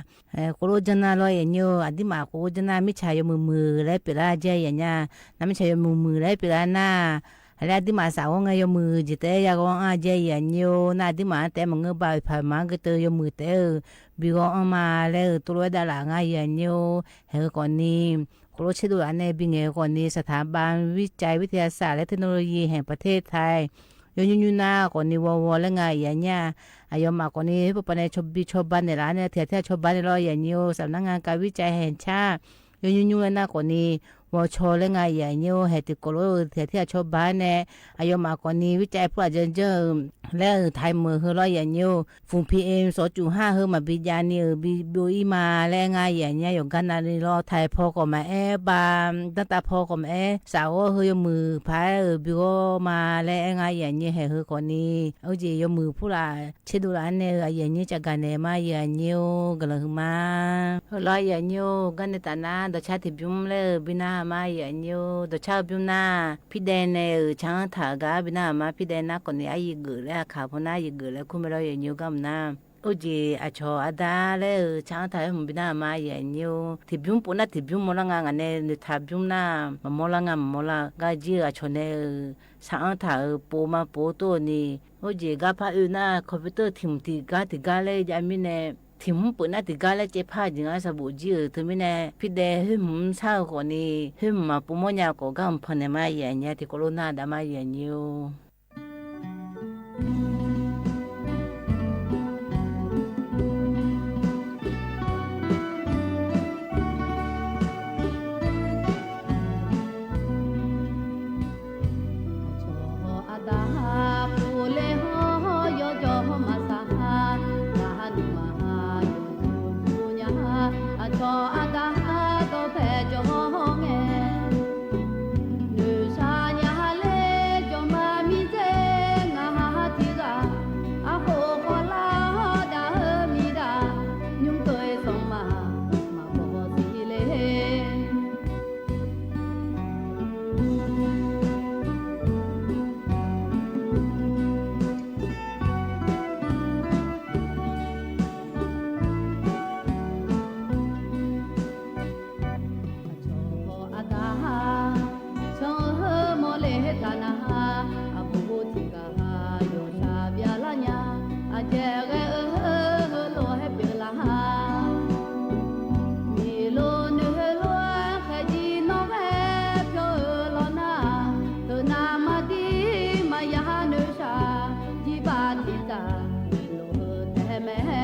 k'oꞈ lo jaˇ naˇ law yehˬ nyi-oˬ. Aˬ diˉ maˬ k'oꞈ lo jaˇ naˇ miˇ chaˬ yawˇ muiˬ muiˬ leh peꞈ laˇ jehˬ yehˬ nyi. Naˆ miˇ chaˬ yawˇ muiˬ muiˬ leh peꞈ laˇ naˇ. Leh aˬ diˉ maˬ shaˍ g'awˇ ngaˇ yawˇ muiˬ jehˬ tehꞈ yaˇ g'awˇ anˇ jehˬ yehˬ nyi-oˬ. Naˆ aˬ diˉ maˬ tehꞈ maˬ ngeuˇ ba ve hpaˍ maˬ geuˇ te yawˇ muiˬ tehꞈ-oˬ, biˇ g'awˇ anˇ ma leh-oˬ, to lo ehˉ daꞈ laꞈ ngaˇ yehˬ nyi-oˬ. Hehˬ hui k'awꞈ ni k'oꞈ lo chehˇ do laꞈ nehˬ biˇ ngehˬ k'awꞈ ni สถาบันวิจัยวิทยาศาสตร์และเทคโนโลยีแห่งประเทศไทย yawˇ nyi nyi naˇ k'awꞈ ni g'awˇ g'awˇ leh ngaˇ yehˬ nyi. Aˬ yawˇ maˬ k'awꞈ ni heuˆ pa pa nehˬ chaw biˇ chaw ba nehˬ laꞈ nehˬ hteꞈ hteˇ chaw ba nehˬ law yehˬ nyi-oˬ. สำนักงานการวิจัยแห่งชาติ yawˇ nyi nyi leh naˇ k'awꞈ ni g'awˇ chaw leh ngaˇ yehˬ nyi-oˬ. Hehˬ teꞈ k'oꞈ lo hteꞈ hteˇ chaw ba nehˬ, aˬ yawˇ maˬ k'awꞈ ni วิจัย hpuˇ laˬ jaˇ jaˇ-euˬ leh-euˬ htaiˍ meuˍ hui law yehˬ nyi-oˬ. Hpu hpiˇ-e sawˉ cuˬ haˇ hui maˍ biˇ jaˇ ni-euˬ biˇ bo iˉ ma leh ngaˇ yehˬ nyi-a. Yawˬ gaˇ na ni law htaiˍ hpaw k'awꞈ maˍ ehˉ ba, daˇ taˇ hpaw k'awꞈ maˍ ehˉ shaˍ g'awˇ hui yawˇ muiˬ hpaˍ-eˬ-euˬ biˇ g'awˇ ma leh ngaˇ yehˬ nyi. Hehˬ hui k'awꞈ ni oˇ jeˬ yawˇ muiˬ hpuˇ laˬ chehˇ do laꞈ nehˬ-euˬ aˬ yehˬ nyi ca gaˬ nehˬ maˇ yehˬ nyi-oˬ. Gaˬ lawˬ hui ma law yehˬ nyi-oˬ. Gaˇ nehˬ taˍ naˇ dawˬ chaˇ hteꞈ biˇ mvuhˇ leh-euˬ biˇ naˇ maˇ yehˬ nyi-oˬ. Dawˬ chaˇ biˇ mvuhˇ naˇ hpiˇ deh nehˬ-euˬ chaꞈ anˇ htaꞈ gaˇ biˇ naˇ maˇ hpiˇ deh naˇ k'awꞈ ni aˉ yeˬ geuꞈ leh a hkanˍ hpu naˉ yeˬ geuꞈ leh hkuˇ meh law yehˬ nyi-oˬ. Gaˇ mvuhˇ naˇ oˇ jeˬ aˬ chawˬ a daˇ leh-euˬ chaꞈ anˇ htaꞈ heuˆ mvuhˇ biˇ naˇ maˇ yehˬ nyi-oˬ. Hteꞈ biˇ mvuhˇ poꞈ naˇ hteꞈ biˇ mvuhˇ mawˇ laˇ ngaˇ. Ngaˬ nehˬ nehˬ htaꞈ biˇ mvuhˇ naˇ maˍ mawˇ laˇ ngaˇ maˍ mawˇ laˇ gaˇ jiˇ-euˬ. Aˬ chawˬ nehˬ-euˬ chaꞈ anˇ htaꞈ-euˬ poˬ maˇ poˬ toˆ ni oˇ jeˬ gaˇ hpaˇ oˇ naˇ hk'aw piˇ teuˇ hteꞈ mvuhˇ tiꞈ gaˇ tiꞈ gaˇ leh jaˇ miˇ nehˬ hteꞈ mvuhˇ poꞈ naˇ tiꞈ gaˇ leh ceh hpaˇ jeˬ ngaˇ shaˍ boꞈ jiˇ-euˬ. Hteꞈ miˇ nehˬ hpiˇ deh heuˆ mvuhˇ shaˉ-eu k'awꞈ ni heuˆ mvuhˇ maˍ poˬ mawˇ nyi k'awꞈ gaˇ mvuhˇ hpaw nehˬ maˇ yehˬ nyi-a. Hteꞈ k'oꞈ lo naˇ daꞈ maˇ yehˬ nyi-oˬ. Aˬ chawˬ a daꞈ ha poˬ leh hawˉ yawˇ jawˇ maˇ shaˍ ha, ngaˬ ha nuˬ maˇ ha yoˬ tuˬ tuˬ nyi ha. Aˬ chawˬ a daꞈ ha dawˇ hpehꞈ jawˇ ngeh, nuˬ sha nyi ha leh jawˇ maˇ miˇ ceˇ ngaˬ ha ha tiˉ g'a. A hoꞈ k'aw laˇ hawˉ daꞈ heuˆ miˇ daꞈ, nyi toˇ-e sawˍ maˇ maˇ g'awˬ shiˍ le. Aˬ chawˬ a daꞈ ha, chaw heuˆ mawˇ leh hehˉ taˍ naˍ ha, a poˍ tiꞈ kaꞈ ha yawˬ sha byaꞈ laˇ nyi-a. A jehˬ g'eh heuˆ heuˆ lo hehˉ peuˬ laˇ ha. Miˬ lo nuˬ hui lo hk'e jiˇ nawˬ g'eh pyawˇ-eu law naˇ, teuꞈ naˍ maˇ tiˉ maˇ yaˇ ha nuˬ sha, jiˇ baˆ tiꞈ taˍ lo hui tehꞈ meh. Aˬ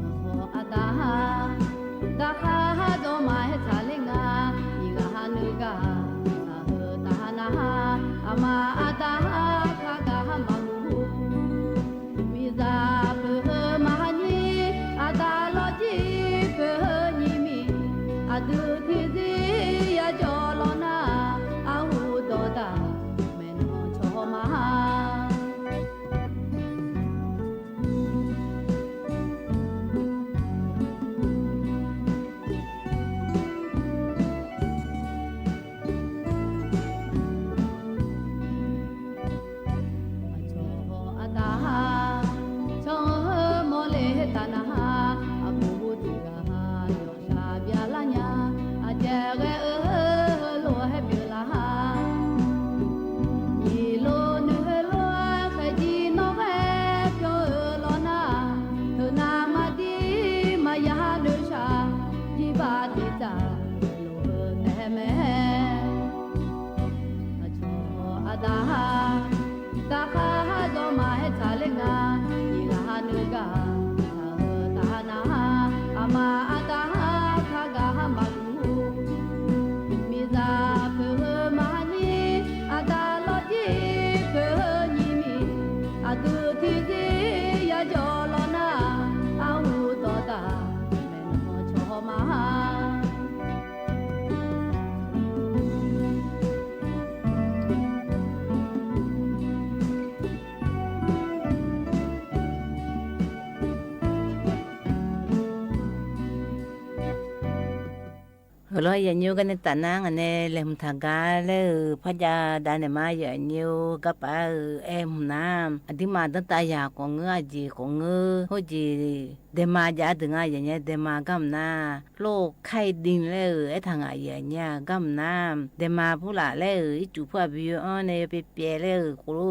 chawˬ a daꞈ ha, daꞈ hk'aˇ ha dawˇ maˇ heˆ htaꞈ leh ngaˬ, miˬ g'a ha nuˬ gaˬ, a hui taˍ ha naˍ ha, a ma a daꞈ ha hk'a gaˬ ha maˇ gu. Miˬ zaꞈ peuˬ hui maˇ ha nyi, a daꞈ lawˇ jiˇ peuˬ hui nyi miˬ, a duˬ hteˇ ziˇ yaˇ jawˇ law naˇ, a hoꞈ dawˇ daꞈ mehˬ nawˬ chaw maˇ ha. Aˬ chawˬ a daꞈ ha, chaw heuˆ mawˇ leh hehˉ taˍ naˍ ha, a poˍ tiꞈ kaꞈ ha yawˬ sha byaꞈ laˇ nyi-a. A jehˬ g'eh heuˆ heuˆ lo hehˉ peuˬ laˇ ha. Miˬ lo nuˬ hui lo hk'e jiˇ nawˬ g'eh pyawˇ-eu law naˇ, teuꞈ naˍ maˇ tiˉ maˇ yaˇ ha nuˬ sha, jiˇ baˆ tiꞈ taˍ lo hui tehꞈ meh. Aˬ chawˬ a daꞈ ha, daꞈ hk'aˇ ha dawˇ maˇ heˆ htaꞈ leh ngaˬ, miˬ g'a ha nuˬ gaˬ, a hui taˍ ha naˍ ha, a ma a daꞈ ha hk'a gaˬ ha maˇ gu. Miˬ zaꞈ peuˬ hui maˇ ha nyi, a daꞈ Peuˬ law yaꞈ nyi-oˬ, gaˇ nehˇ taˍ naˉ ngaˬ nehˇ lehˬ hmꞈ htaꞈ gaˇ lehˬ-euˬ hpaˇ jaˇ daꞈ nehˬ maˇ yaꞈ nyi-oˬ, gaˇ paˍ-euˬ ehˉ hmawˬ naˉ, aˬ diˉ maˬ dawˇ taˍ yaꞈ k'awꞈ ngeuˉ, aˬ jeˬ k'awꞈ ngeuˉ, hoˉ jeˬ dehˬ ma jaˇ deuˬ ngaˇ yaꞈ nyi dehˬ ma gaˇ mvuhˇ naˉ, โรคไข้ดิน lehˬ-euˬ ehˉ htaꞈ ngaˬ yaꞈ nyi gaˇ mvuhˇ naˉ, dehˬ ma hpuˇ laꞈ lehˬ-euˬ iˉ cuˬ hpuˇ aꞈ biˇ yawˇ anˇ nehˇ yawˇ pehˇ pehˇ lehˬ-euˬ k'oˆ lo,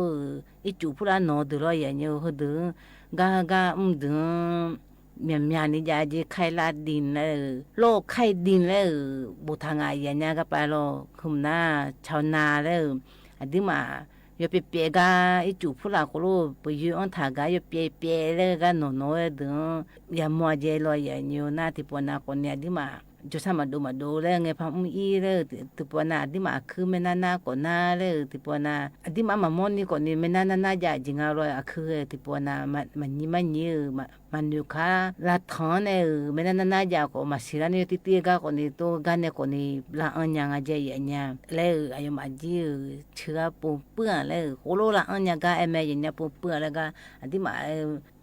iˉ cuˬ hpuˇ laꞈ nawˬ deuˬ law yaꞈ nyi-oˬ, hui deuˬ gaˇ gaˇ mvuhˇ deuˬ myaꞈ myaꞈ nyi jaˇ jeˇ ไข้ลาติน lehˬ-euˬ โรคไข้ดิน lehˬ-euˬ bon htaꞈ ngaˬ yaꞈ nyi gaˇ paˍ law, hkui mvuhˇ naˉ ชาวนา lehˬ-euˬ aˬ diˉ maˬ yawˇ pehˇ pehˇ gaˇ iˉ cuˬ hpuˇ laꞈ k'oˆ lo, peuˬ yawˇ anˇ htaꞈ gaˇ yawˇ pehˇ pehˇ lehˬ gaˇ nawˬ nawˬ-e deuˬ-anˇ yaꞈ mawˇ a jehˇ law yaꞈ nyi-oˬ. Naˆ teˇ pawˆ naˆ k'awꞈ nyi aˬ diˉ maˬ jawˬ shaˉ maˬ doꞈ maˬ doꞈ lehˬ ngeh hpaˇ mvuhˇ iˉ lehˬ-euˬ teˇ pawˆ naˆ aˬ diˉ maˬ aˬ hkuiˉ meh naˇ naˇ k'awꞈ naˇ lehˬ-euˬ teˇ pawˆ naˆ aˬ diˉ maˬ maˬ mawˇ nyi k'awꞈ nyi meh naˇ naˇ naˇ jaˇ jeˬ ngaˇ law aˬ hkuiˉ-e teˇ pawˆ naˆ maˍ nyi maˇ nyi-euˬ maˍ nuˬ hk'aˉ laˇ htaˍ nehˬ-euˬ meh naˇ naˇ naˇ jaˇ k'awꞈ maˍ shiˍ laˇ nehˬ yawˇ teˇ teˇ gaˇ k'awꞈ nyi to gaˇ nehˬ k'awꞈ nyi laˇ anˇ nyi ngaˇ jehˇ yaꞈ nyi lehˬ-euˬ, aˬ yaw maꞈ jiˉ-euˬ chi g'aˇ pon puiˉ-a lehˬ-euˬ k'oˆ lo laˇ anˇ nyi gaˇ ehˉ meh yaꞈ nyi pon puiˉ-a lehˬ gaˇ aˬ diˉ maˬ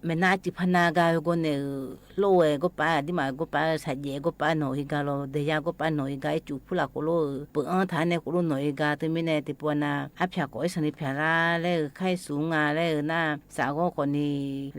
meh naˇ ceuˬ hpaˇ naˇ gaˇ ve g'awˇ nehˬ-euˬ, loˇ-e g'awˇ paˍ aˬ diˉ maˬ g'awˇ paˍ shaꞈ jehˬ g'awˇ paˍ nawˬ-e gaˇ law, dehˬ yaˇ g'awˇ paˍ nawˬ-e gaˇ iˉ cuˬ hpuˇ laꞈ k'oˆ lo, peuˬ anˇ htaˇ nehˬ k'oˆ lo nawˬ-e gaˇ teˇ miˇ nehˬ teˇ pawˆ naˆ aˉ hpaꞈ k'awꞈ iˉ shaˍ nyi hpaꞈ laˇ lehˬ-euˬ hk'aˇ suˍ ngaˇ lehˬ-euˬ naˆ saꞈ g'awˇ k'awꞈ nyi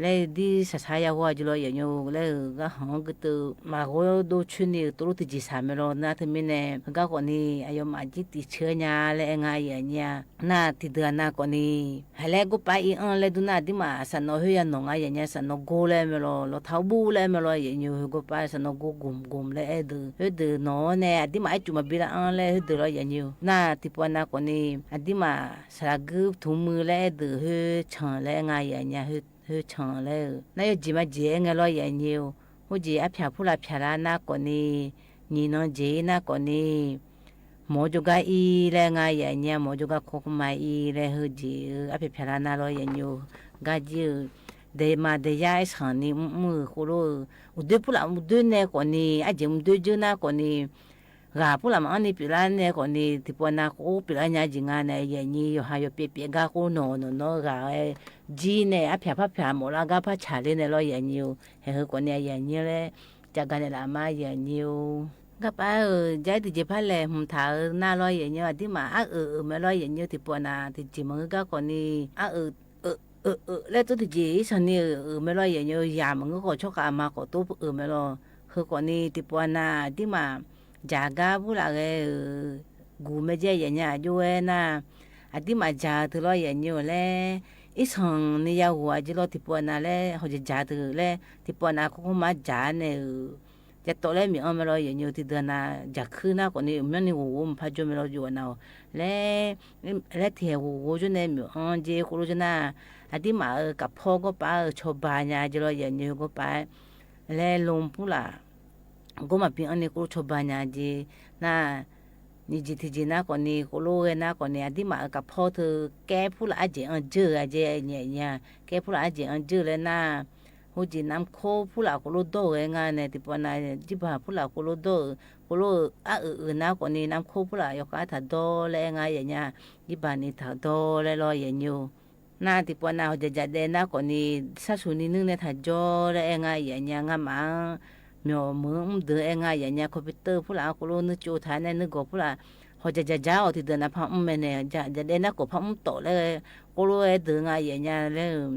lehˬ diˇ shaˍ shaˍ yaˇ g'awˇ a ji law yaꞈ nyi-oˬ lehˬ-euˬ g'aˇ haˍ g'uˇ teu maˍ g'awˇ doˇ chehˇ nyi-euˬ to lo teˇ jeˬ shaˍ meh law naˆ teˇ miˇ nehˬ gaˇ k'awꞈ nyi aˬ yaw maꞈ jiˉ tiꞈ chehˇ nyi lehˬ ngaˇ yaꞈ nyi naˆ teˇ deuˬ a naˆ k'awꞈ nyi haiˬ lehˬ g'awˇ paˍ iˉ anˇ leh duˇ naˆ aˬ diˉ maˬ saˍ nawˍ heuˆ yaˇ nawˬ ngaˇ yaꞈ nyi saˍ nawˍ g'awˇ leh meh law lawˬ htaˇ buˇ leh meh law yaꞈ nyi-oˬ, hui g'awˇ paˍ saˍ nawˍ g'awˇ gomˬ gomˬ leh ehˉ deuˬ heuˆ deuˬ nawˬ nehˬ aˬ diˉ maˬ iˉ cuˬ maˍ biˇ laˇ anˇ leh heuˆ deuˬ law yaꞈ nyi-oˬ. Naˆ teˇ pawˆ naˆ k'awꞈ nyi aˬ diˉ maˬ saˍ laꞈ guiˇ htoꞈ mui leh ehˉ deuˬ heuˆ chanˬ leh ngaˇ yaꞈ nyi heuˆ chanˬ leh-euˬ naˆ yawˇ jeˬ maˇ jeˬ ehˉ ngeh law yaꞈ nyi-oˬ. Hoˉ jeˬ aˉ hpaꞈ hpuˇ laꞈ hpaꞈ laˇ naˆ k'awꞈ nyi nyi nawˬ jeˬ naˆ k'awꞈ nyi mawˬ jaw gaˇ i leh ngaˇ yaꞈ nyi mawˬ jaw gaˇ hk'aw hk'oˆ ma i leh hui jeˬ-euˬ aˉ hpaꞈ hpaꞈ laˇ naˆ law yaꞈ nyi-oˬ. Gaˇ jiˇ-euˬ dehˬ maˬ dehˬ yaˇ ehˉ shaˍ nyi mvuhˇ mvuhˇ-euˬ k'oˆ lo-euˬ uˍ doˇ hpuˇ laꞈ mvuhˇ doˇ nehˬ k'awꞈ nyi aˉ jeˬ mvuhˇ doˇ jeuˇ naˆ k'awꞈ nyi g'aˬ hpuˇ laꞈ maˍ anˉ nyi piˬ laˇ nehˬ k'awꞈ nyi teˇ pawˆ naˆ k'oˆ piˬ laˇ nyi jeˬ ngaˇ nehˬ yaꞈ nyi yawˬ ha yawˬ pehˇ pehˇ gaˇ k'oˆ nawˬ nawˬ nawˬ g'aˬ-e jiˇ nehˬ aˉ hpaꞈ hpaˇ hpaꞈ mawꞈ laˇ gaˇ hpaˇ chaˬ le nehˬ law yaꞈ nyi-oˬ. Heh hui k'awꞈ nyi yaꞈ nyi leh ca gaˇ nehˬ laꞈ maˇ yaꞈ nyi-oˬ. G'aˇ paˍ-euˬ jaˇ iˉ teˇ jeˬ hpaˇ lehˬ hmawˬ htaꞈ-euˬ naˆ law yaꞈ nyi aˬ diˉ maˬ aˉ uiˍ uiˍ meh law yaꞈ nyi teˇ pawˆ naˆ teˇ jeˬ maˬ hui gaˇ k'awꞈ nyi aˉ uiˍ uiˍ uiˍ leh tcuhˉ teˇ jeˬ iˉ shaˍ nyi uiˍ uiˍ meh law yaꞈ nyi yaꞈ maˬ hui k'awꞈ chaw k'aꞈ maˬ k'awꞈ toˉ uiˍ meh law. Hui k'awꞈ nyi teˇ pawˆ naˆ aˬ diˉ maˬ jaˬ gaˇ puˇ laꞈ g'eh-euˬ guˬ meh jehˇ yaꞈ nyi aꞈ jaˇ-e naˆ aˬ diˉ maˬ jaˬ teuˬ law yaꞈ nyi-oˬ leh iˉ shaˍ nyi yaˇ g'oˬ aꞈ jaˇ law teˇ pawˆ naˆ leh hawˬ jaˬ jaˬ teuˬ leh teˇ pawˆ naˆ hk'aw hk'oˆ maˇ jaˬ nehˬ-euˬ ca tawˆ leh miˬ anˇ meh law yaꞈ nyi-oˬ. Teˇ deuˬ naˆ jaˬ hkuiˇ naˆ k'awꞈ nyi mvuhˇ nyi g'oˬ g'oˬ mvuhˇ hpaˇ jawˇ meh law yaꞈ nyi-oˬ leh leh teˇ hehˍ g'oˬ g'oˬ jawˇ nehˬ miˬ anˇ jehˇ k'oˆ lo jawˇ naˆ aˬ diˉ maˬ-euˬ kaꞈ hpawˇ g'awˇ paˍ-euˬ chaw ba nyi a jaˇ law yaꞈ nyi g'awˇ paˍ leh lo puˇ laꞈ g'awˇ maˬ piˇ anˇ nyi k'oˆ lo chaw ba nyi a jeˬ naˆ nyi jeˬ teˇ jeˬ naˆ k'awꞈ nyi k'oˆ lo g'eh naˆ k'awꞈ nyi aˬ diˉ maˬ-euˬ kaꞈ hpawˇ teuˬ kehˉ puˇ laꞈ aˉ jehˬ anˇ jeuˇ a jehˇ nyi nyi kehˉ puˇ laꞈ aˉ jehˬ anˇ jeuˇ leh naˆ hoˉ jeˬ naˆ mvuhˇ hkoˇ puˇ laꞈ k'oˆ lo dawˇ g'eh ngaˇ nehˬ teˇ pawˆ naˆ jiˇ baˬ puˇ laꞈ k'oˆ lo dawˇ-euˬ k'oˆ lo aˉ uiˍ uiˍ naˆ k'awꞈ nyi naˆ mvuhˇ hkoˇ puˇ laꞈ yawˇ k'aˉ htaꞈ dawˇ leh ngaˇ yaꞈ nyi jiˇ baˬ nyi htaꞈ dawˇ leh law yaꞈ nyi-oˬ. Naˆ teˇ pawˆ naˆ hawˬ jaˬ jaˬ deh naˆ k'awꞈ nyi shaˉ shuˍ nyi nuˇ nehˬ htaꞈ jawˇ leh ehˉ ngaˇ yaꞈ nyi ngaˇ maˬ-anˉ miˬ awˬ meuˍ mvuhˇ deuˬ ehˉ ngaˇ yaꞈ nyi hk'aw pi teuˇ puˇ laꞈ k'oˆ lo nuˇ co htaꞈ nehˬ nuˇ gawˬ puˇ laꞈ hawˬ jaˬ jaˬ jaˇ-oˬ. Teˇ deuˬ naˆ hpaˇ mvuhˇ meh nehˬ jaˬ deh naˆ k'awꞈ hpaˇ mvuhˇ tawˍ leh k'oˆ lo ehˉ deuˬ ngaˇ yaꞈ nyi leh-euˬ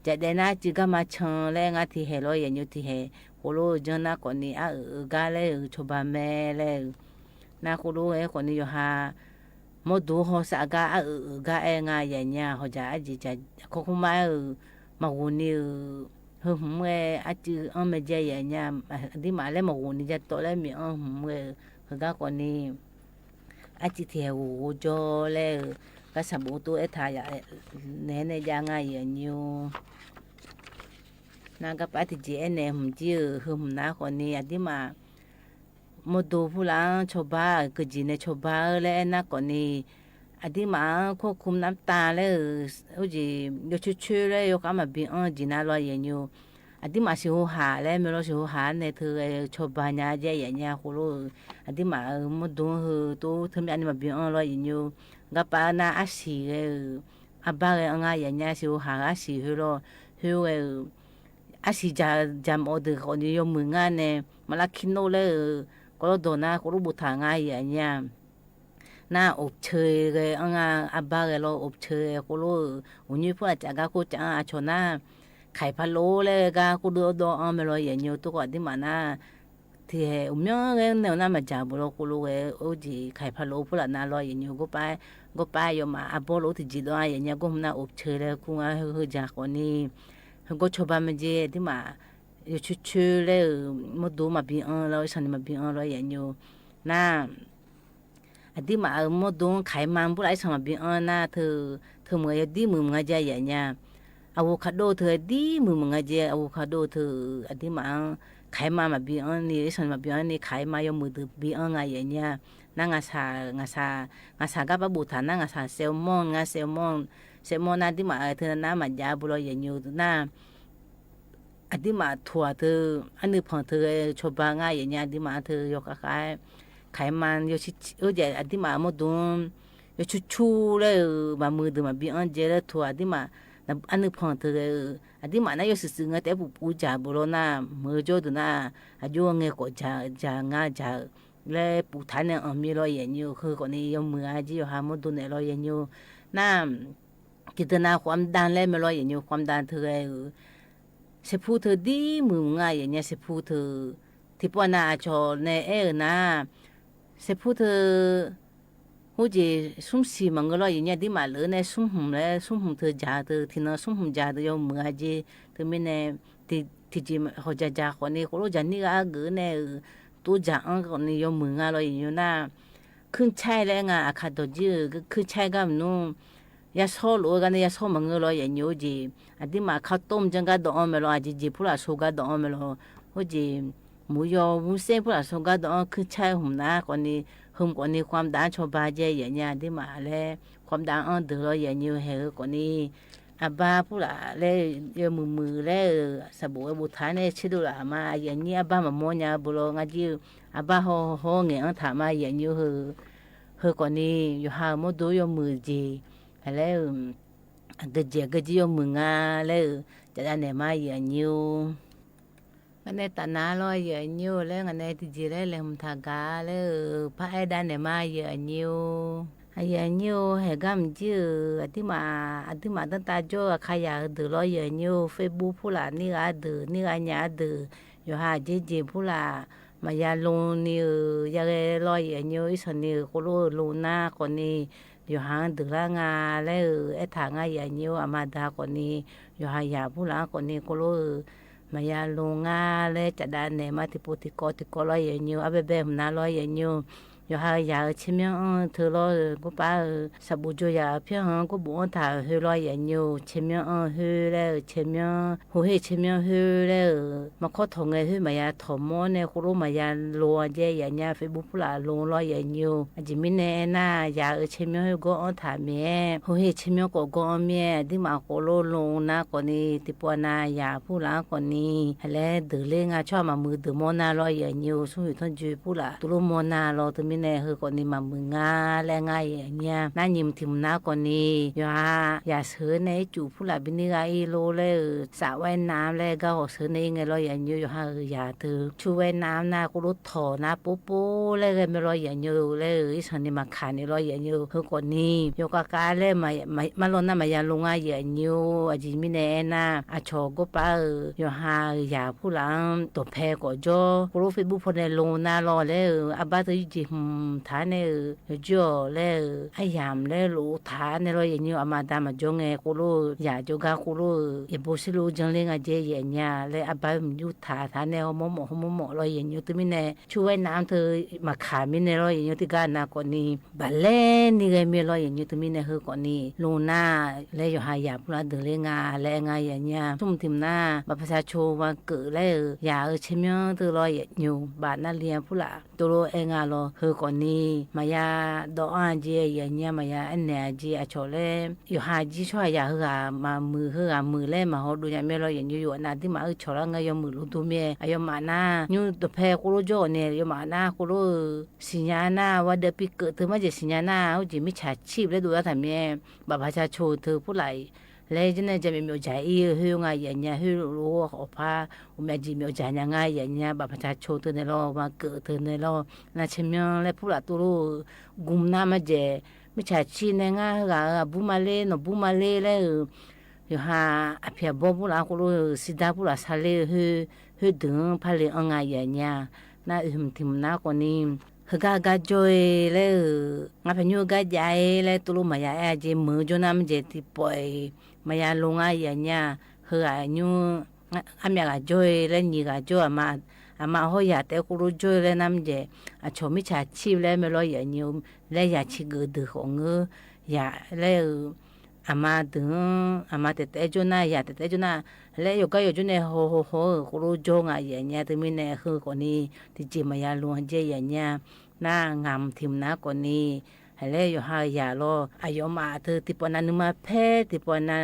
jaˬ deh naˆ ceuˬ gaˇ maˇ chanˬ leh ngaˇ teˇ hehˍ law yaꞈ nyi teˇ hehˍ k'oˆ lo jawˇ naˆ k'awꞈ nyi aˉ uiˍ uiˍ gaˇ leh-euˬ chaw ba meh leh-euˬ naˆ k'oˆ lo ehˉ k'awꞈ nyi yawˬ ha mawˇ doˍ haw shaꞈ gaˇ aˉ uiˍ uiˍ gaˇ ehˉ ngaˇ yaꞈ nyi hawˬ jaˬ aˉ jeˬ jaˬ hk'aw hk'oˆ maˇ-euˬ maˬ g'oˬ nyi-euˬ hui hmui-e aˉ ceuˬ anˇ meh jehˇ yaꞈ nyi aˬ diˉ maˬ leh maˬ g'oˬ nyi jaˇ tawˆ leh miˬ anˇ hmui-e hui gaˇ k'awꞈ nyi aˉ ceuˬ teˇ hehˍ g'oˬ g'oˬ jaw leh-euˬ g'aˇ shaˍ bon toˇ ehˉ htaꞈ yaꞈ nehˬ nehˬ jaˇ ngaˇ yaꞈ nyi-oˬ. Naˆ gaˇ paˍ teˇ jeˬ ehˉ nehˬ hmui jiˇ-euˬ hui hmui naˆ k'awꞈ nyi aˬ diˉ maˬ mawˇ doˍ puˇ laꞈ-anˉ chaw ba-euˬ keu jeˬ nehˬ chaw ba-eu leh ehˉ naˆ k'awꞈ nyi aˬ diˉ maˬ-anˉ hkawˇ hk'oˆ naˆ taˇ leh-euˬ oˇ jeˬ yawˇ chehˇ chehˇ leh yawˇ k'aˉ maˬ biˇ anˇ jeˬ naˆ law yaꞈ nyi-oˬ. Aˬ diˉ maˬ shiˍ ho haˍ leh meh law shiˍ ho haˍ nehˬ hteu g'a chaw ba nyi jehˇ yaꞈ nyi k'oˆ lo-euˬ aˬ diˉ maˬ-euˬ mawˇ doˍ hui to hteˇ miˇ a nyi maˬ biˇ anˇ law yaꞈ nyi-oˬ. Gaˇ paˍ naˆ aˉ shiˍ g'a-euˬ a baˇ g'a ngaˇ yaꞈ nyi shiˍ ho haˍ aˉ shiˍ hui law hui g'a-euˬ aˉ shiˍ jaˬ mawˬ deuˬ k'awꞈ nyi yawˇ meuˬ ngaˇ nehˬ maˍ laˇ hkiˇ noˆ leh-euˬ k'awꞈ lawˇ dawˬ naˉ k'o lonˉ bon htaꞈ ngaˇ yehˬ nyi-a. Naˇ อบเชย geh anˇ ngaˇ, a baˇ geh law อบเชย k'o lonˉ, uˉ nyi hpuˇ a caꞈ gaˇ hkoˇ caꞈ a chaw naˇ, hk'aiˍ hpaˇ lo leh gaˇ k'oˆ dawˇ dawˇ anˇ meh law yehˬ nyi-o. Toˇ k'o a diˉ maꞈ naˇ, hteˇ heh uˉ myanˇ geh neˇ-o naˇ maˬ jaˍ beuˬ law k'o lo geh, oˇ jeˬ hk'aiˍ hpaˇ lo hpuˇ laꞈ na law yehˬ nyi-o. G'oˇ paˉ, g'oˇ paˉ yaw maꞈ a bawˇ lo teˇ jeˬ dawˇ a yehˬ nyi-a. G'oˇ hu naˇ อบเชย leh hkuˇ ngaˇ hui hui jaˇ k'awꞈ ni, hui g'awˇ chaw ba meh jeˇ a diˉ maꞈ, yaw chu chu leh maˇ duˬ maˍ biˇ anˇ law, iˉ shaˍ ni maˍ biˇ anˇ law yehˬ nyi-o. Naˇ a diˉ maꞈ mawˇ doˇ hk'aiˍ ma puˇ laꞈ iˉ shaˍ maˍ biˇ anˇ naˇ, hteˇ meuˬ yaw diˉ meuˬ meuˬ ngaˇ jaˇ yehˬ nyi-a. A g'oˬ hkaꞈ doˇ hteˇ diˉ meuˬ meuˬ ngaˇ jaˇ, a g'oˬ hkaꞈ doˇ hteˇ a diˉ maꞈ hk'aiˍ ma maˍ biˇ anˇ ni, iˉ shaˍ ni maˍ biˇ anˇ ni hk'aiˍ ma yaw meuˬ deuˬ biˇ anˇ ngaˇ yehˬ nyi-a. Naˇ ngaˬ shaˍ, ngaˬ shaˍ gaˇ paˉ bon htaꞈ naˇ ngaˬ shaˍ แซลมอน ngaˇ แซลมอน แซลมอน naˇ diˉ maꞈ hteˇ naˇ maˬ jaˇ beuˬ law yehˬ nyi-o. Naˇ a diˉ maꞈ htoꞈ a hteˇ, aˉ nuˇ hpawnˬ hteˇ chaw ba ngaˇ yehˬ nyi-a. A diˉ maꞈ hteˇ yaw k'a k'a hk'aiˍ ma, oˇ jeˬ a diˉ maꞈ mawˇ doˇ yaw chu chu leh maˍ meuˬ deuˬ maˍ biˇ anˇ jehˇ leh htoꞈ a diˉ maꞈ, aˉ nuˇ hpawnˬ hteˇ, a diˉ maꞈ naˉ yawˇ suhˍ suhˍ ngaˇ tehꞈ puꞈ puꞈ jaˍ beuˬ law naˇ, meuˬ jawˇ deuˬ naˇ, a joˇ ngaˬ k'awꞈ jaˍ jaˍ ngaˇ jaˍ leh puꞈ htaꞈ nehˬ anˬ mi law yehˬ nyi-o. Hui k'awꞈ ni yaw meuˬ a jeˇ yaw ha mawˇ doˇ nehˬ law yehˬ nyi-o. Naˇ, kiˬ hteˇ naˇ ความดัน leh meh law yehˬ nyi-o. ความดัน hteˇ geh, shehˍ hpuˇ hteˇ diˉ meuˬ meuˬ ngaˇ yehˬ nyi-a. Shehˍ hpuˇ hteˇ, hteˇ pawˆ naˇ a chaw nehˬ ehˉ uiˍ naˇ, shehˍ hpuˇ hteˇ, oˇ jeˬ suhˉ shiˍ maˬ ngeu law yehˬ nyi-a. A diˉ maꞈ leuˉ nehˬ suhˉ hmeuꞈ leh suhˉ hmeuꞈ hteˇ jaˍ hteˇ, hteˇ naˇ suhˉ hmeuꞈ jaˍ hteˇ yaw meuˬ a jeˇ. Hteˇ meh nehˬ, hteˇ jeˬ hawˬ jaˍ jaˍ k'awꞈ ni k'o lonˉ jaˍ niˇ g'aˇ g'euꞈ nehˬ, toˇ jaˍ anˇ k'awꞈ ni yaw meuˬ ngaˇ law yehˬ nyi-o. Naˇ hkuiˇ chaiˇ leh ngaˬ a hkaꞈ dawˬ jiˇ, hkuiˇ chaiˇ gaˇ mvuhˇ naw, yaˇ shawˉ loꞈ-e g'a nehˬ yaˇ shawˉ maˬ ngeu law yehˬ nyi-o. Oˇ jeˬ a diˉ maꞈ hkaˇ toˇ mvuh jaˇ gaˇ dawˬ anˇ meh law, a jeˬ jeˬ hpuˇ laꞈ sho gaˇ dawˬ anˇ meh law, oˇ jeˬ mvuhˇ yaw mvuhˇ sehˉ hpuˇ laꞈ sho gaˇ dawˬ anˇ hkuiˇ chaiˇ hum naˉ k'awꞈ ni, hui k'awꞈ ni ความดัน chaw ba jehˇ yehˬ nyi-a. A diˉ maꞈ leh ความดัน anˇ deuˬ law yehˬ nyi-o. Heh hui k'awꞈ ni a baˇ hpuˇ laꞈ leh yaw meuˬ meuˬ leh, shaˍ boꞈ g'a bon htaꞈ nehˬ chehˇ doˆ laꞈ ma yehˬ nyi-a. A baˇ maˍ mawˇ nyi-a beuˬ law ngaˇ jeˇ, a baˇ hawˉ hawˉ ngehˬ anˇ htaꞈ ma yehˬ nyi-o. Hui k'awꞈ ni yaw ha mawˇ doˇ yaw meuˬ jeˬ, hk'e leh, a geh jeˬ a geh jeˬ yaw meuˬ ngaˇ leh, caꞈ daꞈ nehˬ ma yehˬ nyi-o. Ngaˬ nehˬ taˍ naˍ law yehˬ nyi-o leh ngaˬ nehˬ teˇ jeˬ leh lehˬ hum htaꞈ gaˬ leh, hpaˇ ehˉ daꞈ nehˬ ma yehˬ nyi-o. A yehˬ nyi-o, heh gaˇ mvuhˇ jiˇ-euˬ a diˉ maꞈ, a diˉ maꞈ daˇ taˇ jawˇ a hk'a yaꞈ hui deuˬ law yehˬ nyi-o. Facebook hpuˇ laꞈ neˇ g'aˇ deuˬ neˇ g'aˇ nyi a deuˬ, yaw ha jeˇ jeˬ hpuˇ laꞈ maˍ yaˇ lonˉ ni-euˬ yaˇ g'eh law yehˬ nyi-o. Iˉ shaˍ ni hui k'o lonˉ lonˉ naˉ k'awꞈ ni yaw ha deuˬ laˇ ngaˇ leh-euˬ ehˉ htaꞈ ngaˇ yehˬ nyi-o. A ma daꞈ k'awꞈ ni yaw ha yaꞈ hpuˇ laꞈ k'awꞈ ni k'o lonˉ-euˬ maˍ yaˇ lonˉ ngaˇ leh caꞈ daꞈ nehˬ ma teˇ po teˇ kawˆ teˇ kawˆ law yehˬ nyi-o. A beh beh hum naˍ law yehˬ nyi-o. Yaw ha yaꞈ-euˬ chehˇ miˉ anˇ hteˇ law-euˬ, g'oˇ paˉ-euˬ shaˍ boꞈ jaw yaꞈ hpiˇ-a ha g'oˇ boꞈ anˇ htaꞈ hui law yehˬ nyi-o. Chehˇ miˉ anˇ hui leh-euˬ chehˇ miˉ, hoˇ heˆ chehˇ miˉ hui leh-euˬ maˇ hkawˇ htawꞈ ngeh hui maˍ yaˇ htawꞈ mawˇ nehˬ k'o lonˉ maˍ yaˇ lonˉ a jehˇ yehˬ nyi-a. Facebook hpuˇ laꞈ lonˉ law yehˬ nyi-o. A jeˬ miˉ nehˬ ehˉ naˇ yaꞈ-euˬ chehˇ miˉ hui g'awˇ anˇ htaꞈ meh, hoˇ heˆ chehˇ miˉ k'awꞈ g'awˇ anˇ meh. A diˉ maꞈ k'o lonˉ lonˉ naˉ k'awꞈ ni teˇ po a na yaꞈ hpuˇ laꞈ k'awꞈ ni hk'e leh deuˬ le ngaˇ chawˇ maˍ mui deuˬ mawˇ naˇ law yehˬ nyi-o. Suhˉ yuˬ htawˇ juˇ hpuˇ laꞈ to lonˉ mawˇ naˇ law hteˇ miˉ nehˬ hui k'awꞈ ni maˍ mui ngaˇ leh ngaˇ yehˬ nyi-a. Naˉ nyi mvuhˇ hteˇ mvuhˇ naˉ k'awꞈ ni yaw ha yaꞈ sheuˍ nehˬ iˉ cuˬ hpuˇ laꞈ biˇ neˇ g'aˇ iˉ lo leh-euˬ shaꞈ waiˇ naˉ leh gaˇ hawˬ sheuˍ nehˬ iˉ ngeh law yehˬ nyi-o. Yaw ha yaꞈ hteˇ chu waiˇ naˉ naˇ k'o lonˉ htawꞈ naˉ poˉ poˉ leh g'eh meh law yehˬ nyi-o. Leh-euˬ iˉ shaˍ ni maˇ hkanˍ ni law yehˬ nyi-o. Hui k'awꞈ ni yaw k'a k'a leh maˇ law naˇ maˍ yaˇ lonˉ ngaˇ yehˬ nyi-o. A jeˬ miˉ nehˬ ehˉ naˇ a chaw g'oˇ paˉ-euˬ yaw ha yaꞈ hpuˇ laꞈ-anˉ dawˬ hpehˇ k'awꞈ jawˇ k'o lonˉ Facebook hpawˇ nehˬ lonˉ naˇ law leh-euˬ a baˇ hteˇ iˉ jeˬ hum htaꞈ nehˬ-euˬ yaw juˇ-awˬ leh-euˬ a yaꞈ leh loꞈ htaꞈ nehˬ law yehˬ nyi-o. A ma daꞈ maˇ jawˇ ngeh k'o lonˉ yaꞈ jawˇ gaˇ k'o lonˉ-euˬ yehˬ bon shiˉ lo jaˇ le ngaˇ jehˇ yehˬ nyi-a. Leh a baˇ mvuhˇ juˇ htaꞈ htaꞈ nehˬ hawˉ mawˇ mawꞈ hawˉ mawˇ mawꞈ law yehˬ nyi-o. Hteˇ miˉ nehˬ chu waiˇ naˉ hteˇ maˇ hkanˍ miˉ nehˬ law yehˬ nyi-o. Teˇ gaˇ na k'awꞈ ni baˬ leh neˇ g'eh meh law yehˬ nyi-o. Hteˇ miˉ nehˬ hui k'awꞈ ni lonˉ naˇ leh yaw ha yaꞈ hpuˇ laꞈ deuˬ le ngaˇ leh ngaˇ yehˬ nyi-a. Suhˉ mvuhˇ hteˇ mvuhˇ naˉ baˬ hpaˇ shaˉ cho maˇ keunˍ leh-euˬ yaꞈ-euˬ chehˇ miˉ hteˇ law yehˬ nyi-o. Baˬ naˇ liˇ-a hpuˇ laꞈ to lonˉ ehˉ ngaˇ law hui k'awꞈ ni maˍ yaˇ dawˇ anˇ jeˇ yehˬ nyi-a. Maˍ yaˇ ehˉ nehˬ a jeˇ a chaw leh yaw ha jiˇ chaw ha yaꞈ hui g'aꞈ maˍ mui hui g'aꞈ mui leh maˇ haw do nyaꞈ meh law yehˬ nyi-o. Yaw na diˉ maꞈ uiˍ chaw laˇ ngaˇ yaw mui lo do meh. A yaw maꞈ naˇ nyi dawˬ hpehˇ k'o lonˉ jawˇ-awˬ nehˬ yaw maꞈ naˇ k'o lonˉ-euˬ shiˍ nyaˇ naˇ wa deh piˇ keuꞈ hteˇ maˇ jeˬ shiˍ nyaˇ naˇ oˇ jeˬ miˇ chaˍ chiˆ leh do laˇ htaꞈ meh. Baˬ hpaˇ shaˉ cho hteˇ hpuˇ laꞈ leh jawˇ naˆ jaˇ meh miˬ awˬ jaˍ iˉ hui ngaˇ yehˬ nyi a, hui lo lo awˬ hpaˇ oˬ meh a jiˬ miˬ awˬ jaˍ nyi ngaˇ yehˬ nyi a, baꞈ hpaˍ ca cho te neh law, ma keuꞈ te neh law, na chehˇ myanˇ leh hpuˉ laꞈ to lo gum naˆ maˇ jehˬ, miˇ chaꞈ chi neh ngaˇ g'aꞈ a buˉ ma le, nawˬ buˉ ma le leh, yawˬ ha aˬ hpiˍ aˬ bawˇ buˉ laꞈ k'o lo, siˍ daˇ buˉ laꞈ sha le, hui deuˬ hpaˇ le anˇ ngaˇ yehˬ nyi a, naˆ uiˍ mvuhˇ tiˍ mvuhˇ naˆ k'awꞈ ni, heuˬ gaˇ gaˇ jawˇ e leh, ngaˇ hpehꞈ nyi gaˇ jaˇ e leh to lo maˍ yaꞈ e a jeˬ meuˍ jawˇ naˆ maˇ jehˬ teˇ pawˆ e maˍ yaꞈ lo ngaˇ yehˬ nyi a, hui g'aꞈ nyi a myaꞈ g'aꞈ jawˇ e leh nyi g'aꞈ jawˇ, aˬ ma hawˉ yaꞈ tehꞈ k'o lo jawˇ e leh naˆ maˇ jehˬ, aˬ chawˬ miˇ chaꞈ chiˇ leh meh law yehˬ nyi leh yaꞈ chi geuꞈ deuˬ k'awꞈ ngeu yaꞈ leh, aˬ ma deuˬ, aˬ ma tehꞈ tehꞈ jawˇ naˆ, yaꞈ tehꞈ tehꞈ jawˇ naˆ, leh yawˬ gaˇ yawˬ jawˇ neh haw haw haw k'o lo jawˇ ngaˇ yehˬ nyi a, te miˇ neh hui k'awꞈ ni teˇ jeˬ maˍ yaꞈ lo a jehˬ yehˬ nyi a, naˆ ngaˬ mvuhˇ tiˍ mvuhˇ naˆ k'awꞈ ni, leh yawˬ ha yaꞈ law, aˬ yawꞈ maꞈ te teˇ pawˆ na nuˇ ma hpehˇ teˇ pawˆ na,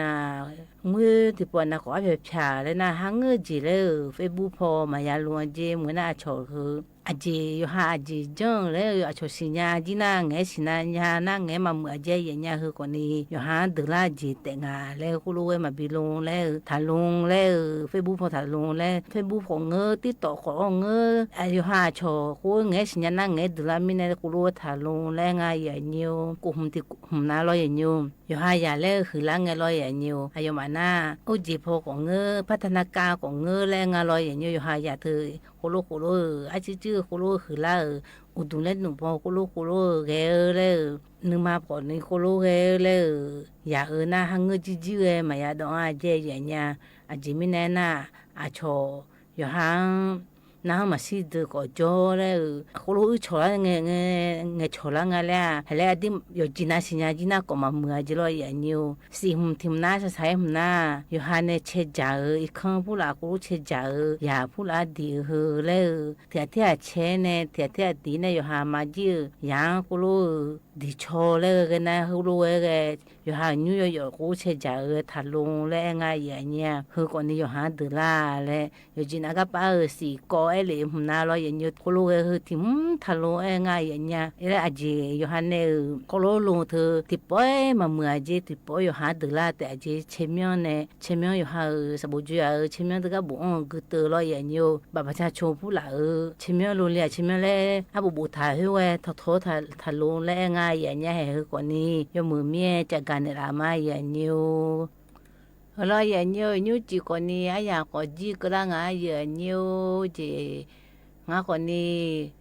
mvuhˇ teˇ pawˆ na k'awꞈ aˉ hpehꞈ hpyaꞈ leh naˆ haˉ ngeuˇ jeˬ leh, Facebook hpawˇ maˍ yaꞈ lo a jehˬ meuˬ naˆ aˬ chawˬ hui a jeˬ yawˬ ha a jeˬ jawˇ leh aˬ chawˬ shiˍ nyi a jiˇ naˆ ngehˉ shiˍ na nyi a naˆ ngehˉ maˇ meuꞈ a jehˬ yehˬ nyi a hui k'awꞈ ni yawˬ ha deuˬ laˇ jeˬ tehꞈ ngaˬ leh k'o lo ve maˍ biˇ lo leh htaꞈ lo leh, Facebook hpawˇ htaꞈ lo leh Facebook k'awꞈ ngeu, TikTok k'awꞈ ngeu, yawˬ ha aˬ chawˬ k'o ngehˉ shiˍ nyi a naˆ ngehˉ deuˬ laˇ miˇ neh k'o lo ve htaꞈ lo leh ngaˇ yehˬ nyi o, k'oˆ htaꞈ mvuhˇ naˆ law yehˬ nyi o, yawˬ ha yaꞈ leh huiˍ laˇ ngeh law yehˬ nyi o, aˬ yawꞈ maꞈ naˆ oˇ jeˬ hpawˇ k'awꞈ ngeu, hpaˇ htaˇ naˆ kaˇ k'awꞈ ngeu leh ngaˇ law yehˬ nyi o, yawˬ ha yaꞈ te k'o lo k'o lo, a ciˉ ciˉ k'o lo huiˍ laˇ uiˍ, uˍ duˬ leh nuꞈ hpawˇ k'o lo k'o lo geh e leh, nuˇ ma k'awꞈ ni k'o lo geh e leh, yaꞈ uiˍ naˆ haˉ ngeuˇ jiˇ jiˇ geh maˍ yaꞈ dawˬ a jehˬ yehˬ nyi a, a jeˬ miˇ neh naˆ aˬ chawˬ yawˬ ha naˆ haˉ maˍ shiˉ deuˬ k'awꞈ jawˇ leh, k'o lo uiˉ chawˬ laˇ ngeh chawˬ laˇ ngaˇ leh a, hk'e leh a diˉ yawˬ jeˬ na shiˍ nyi a jiˇ naˆ k'awꞈ maˍ meuˬ a jehˬ law yehˬ nyi o, shiˍ mvuhˇ tiˍ mvuhˇ naˆ shaˍ shaˍ e mvuhˇ naˆ yawˬ ha neh chehˇ jaˍ uiˍ, iˉ hkanˇ hpuˉ laꞈ k'o lo chehˇ jaˍ uiˍ, yaꞈ hpuˉ laꞈ diˬ uiˍ hui leh, hteꞈ hteˇ a chehˇ neh hteꞈ hteˇ a tiˍ neh yawˬ ha ma jiˇ uiˍ, yaꞈ k'o lo diˬ chaw leh geh naˆ hui lo geh geh, yawˬ ha nyi yawˇ yawˬ k'o chehˇ jaˍ uiˍ htaꞈ lo leh ngaˇ yehˬ nyi a, hui k'awꞈ ni yawˬ ha deuˬ laˇ leh, yawˬ jeˬ naˆ gaˇ paˉ uiˍ shiˍ k'awꞈ ehˉ le mvuhˇ naˆ law yehˬ nyi o, k'o lo geh hui tiˍ mvuhˇ htaꞈ lo ehˉ ngaˇ yehˬ nyi a, leh a jeˬ yawˬ ha neh uiˍ k'o lo lo hui teˇ pawˆ maˍ meuˬ a jehˬ teˇ pawˆ yawˬ ha deuˬ laˇ tehꞈ a jeˬ chehˇ myanˇ neh chehˇ myanˇ yawˬ ha uiˍ shaˍ boꞈ juˇ a uiˍ chehˇ myanˇ teˇ g'aˇ boꞈ awˬ gui te law yehˬ nyi o, baꞈ hpaˍ ca cho hpuˉ laꞈ uiˍ chehˇ myanˇ lo le a chehˇ myanˇ leh, aˉ boꞈ boꞈ htaꞈ heuˉ geh htawˇ htawˇ htaꞈ lo leh ngaˇ yehˬ nyi a hehꞈ hui k'awꞈ ni yawˇ meuˬ miˇ ca gaˬ nehˬ laꞈ maˇ yehˬ nyi o. Law yehˬ nyi o, nyiˇ ciˍ k'awꞈ ni aˉ yaꞈ k'awꞈ jiˇ keu laˇ ngaˬ a yehˬ nyi o, jeˬ ngaˬ k'awꞈ ni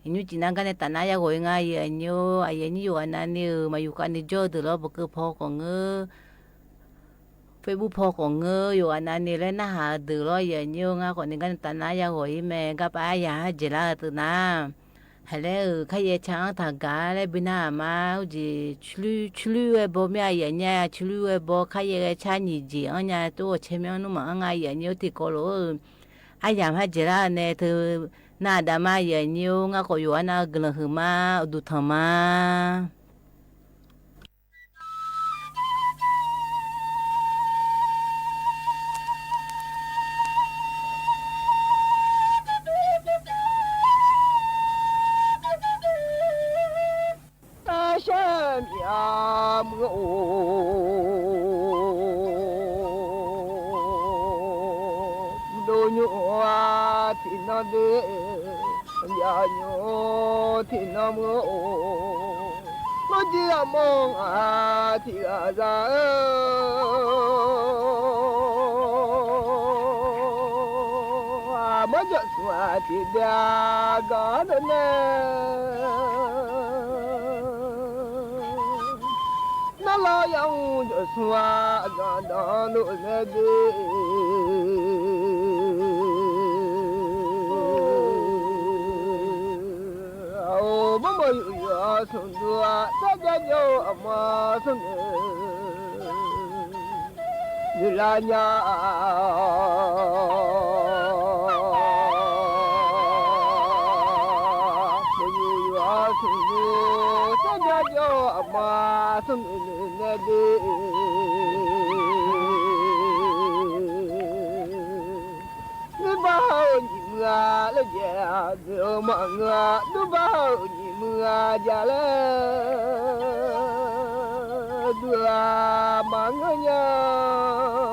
nyiˇ ciˍ naˆ gaˇ neh taˍ naˆ yaˇ g'awˬ e ngaˇ yehˬ nyi o, a yehˬ nyi yoˬ g'aꞈ na ni uiˍ maˍ yuˬ kaꞈ ni jawˇ deuˬ law bvuhꞈ keu hpawˇ k'awꞈ ngeu Facebook hpawˇ k'awꞈ ngeu yoˬ g'aꞈ na ni leh naˆ haˍ deuˬ law yehˬ nyi o, ngaˬ k'awꞈ ni gaˇ neh taˍ naˆ yaˇ g'awˬ e meh gaˇ paˍ aˉ yaꞈ haˉ jehˬ laˇ te naˆ. Hk'e leh uiˍ hkaˇ yehˬ chaˇ anˉ htaꞈ gaˬ leh biˇ naˆ a ma oˇ jeˬ chi luˇ chi luˇ g'eh baw miˇ a yehˬ nyi a, chi luˇ g'eh baw hkaˇ yehˬ g'eh chaˇ nyi jeˬ anˉ nyi a toˉ awˬ chehˇ meh anˇ nuˇ maˬ anˉ ngaˇ yehˬ nyi oˇ teˇ kawꞈ lo aˉ yaꞈ haˉ jehˬ laˇ neh te naˆ daꞈ maˇ yehˬ nyi o, ngaˬ k'awꞈ yoˬ a naˆ guiˬ laˬ hui ma awˬ duˬ htaꞈ ma Taˇ shehˆ miꞈ a meuˇ-oˬ, mvuhˇ doˇ nyoˇ a tiꞈ naw deˇ, yaꞈ nyoˇ tiꞈ naw meuˇ-oˬ, oˇ jiˇ a mawˇ ngaˬ tiꞈ g'aꞈ za-o. Maˇ jawꞈ suhˍ a tiꞈ daꞈ gaˬ dawˇ neh, naˉ laˇ yaˇ mvuhˇ jawꞈ suhˍ a gaˬ dawˇ loꞈ leh deˇ. Oˬ, mvuhˇ mawˬ yuˬ yuˬ a suhˍ duˬ a, caˇ jaˇ jaˇ-oˬ, a ma suhˍ meh le la nya. Mvuhˇ mawˬ yuˬ yuˬ a suhˍ duˬ, caˇ jaˇ jaˇ-oˬ, a ma suhˍ meh le leh deˇ. Nuˇ baˆ oˬ nyi meuˇ a leh jehˬ a, duˬ maꞈ ngeu a, nuˇ baˆ oˬ nyi meuˇ a jaˇ leh, duˬ a maꞈ ngeu nyi a.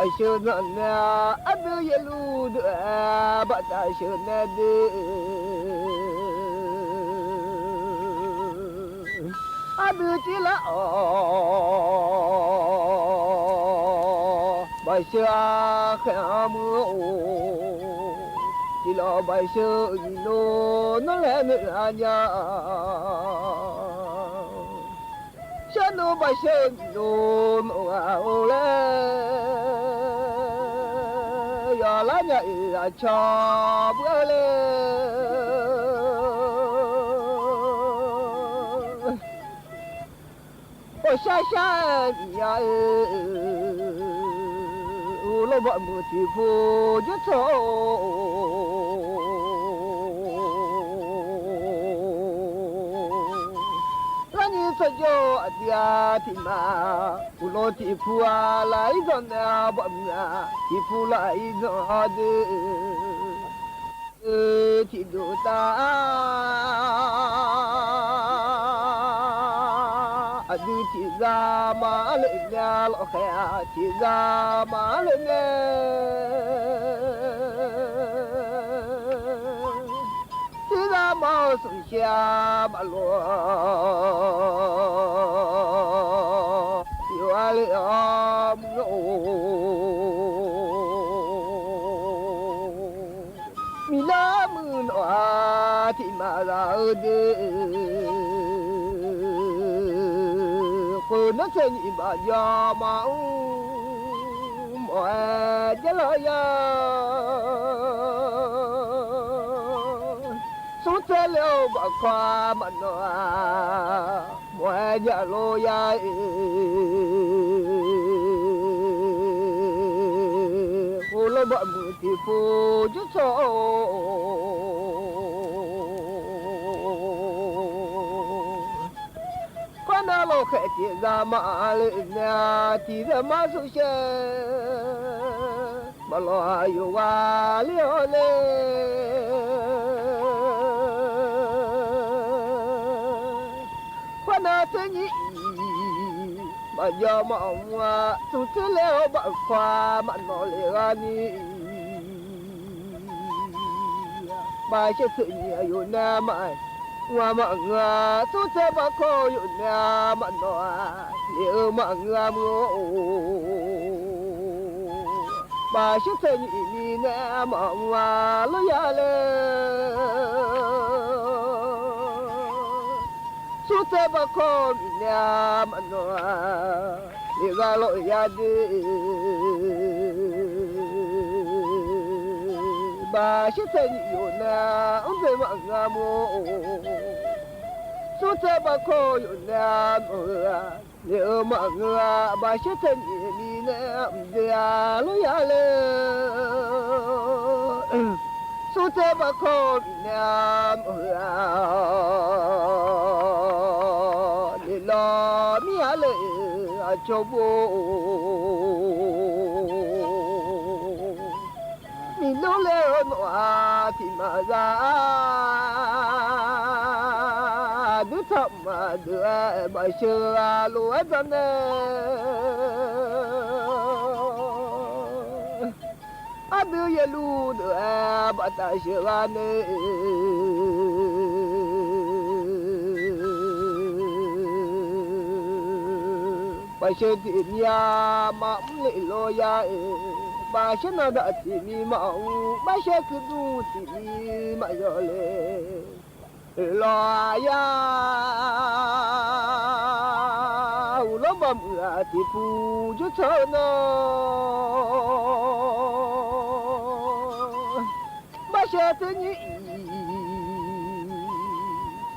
Baˬ sheuˍ naˆ na, aˉ duˇ yehˬ luˬ deuꞈ baꞈ taˍ sheuˍ na deuꞈ, aˉ duˇ ceˇ laˇ awˬ. Baˬ sheuˍ a hk'e a mui-oˬ, tiꞈ lawˬ baˬ sheuˍ nyi lo, nawˉ leh neˇ a nya. Shaˉ nawˉ baˬ sheuˍ nyi lo nawˬ g'a-oˬ leh, yaꞈ laˉ nya eˬ a chaw beuꞈ leh, awˬ shaˉ shaˉ miˬ yaˇ-e, uˬ lawˇ baˆ meuꞈ tiˍ hpu juˇ tcuh-oˬ. G'aˇ nyi tcuh jawˇ a tiꞈ a tiꞈ maˍ, uˬ lawˇ tiˍ hpu a la iˉ dawˇ na baˆ meuꞈ a, tiˍ hpu la iˉ dawˇ deuꞈ tiꞈ duˬ taˍ. A duˇ tiꞈ za ma le meh, lawꞈ hk'e a tiꞈ za ma le meh. Tiꞈ za ma suhˍ sheh a maꞈ lo yoˬ a le a mvuhˇ-oˬ. Miˬ laˇ meuˇ nawˬ a tiꞈ maˍ g'a-eu deuꞈ, k'o naˉ chehˇ nyi baꞈ jaw ma-oˬ, mawˬ-e jaˇ laˇ yaˇ. Suhˉ tcuhˉ leh-oˬ, baꞈ hkawˇ maꞈ nawˬ a, mawˬ-e jaˇ lo yaˇ-e. Uˬ lawˇ baˆ meuꞈ tiˍ hpu juˇ tcuh-oˬ. Hkawˇ naˆ lawˬ hk'e tiꞈ za ma le meh, tiꞈ za ma suhˍ sheh maꞈ lawˬ a yoˬ g'a le a le. Hkawˇ naˆ teˇ nyi maꞈ jaw maꞈ mvuh a, suhˍ teˇ leh-oˬ, baꞈ hkawˇ maꞈ nawˬ le g'a nyi. Baꞈ shehˇ tcuhꞈ nyi a yoˬ na maꞈ, ngaˬ maꞈ ngaˬ suhˉ tcuhˉ baꞈ hkawˇ yoˬ na maꞈ nawˬ a, le-eu maꞈ ngaˬ mui-oˬ. Baꞈ shehˇ tcuhꞈ nyi mi na maꞈ ngaˬ loˇ yaˇ le. Suhˉ tcuhˉ baꞈ hkawˇ mi na maꞈ nawˬ a, le g'a lawꞈ yaˇ deuꞈ. Baꞈ shehˇ tcuhꞈ nyi yoˬ na, uˉ peˬ maꞈ ngaˬ mui-oˬ. Suhˉ tcuhˉ baꞈ hkawˇ yoˬ na nawˬ hui a, le-eu maꞈ ngaˬ a, baꞈ shehˇ tcuhꞈ nyi mi na mvuhˇ deh a loˇ yaˇ le. Suhˉ tcuhˉ baꞈ hkawˇ mi na nawˬ hui a, le lawˬ miˇ a le, a chaw bon miˬ lonˉ leh-oˬ, nawˬ a tiꞈ maˍ g'a, duˉ htaꞈ maˍ deuꞈ baꞈ sheuˍ a loꞈ-e daꞈ ne. Aˉ duˇ yehˬ luˬ deuꞈ-e baꞈ taˍ sheuˍ g'a ne. Baꞈ sheuˍ teꞈ mi a maꞈ mvuhˇ le lo yaˇ-e. Baꞈ shehˇ naˆ daꞈ teꞈ mi maꞈ mvuh, baꞈ shehˇ kuiˬ duˇ teꞈ mi maꞈ yaw le. Lawˬ yaˇ, uˬ lawˉ baˆ meuꞈ a tiˍ hpu juˇ tcuhˉ nawˬ. Baꞈ shehˇ teˇ nyi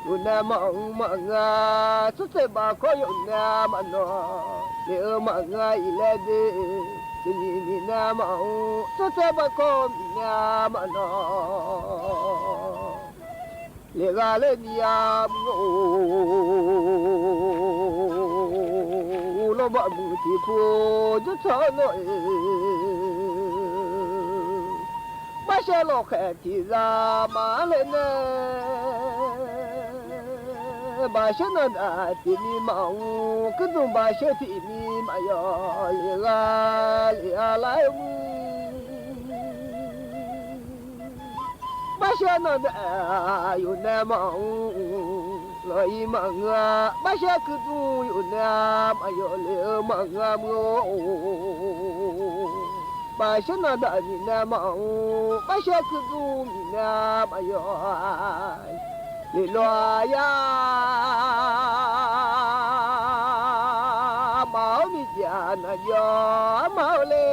yoˬ na maꞈ mvuh maꞈ ngaˬ, suhˉ tcuhˉ baꞈ hkawˇ yoˬ na maꞈ nawˬ, le-eu maꞈ ngaˬ iˉ leh deuꞈ, teˇ nyi miˬ na maꞈ mvuh, suhˉ tcuhˉ baꞈ hkawˇ miˬ na maꞈ nawˬ. Leh g'a leh nyi a mvuhˇ-oˬ, uˬ lawˉ baˆ meuꞈ tiˍ hpu juˇ tcuhˉ nawˬ-e. Baꞈ shehˇ lawˬ hk'e tiꞈ za ma le ne. Baˬ sheuˆ naˆ daꞈ tiꞈ mi maˇ-oˬ, kuiˉ duˬ baˬ sheuˆ tiꞈ mi maˇ yaw, liꞈ g'a liꞈ a laiˉ mvuhˇ. Baˬ sheuˆ naˆ daꞈ yoˬ naˆ maˇ-oˬ, lawˬ i maˇ ngaˬ. Baˬ sheuˆ kuiˉ duˬ yoˬ naˆ maˇ yaw, liꞈ maˇ ngaˬ mvuhˇ-oˬ. Baˬ sheuˆ naˆ daꞈ miˬ naˆ maˇ-oˬ, baˬ sheuˆ kuiˉ duˬ miˬ naˆ maˇ yaw, liꞈ lawˬ a yaˇ maˇ-oˬ, miˬ jaˇ naˬ yaw maˇ-oˬ le.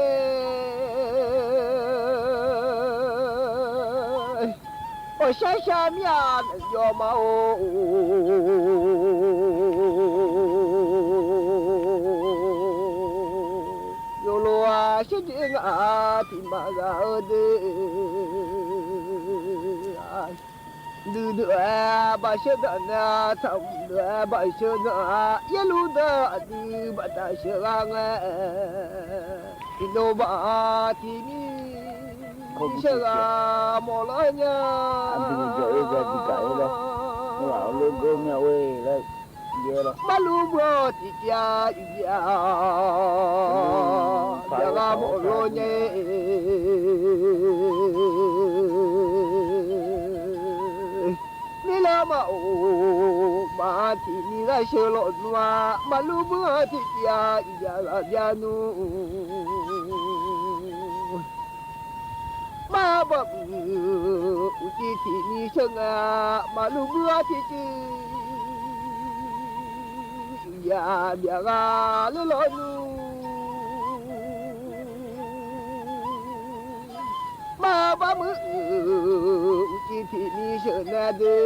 Awˬ shaˉ shaˉ miˇ a naˬ yaw maˇ-oˬ. Yawˇ lo a shehˉ jeˇ ngaˬ tiꞈ maˍ g'a-o deˇ. Duˬ duˬ-e baˬ sheuˆ daꞈ naˆ, htaꞈ mvuhˇ duˬ-e baˬ sheuˆ naˆ, yehˇ luˇ daꞈ duˬ baˬ taˍ sheuˆ g'a ngaˬ. Iˉ lo baˬ tiꞈ miˬ sheuˆ g'a mawˬ laˇ nyaˇ. Maˇ luˇ beuˬ tiꞈ ca yuˬ yaˇ, yaꞈ g'a mawˬ law nyaˇ. Miˇ laˇ maˇ-oˬ, maˍ tiꞈ miˬ g'a sheuˆ lawꞈ nuˇ a, maˇ luˇ beuˬ tiꞈ ca yuˬ yaˇ g'a jaˇ nuˇ. Maˇ baˬ meuˬ uˉ ci tiꞈ miˬ sheuˆ ngaˬ, maˇ luˇ beuˬ tiꞈ ca yuˬ yaˇ byaꞈ g'a leuˉ lawꞈ nuˇ. Maˇ baˬ meuˬ uˉ ci tiꞈ miˬ sheuˆ naˆ deˇ,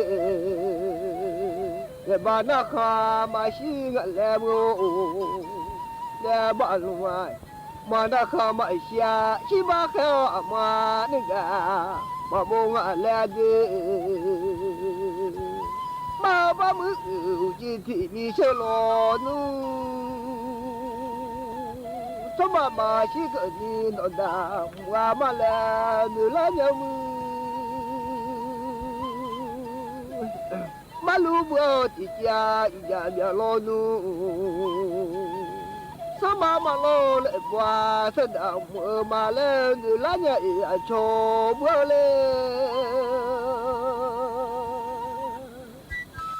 lehˬ baˬ naˆ hk'aˇ maˇ shiˍ ngaˬ leh meuˬ-oˬ, lehˬ baˬ luˬ a. Maˇ naˆ hk'aˇ maˇ shiˍ a, shiˍ baˬ hk'e a maˇ neˇ gaˬ maˇ bon ngaˬ leh deˇ. Maˇ baˬ meuˬ uˉ ci tiꞈ miˬ sheuˆ lawꞈ nuˇ. Tawˇ maˇ maˇ shiˍ keuꞈ nyi nawˬ daꞈ mvuhˇ g'a maˇ leh nuˬ laˇ nyaˇ meuˬ. Maˇ luˇ beuˬ tiꞈ ca yuˬ yaˇ byaꞈ lawꞈ nuˇ. Suhˉ maˇ maˇ lawˬ leh bon a suhˉ daꞈ mvuhˇ ma leh nuˬ laˇ nyaˇ e a chaw beuˬ le.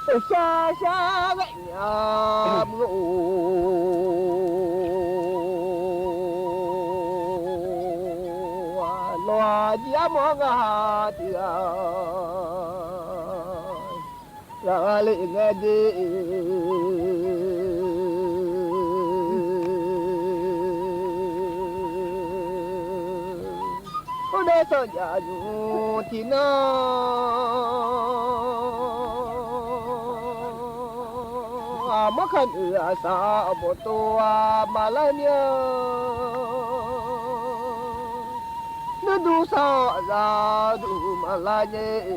Awˬ shaˉ shaˉ g'aꞈ nyi a meuˬ-oˬ, lawˬ a jiˇ a mawˬ ngaˬ ha tiꞈ g'a laˬ g'a le ngaˬ deˇ. Oˇ dehꞈ saˍ jaꞈ yuˬ tiꞈ naˆ, a maˇ hk'a nuˬ a shaˍ a bawˬ to a maˍ laˇ nyaˇ. Nuˇ duˬ shaˍ a za duˬ maˍ laˇ nyaˇ.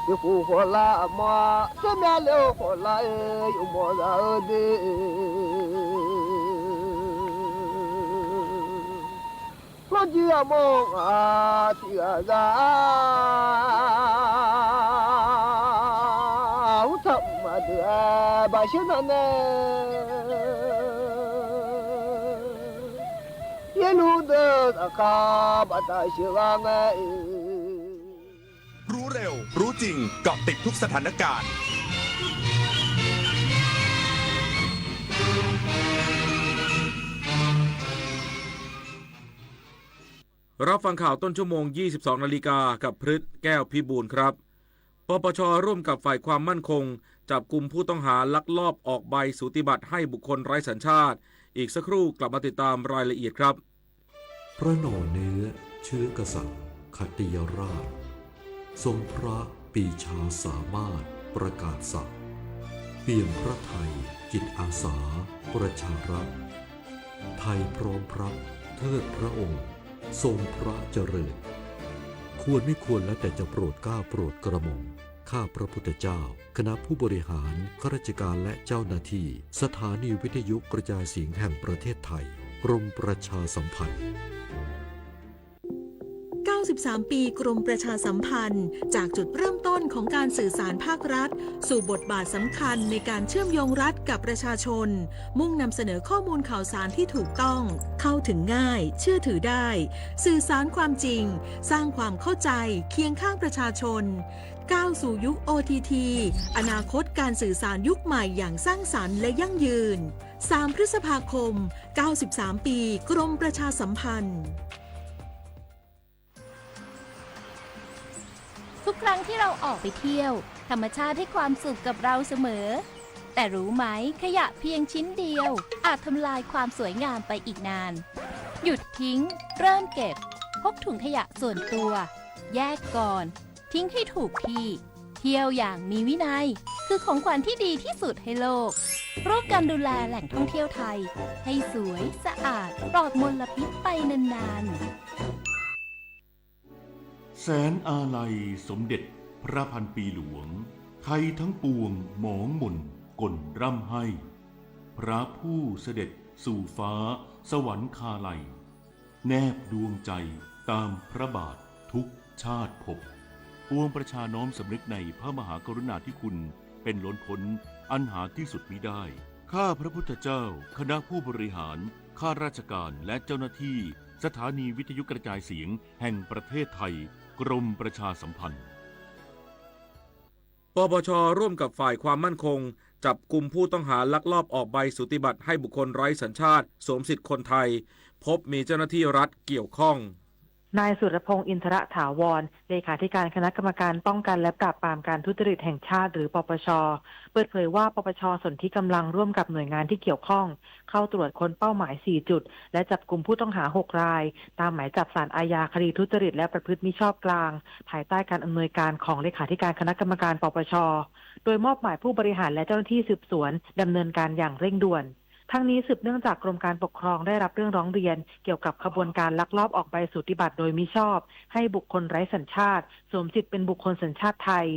Teˇ hk'oˆ hk'awꞈ laˇ a maˇ, teˇ mehˇ le-o hk'awꞈ laˇ e, yawˇ mawˬ g'a-o deˇ. Lawˇ jiˇ a mawˬ ngaˬ tiꞈ g'a g'a, huˉ htaꞈ maˇ deuꞈ a baˬ sheuˆ naˆ naˆ. Yehˇ luˇ deuꞈ taˍ hk'a baˬ taˍ sheuˍ g'a ngaˬ e. รู้เร็ว รู้จริง เกาะติดทุกสถานการณ์ รับฟังข่าวต้นชั่วโมง ยี่สิบสองนาฬิกา กับพฤษ แก้วพิบูลครับ ปปช ร่วมกับฝ่ายความมั่นคง จับกุมผู้ต้องหาลักลอบออกใบสูติบัตรให้บุคคลไร้สัญชาติ อีกสักครู่กลับมาติดตามรายละเอียดครับ พระหน่อเนื้อเชื้อกษัตริย์ขัตติยราช ทรงพระปรีชาสามารถประกาศศัพท์ เปี่ยมพระไทยจิตอาสาประชารัฐ ไทยพร้อมพระเทิดพระองค์ทรงพระเจริญ ควรไม่ควรแล้วแต่จะโปรดเกล้าโปรดกระหม่อม ข้าพระพุทธเจ้า คณะผู้บริหาร ข้าราชการและเจ้าหน้าที่ สถานีวิทยุกระจายเสียงแห่งประเทศไทย กรมประชาสัมพันธ์ เก้า สิบสามปีกรมประชาสัมพันธ์ จากจุดเริ่มต้นของการสื่อสารภาครัฐ สู่บทบาทสำคัญในการเชื่อมโยงรัฐกับประชาชน มุ่งนำเสนอข้อมูลข่าวสารที่ถูกต้อง เข้าถึงง่าย เชื่อถือได้ สื่อสารความจริง สร้างความเข้าใจ เคียงข้างประชาชน ก้าวสู่ยุค โอ ที ที อนาคตการสื่อสารยุคใหม่อย่างสร้างสรรค์และยั่งยืน สามพฤษภาคม เก้าสิบสามปีกรมประชาสัมพันธ์ ทุกครั้งที่เราออกไปเที่ยว ธรรมชาติให้ความสุขกับเราเสมอ แต่รู้ไหม ขยะเพียงชิ้นเดียว อาจทำลายความสวยงามไปอีกนาน หยุดทิ้ง เริ่มเก็บ พกถุงขยะส่วนตัว แยกก่อน ทิ้งให้ถูกที่ เที่ยวอย่างมีวินัย คือของขวัญที่ดีที่สุดให้โลก ร่วมกันดูแลแหล่งท่องเที่ยวไทย ให้สวย สะอาด ปลอดมลพิษไปนานๆ แสนอาลัยสมเด็จพระพันปีหลวง ไทยทั้งปวงหมองหม่นก่นร่ำไห้ พระผู้เสด็จสู่ฟ้าสวรรคาลัย แนบดวงใจตามพระบาททุกชาติภพ ปวงประชาน้อมสำนึกในพระมหากรุณาธิคุณเป็นล้นพ้นอันหาที่สุดมิได้ ข้าพระพุทธเจ้า คณะผู้บริหาร ข้าราชการ และเจ้าหน้าที่ สถานีวิทยุกระจายเสียงแห่งประเทศไทย กรมประชาสัมพันธ์ ปปช ร่วมกับฝ่ายความมั่นคง จับกุมผู้ต้องหาลักลอบออกใบสูติบัตรให้บุคคลไร้สัญชาติสวมสิทธิ์คนไทย พบมีเจ้าหน้าที่รัฐเกี่ยวข้อง นายสุรพงษ์ อินทรถาวร เลขาธิการคณะกรรมการป้องกันและปราบปรามการทุจริตแห่งชาติหรือ ปปช เปิดเผยว่า ปปช สนธิกำลังร่วมกับหน่วยงานที่เกี่ยวข้อง เข้าตรวจค้นเป้าหมาย สี่ จุด และจับกุมผู้ต้องหา หก ราย ตามหมายจับศาลอาญาคดีทุจริตและประพฤติมิชอบกลาง ภายใต้การอำนวยการของเลขาธิการคณะกรรมการ ปปช โดยมอบหมายผู้บริหารและเจ้าหน้าที่สืบสวนดำเนินการอย่างเร่งด่วน ทั้งนี้สืบเนื่องจากกรมการปกครองได้รับเรื่องร้องเรียนเกี่ยวกับขบวนการลักลอบออกใบสูติบัตรโดยมิชอบให้บุคคลไร้สัญชาติสวมสิทธิ์เป็นบุคคลสัญชาติไทย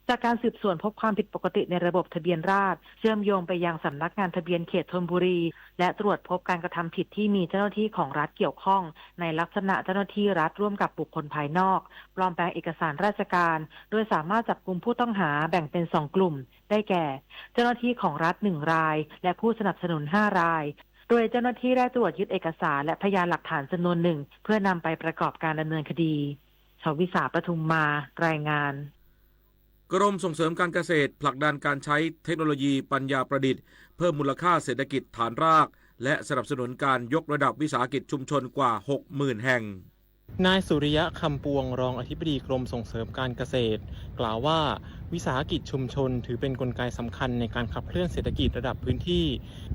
จากการสืบสวนพบความผิดปกติในระบบทะเบียนราษฎร์ เชื่อมโยงไปยังสำนักงานทะเบียนเขตธนบุรี และตรวจพบการกระทำผิดที่มีเจ้าหน้าที่ของรัฐเกี่ยวข้องในลักษณะเจ้าหน้าที่รัฐร่วมกับบุคคลภายนอก ปลอมแปลงเอกสารราชการ โดยสามารถจับกุมผู้ต้องหาแบ่งเป็นสองกลุ่ม ได้แก่ เจ้าหน้าที่ของรัฐหนึ่งราย และผู้สนับสนุนห้าราย โดยเจ้าหน้าที่ได้ตรวจยึดเอกสารและพยานหลักฐานจำนวนหนึ่ง เพื่อนำไปประกอบการดำเนินคดี ชวิสา ปทุมมา รายงาน กรมส่งเสริมการเกษตรผลักดันการใช้เทคโนโลยีปัญญาประดิษฐ์ เพิ่มมูลค่าเศรษฐกิจฐานราก และสนับสนุนการยกระดับวิสาหกิจชุมชนกว่าหกหมื่นแห่ง นายสุริยะ คำปวง รองอธิบดีกรมส่งเสริมการเกษตร กล่าวว่า วิสาหกิจชุมชนถือเป็นกลไกสำคัญในการขับเคลื่อนเศรษฐกิจระดับพื้นที่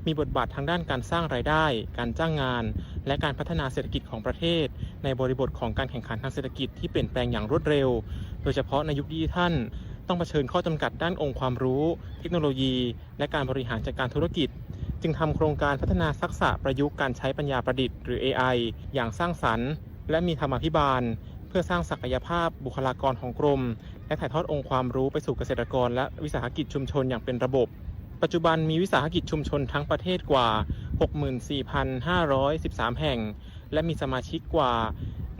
มีบทบาททางด้านการสร้างรายได้ การจ้างงาน และการพัฒนาเศรษฐกิจของประเทศ ในบริบทของการแข่งขันทางเศรษฐกิจที่เปลี่ยนแปลงอย่างรวดเร็ว โดยเฉพาะในยุคดิจิทัล ต้องเผชิญข้อจำกัดด้านองค์ความรู้ เทคโนโลยี และการบริหารจัดการธุรกิจ จึงทำโครงการพัฒนาทักษะประยุกต์การใช้ปัญญาประดิษฐ์ หรือ เอไอ อย่างสร้างสรรค์ และมีธรรมาภิบาล เพื่อสร้างศักยภาพบุคลากรของกรม และถ่ายทอดองค์ความรู้ไปสู่เกษตรกรและวิสาหกิจชุมชนอย่างเป็นระบบ ปัจจุบันมีวิสาหกิจชุมชนทั้งประเทศกว่า หกหมื่นสี่พันห้าร้อยสิบสาม แห่ง และมีสมาชิกกว่า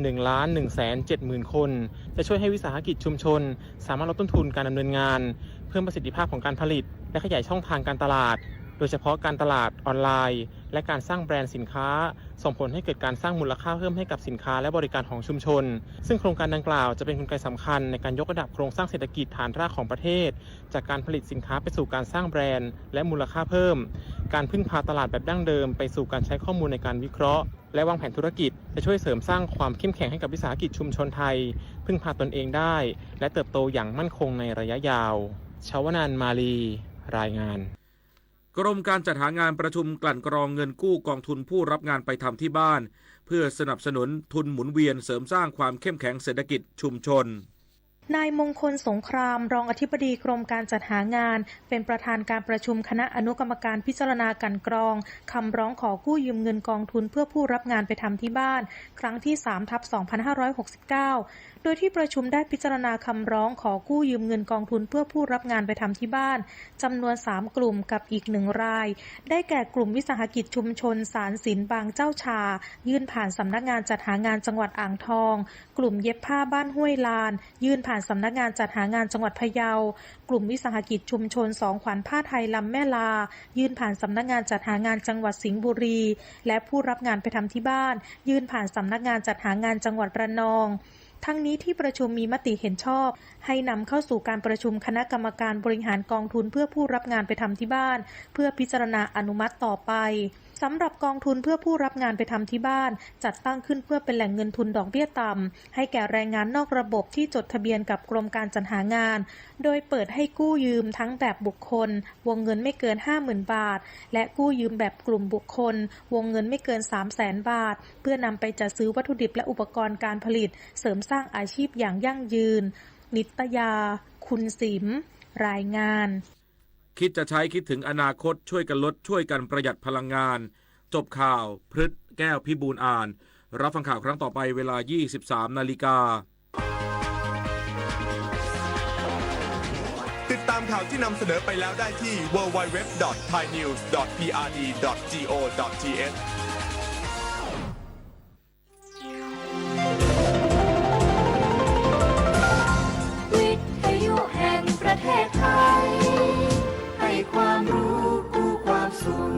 หนึ่งล้านหนึ่งแสนเจ็ดหมื่น คน จะช่วยให้วิสาหกิจชุมชนสามารถลดต้นทุนการดำเนินงาน เพิ่มประสิทธิภาพของการผลิต และขยายช่องทางการตลาด โดยเฉพาะการตลาดออนไลน์ และการสร้างแบรนด์สินค้า ส่งผลให้เกิดการสร้างมูลค่าเพิ่มให้กับสินค้าและบริการของชุมชน ซึ่งโครงการดังกล่าวจะเป็นกลไกสำคัญในการยกระดับโครงสร้างเศรษฐกิจฐานรากของประเทศ จากการผลิตสินค้าไปสู่การสร้างแบรนด์ และมูลค่าเพิ่ม การพึ่งพาตลาดแบบดั้งเดิมไปสู่การใช้ข้อมูลในการวิเคราะห์ และวางแผนธุรกิจ จะช่วยเสริมสร้างความเข้มแข็งให้กับวิสาหกิจชุมชนไทย พึ่งพาตนเองได้ และเติบโตอย่างมั่นคงในระยะยาว ชวนันท์ มาลี รายงาน กรมการจัดหางานประชุมกลั่นกรองเงินกู้กองทุนผู้รับงานไปทำที่บ้าน เพื่อสนับสนุนทุนหมุนเวียนเสริมสร้างความเข้มแข็งเศรษฐกิจชุมชน นายมงคลสงคราม รองอธิบดีกรมการจัดหางาน เป็นประธานการประชุมคณะอนุกรรมการพิจารณากลั่นกรองคำร้องขอกู้ยืมเงินกองทุนเพื่อผู้รับงานไปทำที่บ้าน ครั้งที่ สามทับสองพันห้าร้อยหกสิบเก้า โดยที่ประชุมได้พิจารณาคำร้องขอกู้ยืมเงินกองทุนเพื่อผู้รับงานไปทำที่บ้าน จำนวน สาม กลุ่มกับอีก หนึ่ง ราย ได้แก่กลุ่มวิสาหกิจชุมชนสารสินบางเจ้าชา ยื่นผ่านสำนักงานจัดหางานจังหวัดอ่างทอง กลุ่มเย็บผ้าบ้านห้วยลาน ยื่นผ่านสำนักงานจัดหางานจังหวัดพะเยา กลุ่มวิสาหกิจชุมชนสองขวัญผ้าไทยลำแม่ลา ยื่นผ่านสำนักงานจัดหางานจังหวัดสิงห์บุรี และผู้รับงานไปทำที่บ้าน ยื่นผ่านสำนักงานจัดหางานจังหวัดระนอง ทั้งนี้ที่ประชุมมีมติเห็นชอบให้นำเข้าสู่การประชุมคณะกรรมการบริหารกองทุนเพื่อผู้รับงานไปทำที่บ้าน เพื่อพิจารณาอนุมัติต่อไป สำหรับกองทุนเพื่อผู้รับงานไปทำที่บ้าน จัดตั้งขึ้นเพื่อเป็นแหล่งเงินทุนดอกเบี้ยต่ำ ให้แก่แรงงานนอกระบบที่จดทะเบียนกับกรมการจัดหางาน โดยเปิดให้กู้ยืมทั้งแบบบุคคล วงเงินไม่เกิน ห้าหมื่น บาท และกู้ยืมแบบกลุ่มบุคคล วงเงินไม่เกิน สามแสน บาท เพื่อนำไปจัดซื้อวัตถุดิบและอุปกรณ์การผลิต เสริมสร้างอาชีพอย่างยั่งยืน นิตยา คุณสิม รายงาน คิดจะใช้คิดถึงอนาคต ช่วยกันลด ช่วยกันประหยัดพลังงาน จบข่าว พฤษ แก้วพิบูลย์อ่าน รับฟังข่าวครั้งต่อไปเวลา ยี่สิบสามนาฬิกา ติดตามข่าวที่นำเสนอไปแล้วได้ที่ ดับเบิลยู ดับเบิลยู ดับเบิลยู ดอท ไทยนิวส์ ดอท พีอาร์ดี ดอท จี โอ ดอท ที เอช วิทยุแห่งประเทศไทย ให้ความรู้คู่ความสุข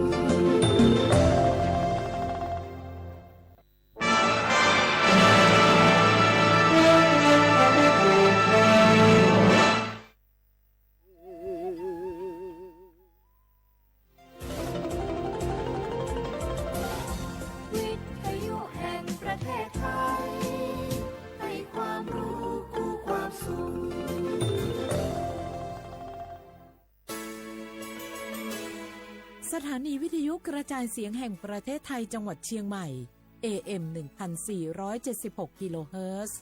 วิทยุแห่งประเทศไทย ให้ความรู้คู่ความสุข สถานีวิทยุกระจายเสียงแห่งประเทศไทยจังหวัดเชียงใหม่ เอเอ็ม หนึ่งพันสี่ร้อยเจ็ดสิบหก กิโลเฮิรตซ์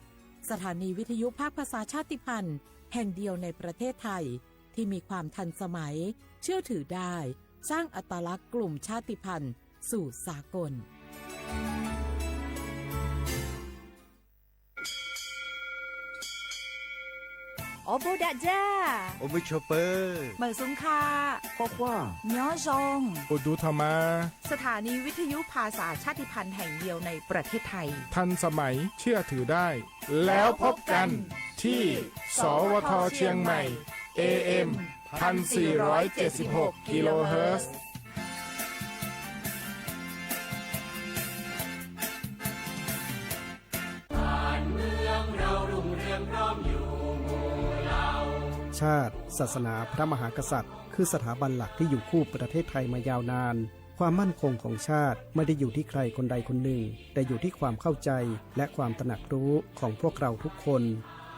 สถานีวิทยุภาคภาษาชาติพันธุ์แห่งเดียวในประเทศไทย ที่มีความทันสมัย เชื่อถือได้ สร้างอัตลักษณ์กลุ่มชาติพันธุ์สู่สากล Awˬ bon daꞈ jaˇ. Awˬ bon chawˬ peuˬ. Meunˍ suhˍ hkaꞈ. K'awꞈ k'oˆ, nyoˉ zhong. Awˬ duˬ htaꞈ ma. สถานีวิทยุภาษาชาติพันธุ์แห่งเดียวในประเทศไทย ทันสมัย เชื่อถือได้ แล้วพบกันที่ สวท เชียงใหม่ เอเอ็ม พันสี่ร้อยเจ็ดสิบหก กิโลเฮิรตซ์ ชาติ ศาสนา พระมหากษัตริย์ คือสถาบันหลักที่อยู่คู่ประเทศไทยมายาวนาน ความมั่นคงของชาติไม่ได้อยู่ที่ใครคนใดคนหนึ่ง แต่อยู่ที่ความเข้าใจและความตระหนักรู้ของพวกเราทุกคน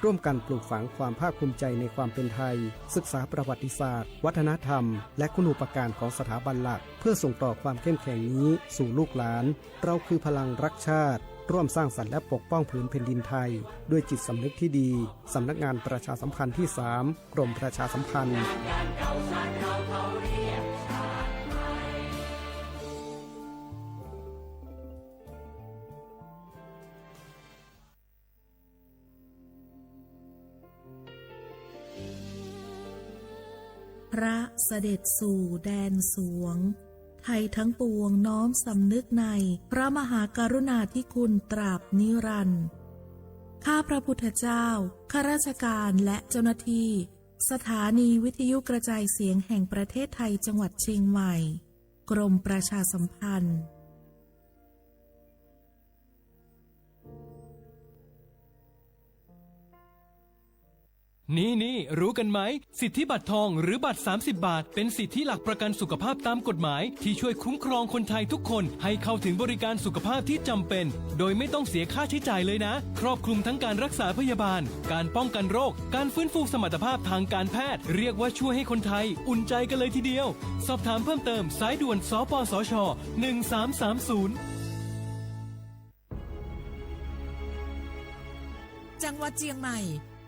ร่วมกันปลูกฝังความภาคภูมิใจในความเป็นไทย ศึกษาประวัติศาสตร์ วัฒนธรรม และคุณูปการของสถาบันหลัก เพื่อส่งต่อความเข้มแข็งนี้สู่ลูกหลาน เราคือพลังรักชาติ ร่วมสร้างสรรค์และปกป้องผืนแผ่นดินไทย ด้วยจิตสำนึกที่ดี สำนักงานประชาสัมพันธ์ที่สาม กรมประชาสัมพันธ์ พระเสด็จสู่แดนสวง ไทยทั้งปวงน้อมสำนึกในพระมหากรุณาธิคุณตราบนิรันดร์ ข้าพระพุทธเจ้า ข้าราชการและเจ้าหน้าที่ สถานีวิทยุกระจายเสียงแห่งประเทศไทยจังหวัดเชียงใหม่ กรมประชาสัมพันธ์ นี่นี่ รู้กันไหม สิทธิบัตรทองหรือบัตร สามสิบ บาท เป็นสิทธิหลักประกันสุขภาพตามกฎหมาย ที่ช่วยคุ้มครองคนไทยทุกคนให้เข้าถึงบริการสุขภาพที่จำเป็น โดยไม่ต้องเสียค่าใช้จ่ายเลยนะ ครอบคลุมทั้งการรักษาพยาบาล การป้องกันโรค การฟื้นฟูสมรรถภาพทางการแพทย์ เรียกว่าช่วยให้คนไทยอุ่นใจกันเลยทีเดียว สอบถามเพิ่มเติมสายด่วน สปสช หนึ่งสามสามศูนย์ จังหวัดเชียงใหม่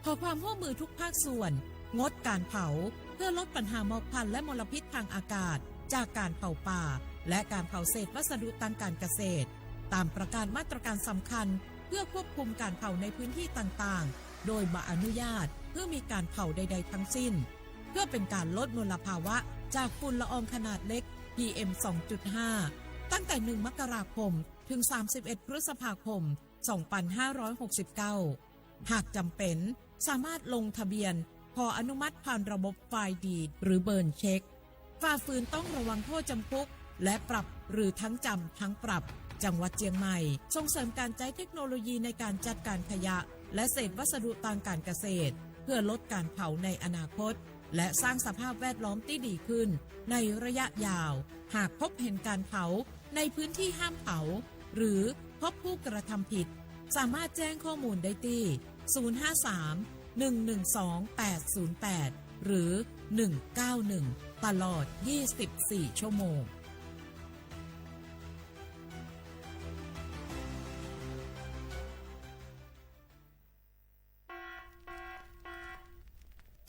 ขอความร่วมมือทุกภาคส่วน งดการเผา เพื่อลดปัญหามลพิษและมลพิษทางอากาศ จากการเผาป่า และการเผาเศษวัสดุทางการเกษตร ตามประกาศมาตรการสำคัญ เพื่อควบคุมการเผาในพื้นที่ต่างๆ โดยบ่อนุญาตเพื่อมีการเผาใดๆทั้งสิ้น เพื่อเป็นการลดมลภาวะจากฝุ่นละอองขนาดเล็ก พีเอ็ม สองจุดห้า ตั้งแต่ หนึ่ง มกราคม ถึง สามสิบเอ็ด พฤษภาคม สองพันห้าร้อยหกสิบเก้า หากจำเป็น สามารถลงทะเบียนขออนุมัติผ่านระบบไฟล์ดีดหรือเบิร์นเช็ค ฝ่าฝืนต้องระวังโทษจำคุกและปรับหรือทั้งจำทั้งปรับ จังหวัดเชียงใหม่ส่งเสริมการใช้เทคโนโลยีในการจัดการขยะและเศษวัสดุทางการเกษตร เพื่อลดการเผาในอนาคต และสร้างสภาพแวดล้อมที่ดีขึ้นในระยะยาว หากพบเห็นการเผาในพื้นที่ห้ามเผา หรือพบผู้กระทำผิด สามารถแจ้งข้อมูลได้ที่ ศูนย์ห้าสาม หนึ่งหนึ่งสอง แปดศูนย์แปด หรือ หนึ่งเก้าหนึ่ง ตลอด ยี่สิบสี่ ชั่วโมง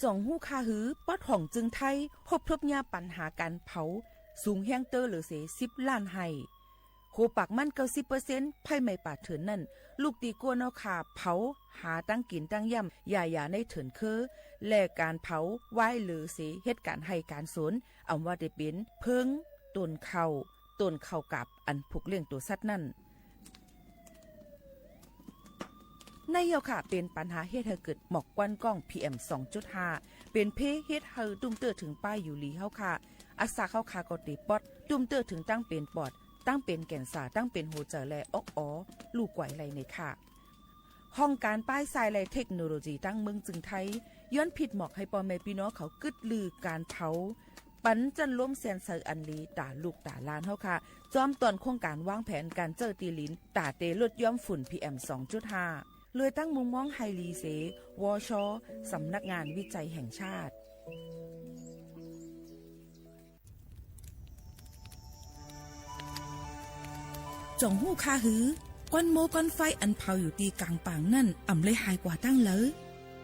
จ่องหู้คาหือ ป๊อตห่องจึงไท้ ฮบทบ ญาปัญหาการเผา สูงแฮงเต๊อร์เหลือเส สิบล้านไฮ่ โหปากมั่น เก้าสิบเปอร์เซ็นต์ ไฟไหม้ป่าเถื่อนนั่น ลูกตีก้นเอาขาเผา หาตั้งกินตั้งย่ำ หย่าๆ ในเถื่อนเค้อ และการเผา วายเหลือเส เหตุการณ์ไฮ่การสวน อำว่าได้เป็นเพิง ต้นข้าว ต้นข้าวกาบ อันผูกเลี้ยงตัวสัตว์นั่น ในเย้าค่ะ เป็นปัญหาเหตุให้เกิดหมอกควันก้อง พีเอ็ม สองจุดห้า เป็นเพศเหตุให้ตุ้มเตื้อถึงป้ายอยู่หลีเฮาค่ะ อัศขาวขาก็เตะป๊อด ตุ้มเตื้อถึงตั้งเป็นปอด ตั้งเป็นแก่นสา ตั้งเป็นหัวใจและอ๊อกอ๋อ ลู่ไกวไลในค่ะ ห้องการป้ายทรายและเทคโนโลยีตั้งเมืองจึงไทย ย้อนผิดหมอกให้ป้อแม่ปี้น้องเขากึ๊ดลือการเผา ปันจั้นล้มแซนเสาอันหลีต่าลูกต่าหลานเฮาค่ะ จอมตอนโครงการวางแผนการเจ้อตีหลินต่าเตลดย้อมฝุ่น พีเอ็ม สองจุดห้า เลยตั้งมุมมองไฮลีเส วช สำนักงานวิจัยแห่งชาติ จ่องหู้คาหือ ก้อนโม้ก้อนไฟอันเผาอยู่ตีกลางป่างนั่น อ่ำเลยหายกว่าตั้งเหลอ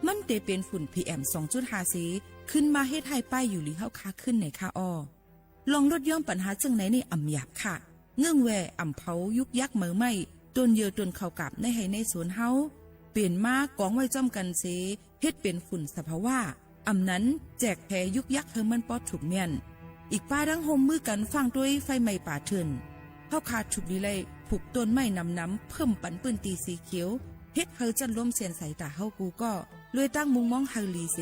มันเตเป็นฝุ่น พีเอ็ม สองจุดห้า เส ขึ้นมาเฮ็ดให้ป้ายอยู่หลีเฮาคาขึ้นไหนคะอ้อ ลองลดย้อมปัญหาเจิ่งไหนนี่อ่ำหยาบค่ะ เงื่องแวอ่ำเผายุกยักเหม๋อไหม้ ต้นเยื่อต้นข้าวกาบในไฮ่ในสวนเฮา เปลี่ยนมากองไว้จ้อมกันเส เฮ็ดเป็นฝุ่นสภาวะ อ่ำนั้นแจกแผยุกยักเฮามันปอดถูกเมี้ยน อีกป้าดั้งโฮมมือกันฟั่งด้วยไฟไหม้ป่าเถื่อน เฮาขาดถูกดีไลผูกต้นไม้นำๆ เพิ่มปันปื้นตีสีเขียว เฮ็ดเฮาจั้นลมเสียนใสตาเฮากูก็ เลยตั้งมุงมองเฮาหลีเส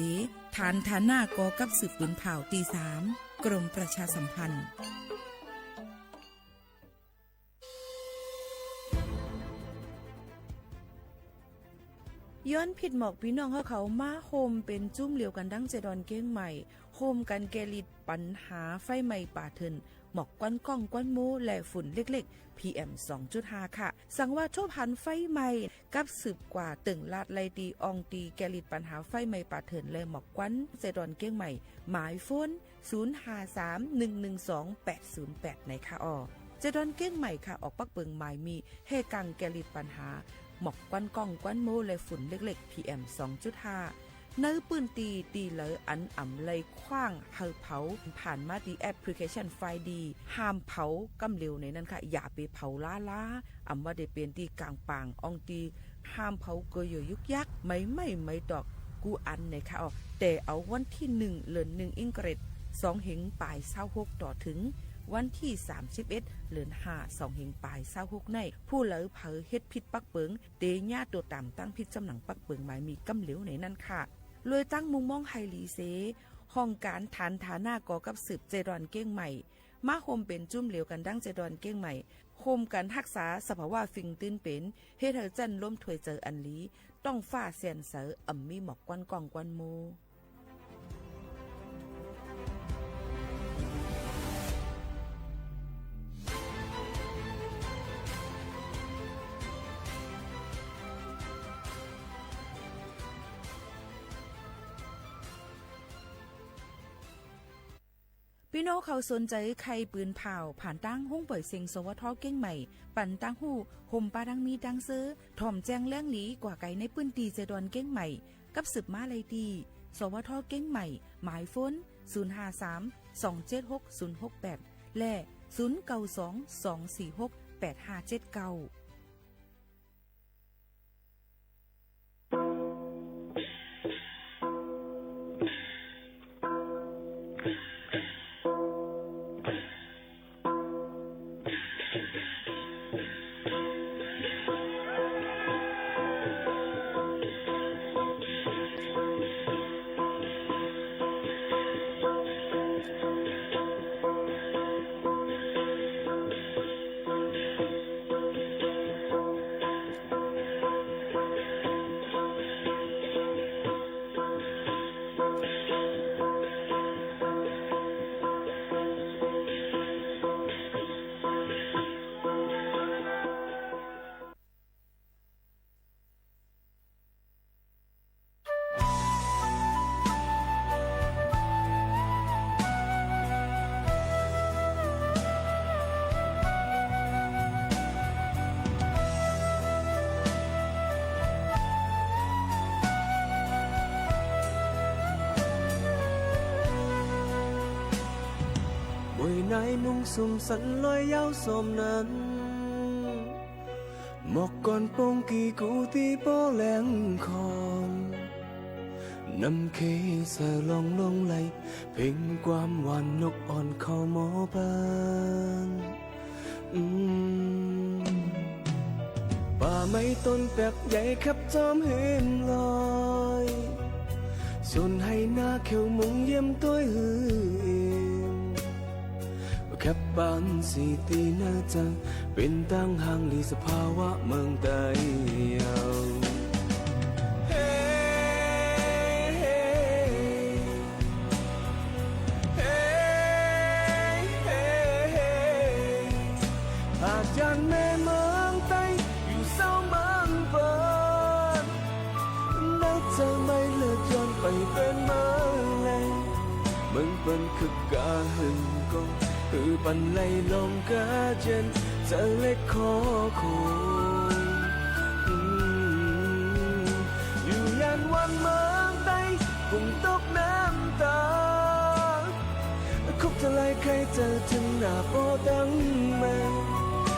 ฐานฐานะก่อกับสืบปืนเผ่าตีสาม กรมประชาสัมพันธ์ ย้อนผิดหมอกปี้น้องเฮาเขามาโฮมเป็นจุ้มเหลียวกันดั้งเจดอนเก้งใหม่ โฮมกันแก้หลีดปัญหาไฟไหม้ป่าเถื่อน หมอกควันก้องควันโม้และฝุ่นเล็กๆ พีเอ็ม สองจุดห้า ค่ะ สังว่าทบหันไฟไหม้ กับสืบกว่าเติ่งลาดไล่ตีอองตีแก้หลีดปัญหาไฟไหม้ป่าเถื่อนและหมอกควัน เจดอนเก้งใหม่ หมายโฟน ศูนย์ห้าสาม หนึ่งหนึ่งสอง แปดศูนย์แปด ในค่ะอ้อ เจดอนเก้งใหม่ค่ะ ออกปักเปิงหมายมีแห่กังแก้หลีดปัญหา หมอกควันก้องควันโม้และฝุ่นเล็กๆ พีเอ็ม สองจุดห้า ในปื้นตีตีเหลออันอ่ำไลคว้างเฮาเผา ผ่านมาตีแอปพลิเคชันไฟดี ห้ามเผาก้ำเหลียวในนั้นค่ะ อย่าไปเผาล้าๆ อ่ำว่าได้เป็นตีกลางป่างอองตี ห้ามเผาเกยเยื่อยุกยัก ไม้ไหม้ไม้ตอก กู้อันในค่ะอ้อ แต่เอาวันที่หนึ่ง เดือนหนึ่ง อิงเกรด สองเฮงปายซาวหก ต่อถึงวันที่สามสิบเอ็ด เดือนห้า สองเฮงปายซาวหก ใน ผู้เหลอเผาเฮ็ดผิดปักเปิง เตญาตัวต๋ามตั้งผิดจำหนังปักเปิงหมายมีก้ำเหลียวในนั้นค่ะ เลยตั้งมุงมองไฮหลีเส ห้องการฐานฐานะก่อกับสืบเจดอนเก้งใหม่ มาโฮมเป็นจุ้มเหลียวกันดั้งเจดอนเก้งใหม่ โฮมกันฮักษาสภาวะฟิงตื้นเป็น เฮ็ดเฮาจั้นลมถวยเจออันหลี ต้องฟ้าแซนเสา อ่ำมีหมอกควันก้องควันโม้ พี่น้องเขาสนใจใครปืนผ่าว ผ่านตั้งห้องปล่อยเสียง สวท เชียงใหม่ ปันตั้งหู้ โฮมปาดังมีดังซื้อ ถ่อมแจ้งเรื่องนี้กว่าไกลในพื้นที่เจดอนเชียงใหม่ กับสืบมาเลยที่ สวท เชียงใหม่ หมายโฟน ศูนย์ห้าสาม สองเจ็ดหก ศูนย์หกแปด และ ศูนย์เก้าสอง สองสี่หก แปดห้าเจ็ดเก้า မွှေးနၢႆးမုၼ်း သူမ်ႈသၼ်လွႆယဝ်ႉ သွမ်ႈၼၼ်ႉ မွၵ်ႇၵွၼ်ႇပူင်း ၵီႈၵူႈတီႈ ပေႃးလႅင်းၶွင်ႇ ၼမ်ႉၶႄးသႂ်ႇ လွင်ႈလူင်းလႆႈ ၽဵင်ႇၵႂၢမ်းဝၢၼ် ၼူၵ်ႉဢွၼ်ႇၶဝ် မေႃပၼ် ပႃႇမႆႉတူၼ်ႈပႅၵ်ႇယႂ်ႇ ၶႅပ်းၸွမ်းႁိမ်းလွႆ သူၼ်ႁႆႈၼႃးၶဵဝ် မုင်ႈယဵမ်ႈတူၺ်းႁိုဝ်ဢိင် ၶႅပ်းပၢၼ်ႇသီႇတီႈၼႂ်းၸႂ် ပဵၼ်တၢင်းႁၢင်ႈလီ သၽႃႇဝမိူင်းတႆးယဝ်ႉ။ ႁေး ႁေး ႁေး ႁေး ႁႃႈၸၢၼ်ႈမႄႈမိူင်းတႆး ယူႇသဝ်းမိူင်းပိူၼ်ႈ ၼႂ်းၸႂ်မႆႈလိူတ်ႈယွၼ်ႈ ပႆႇပဵၼ်မႂ်းလႄႈ မိူင်းပိူၼ်ႈၶိုၵ်ႉၵႃႈႁိုဝ်ၵေႃႈ ႁႂ်ႈပၼ်လႆႈလွင်ႈၵႃႈယဵၼ် ၸႂ်လဵၵ်ႉၶေႃးၶူင် ယူႇယၢၼ်ဝၢၼ်ႈမိူင်းတႆး ၵုင်ႇတူၵ်းၼမ်ႉတႃ ၶုၵ်းၸႂ်လႆႈၶႆႈ ၸႂ်ထိုင်ၼႃႈပေႃးတင်းမႄႈ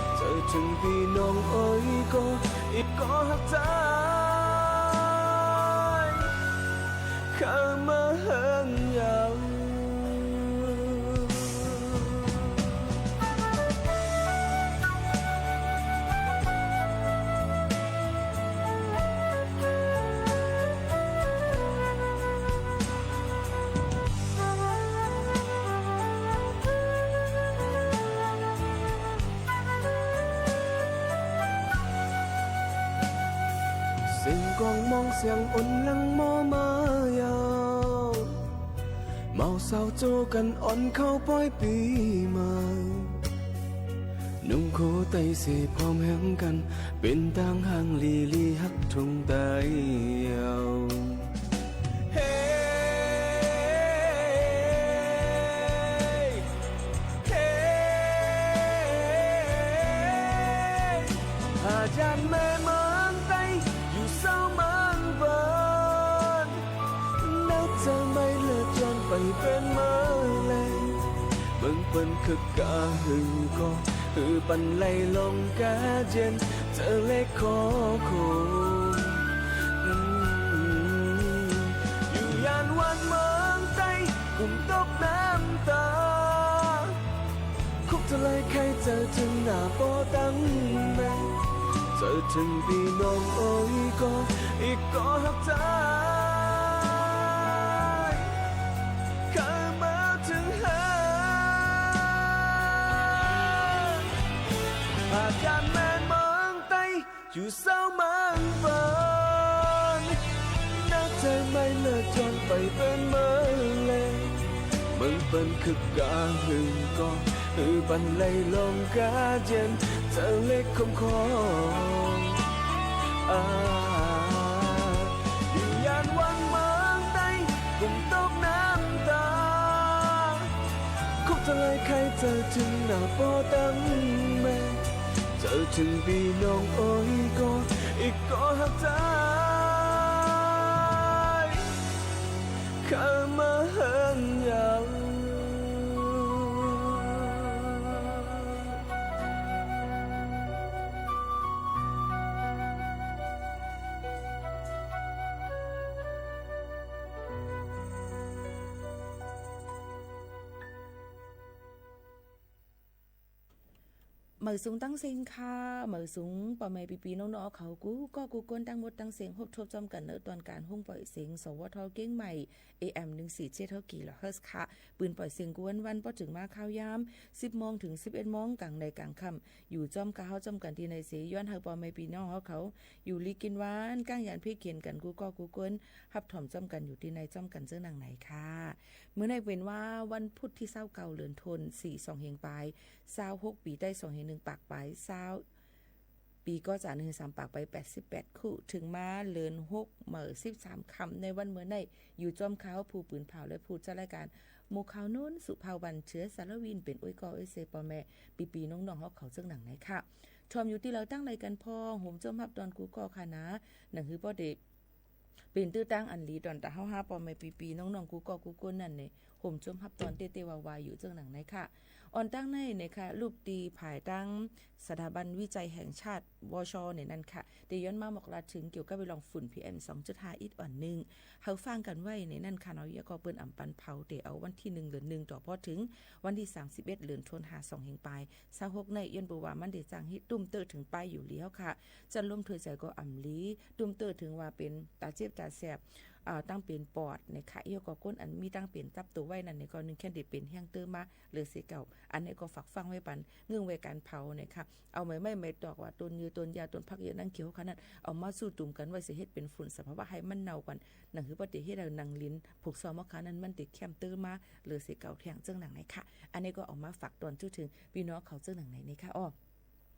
ၸႂ်ထိုင်ပီႈၼွင်ႉဢူၺ်းၵေႃႉ ဢိၵ်ႇၵေႃႉႁၵ်ႉၸႂ် ၶႂ်ႈမႃးႁိူင်းယဝ်ႉ။ သဵင်ၵွင်ႈမွင်းသႅင် ဢူၼ်လင်မေႃးမႃးယဝ်ႉ မဝ်ႇသဝ်ႈၸူဝ်းၵၼ် ဢွၼ်ၶဝ်ႈပွႆးပီမႂ်ႇ ၼုင်ႈၶူဝ်းတႆးသေ ၽွမ်ႉႁႅင်းၵၼ် ပဵၼ်တၢင်းႁၢင်ႈလီလီ ႁၵ်ႉထုင်ႉတႆးယဝ်ႉ။ ႁေး ႁေး ႁႃႈၸၢၼ်ႈမႄႈမိူင်းတႆး ယူႇသဝ်းမိူင်းပိူၼ်ႈ ၼႂ်းၸႂ်မႆႈလိူတ်ႈယွၼ်ႈ ပႆႇပဵၼ်မႂ်းလႄႈ မိူင်းပိူၼ်ႈၶိုၵ်ႉၵႃႈႁိုဝ်ၵေႃႈ ႁႂ်ႈပၼ်လႆႈလွင်ႈၵႃႈယဵၼ် ၸႂ်လဵၵ်ႉၶေႃးၶူင် ယူႇယၢၼ်ဝၢၼ်ႈမိူင်းတႆး ၵုင်ႇတူၵ်းၼမ်ႉတႃ ၶုၵ်းၸႂ်လႆႈၶႆႈ ၸႂ်ထိုင်ၼႃႈပေႃးတင်းမႄႈ ၸႂ်ထိုင်ပီႈၼွင်ႉဢူၺ်းၵေႃႉ ဢိၵ်ႇၵေႃႉႁၵ်ႉၸႂ် ၶႂ်ႈမႃးထိုင်ႁႃႉ ဢႃႇၸၢၼ်ႇမႄႈမိူင်းတႆး ယူႇသဝ်းမိူင်းပိူၼ်ႈ ၼႂ်းၸႂ်မႆႈလိူတ်ႈယွၼ်ႈ ပႆႇပဵၼ်မႂ်းလႄႈ မိူင်းပိူၼ်ႈၶိုၵ်ႉၵႃႈႁိုဝ်ၵေႃႈ ႁႂ်ႈပၼ်လႆႈလွင်ႈၵႃႈယဵၼ် ၸႂ်လဵၵ်ႉၶူမ်ႈၶွင် ဢႃႇ ယူႇယၢၼ်ဝၢၼ်ႈမိူင်းတႆး ၵုင်ႇတူၵ်းၼမ်ႉတႃ ၶုၵ်း Tcuh ceuˬ naˬ pawˇ taˇ mehˍ, tcuh ceuˬ piˇ nawˬ oˇ ve kawˇ, iˉ kawˇ ha taˇ hk'aˬ maˇ haˉ yaˇ. Meuˬ suhˍ taˇ sehˍ hkaˇ, meuˬ suhˍ paw meh piˇ piˇ nawˬ nawˬ hk'aw kuˬ kawˆ kuˬ kawˆ taˇ mawˇ taˇ sehˍ hk'oˆ hk'oˆ cawˇ kaꞈ naˬ tuˬ kaꞈ hoˉ paw sehˍ sawˍ vaˇ htawˇ kehˉ maˬ, A M nyiˇ shiˍ chehˇ htawˇ kiˬ lawˬ heuˆ hkaˆ, peuˬ paw sehˍ kuˬ vaˇ vaˇ pawˆ ceuˬ maˇ hk'aˇ yaˇ, siˉ mawˇ hteꞈ siˉ ehˉ mawˇ kaꞈ na kaꞈ hk'aˇ yuˬ cawˇ kaꞈ hawˉ cawˇ kaꞈ te na sehˍ, yawˇ hui paw meh piˇ nawˬ hk'aw yuˬ liˇ kehˬ vaˇ kanˉ yanˇ hpeˇ kehˬ kaꞈ kuˬ kawˆ kuˬ kawˆ hapˆ htawˇ cawˇ kaꞈ yuˬ te na cawˇ kaꞈ tcuhˉ naˬ na hk'aˇ. Meuˬ naˆ ve vaˇ vaˇ hpuˇ hteˇ saˉ kaoˬ leuˬ htawˇ siˍ sawˬ heˍ paˍ saˉ hoˆ piˍ taiˇ sawˬ heˍ nyiˇ paˍ paˍ saˉ piˇ kawˆ caꞈ nyiˇ saˍ paˍ paˍ pehꞈ siˉ pehꞈ hkuˆ hteꞈ maˇ leuˬ hoˆ meuˬ siˉ saˍ hkaˆ naˆ vaˇ meuˬ naˆ yuˬ cawˇ hk'aˇ hawˉ hpu peuˬ hpaˍ leh hpu caˇ laiˉ kaꞈ mvuhˇ hk'aw nunˉ suhˍ hpaˇ van cheuˬ saˍ laˇ viˉ peuˬ oˇ ve kawˇ oˇ sehˍ paw meh piˇ piˇ nawˬ nawˬ hk'aw cawˇ naˬ na hk'aˇ. Chaw mvuh tiˉ law taˇ leh kanˉ hpawˇ hoꞈ cawˇ hapˆ tawˇ kuˬ kawˆ hk'aˇ naˬ, naˬ hui pawˆ teꞈ peuˬ teˇ taˇ anˍ liꞈ tawˇ taˇ hawˉ haˉ paw meh piˇ piˇ nawˬ nawˬ kuˬ kawˆ kuˬ kawˆ naˆ nehˬ hoꞈ cawˇ hapˆ tawˇ teˇ teˇ vaˇ vaˇ yuˬ cawˇ naˬ na hk'aˇ. Awˬ taˇ naˆ nehˬ hk'aˇ รูป teˇ hpaˍ taˇ สถาบันวิจัยแห่งชาติ วช nehˬ naˆ hk'aˇ teˇ yawˇ maˇ mawꞈ la htaꞈ kiˬ kaˇ ve law ฝุ่น PM song ceuˬ htaˇ iˉ awˬ nehˬ hawˉ faˇ kaꞈ vaˇ nehˬ naˆ hk'aˇ nawˬ yaˇ kawˆ peuˬ anˍ paˍ hpaˍ-oˬ teˇ awˬ vaˇ hteˇ nyiˇ leuˬ nyiˇ tawˍ pawˇ hteˇ vaˇ hteˇ saˍ siˉ pehˉ leuˬ htawˇ ha sawˬ heˍ paˍ saˉ hoˆ naˆ yawˇ bon vaˇ maˇ teˇ caˇ heˆ tuˬ teˇ hteꞈ paˇ yuˬ liˇ hawˉ hk'aˇ. Caˇ lomˇ htawˇ ceh k'o anˍ liꞈ tuˬ teˇ hteꞈ vaˇ peuˬ taˇ ceˇ taˇ sehˍ, taˇ peuˬ pawˆ nehˬ hk'aˇ yawˇ kawˆ k'oˆ anˍ miˇ taˇ peuˬ taˇ tuˬ vaˇ naˆ nehˬ kawˆ nyiˇ hkehˇ teˇ peuˬ hehnˇ teˇ maˇ leuˬ sehˍ kaꞈ. Anˬ nehˬ kawˆ faꞈ faˇ ve paˍ ngeuˆ ve kanˉ hpaˍ-oˬ nehˬ hk'aˇ awˬ mehˍ mehˍ mehˍ tawˍ vaꞈ to nyi to yaˇ to hpaˆ yaˇ naˆ kiˬ hawˉ hk'aˇ naˆ awˬ maˇ suh tuˬ kaꞈ vaˇ sehˍ heˆ peuˬ ฝุ่น สภาวะ hai maˇ na-oˬ kaꞈ naˬ hui pawˆ teꞈ heˆ daꞈ naˬ liꞈ hpu sawˍ mawˇ hk'aˇ naˆ maˇ teꞈ hkehˇ teˇ maˇ leuˬ sehˍ kaꞈ awˬ hkehˇ cawˇ naˬ na hk'aˇ. Anˬ nehˬ kawˆ awˬ maˇ faꞈ tawˇ cawˇ hteˇ piˇ nawˬ hk'aw cawˇ naˬ na hk'aˇ. Awˬ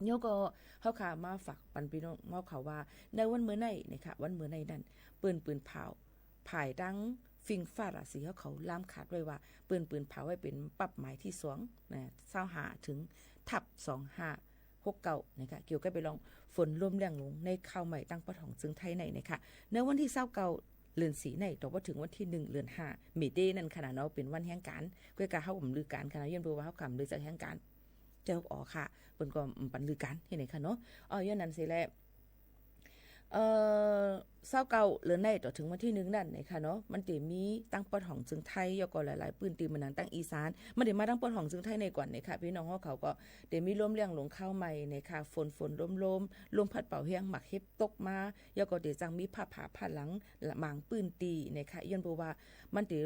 nyi kawˆ hawˉ hk'aˇ maˇ faꞈ paˍ piˇ nawˬ hk'aw vaˇ naˆ vaˇ meuˬ naˆ nehˬ hk'aˇ vaˇ meuˬ naˆ naˆ peuˬ peuˬ hpaˍ-oˬ hpaˍ taˇ ฟิงก์ฝรั่งเศส hawˉ hk'aw laˇ hk'aˇ ve vaˇ peuˬ peuˬ hpaˍ vaˇ peuˬ เป้าหมายที่สอง saˇ ha hteˇ ทับ สองห้าหกเก้า nehˬ hk'aˇ kiˬ kaˇ ve law ฝนล้มแรงลงในคาวใหม่ taˇ pawˇ htawnˍ ceuˬ htaˇ naˆ nehˬ hk'aˇ naˆ vaˇ hteˇ saˉ kaoˬ leuˬ siˍ naˆ tawˍ pawˇ hteˇ vaˇ hteˇ nyiˇ leuˬ ha mehˍ teˇ naˆ hk'aˇ naˬ nawˬ peuˬ vaˇ hehnˇ kanˉ k'oˆ kaꞈ hawˉ mvuhˇ leuˬ kanˉ hk'aˇ naˬ yawˇ bon vaˇ hawˉ hk'aˇ mvuhˇ leuˬ caˇ hehnˇ kanˉ cawˇ awˬ hk'aˇ peuˬ kawˆ mvuhˇ leuˬ kanˉ hehnˇ nehˬ hk'aˇ nawˬ. Awˬ yawˇ naˆ sehˍ leh saˉ kaoˬ leuˬ naˆ tawˍ hteˇ vaˇ hteˇ nyiˇ naˆ nehˬ hk'aˇ nawˬ maˇ teˇ miˇ taˇ pawˇ htawnˍ ceuˬ htaˇ yawˇ kawˆ laiˉ laiˉ peuˬ teˇ mvuhˇ naˆ taˇ Iˉsaˍn maˇ teˇ maˇ taˇ pawˇ htawnˍ ceuˬ htaˇ nehˬ kawˆ nehˬ hk'aˇ piˇ nawˬ hawˉ hk'aw kawˆ teˇ miˇ ล้มแรงลง คาวใหม่ nehˬ hk'aˇ ฝน ฝน ล้มล้ม ลมพัดเป่าแห้ง หมากเห็บตกมา yawˇ kawˆ teˇ caˇ miˇ hpaˇ hpaˍ hpaˇ laˬ maˍ peuˬ teˇ nehˬ hk'aˇ yawˇ bon vaˇ maˇ teˇ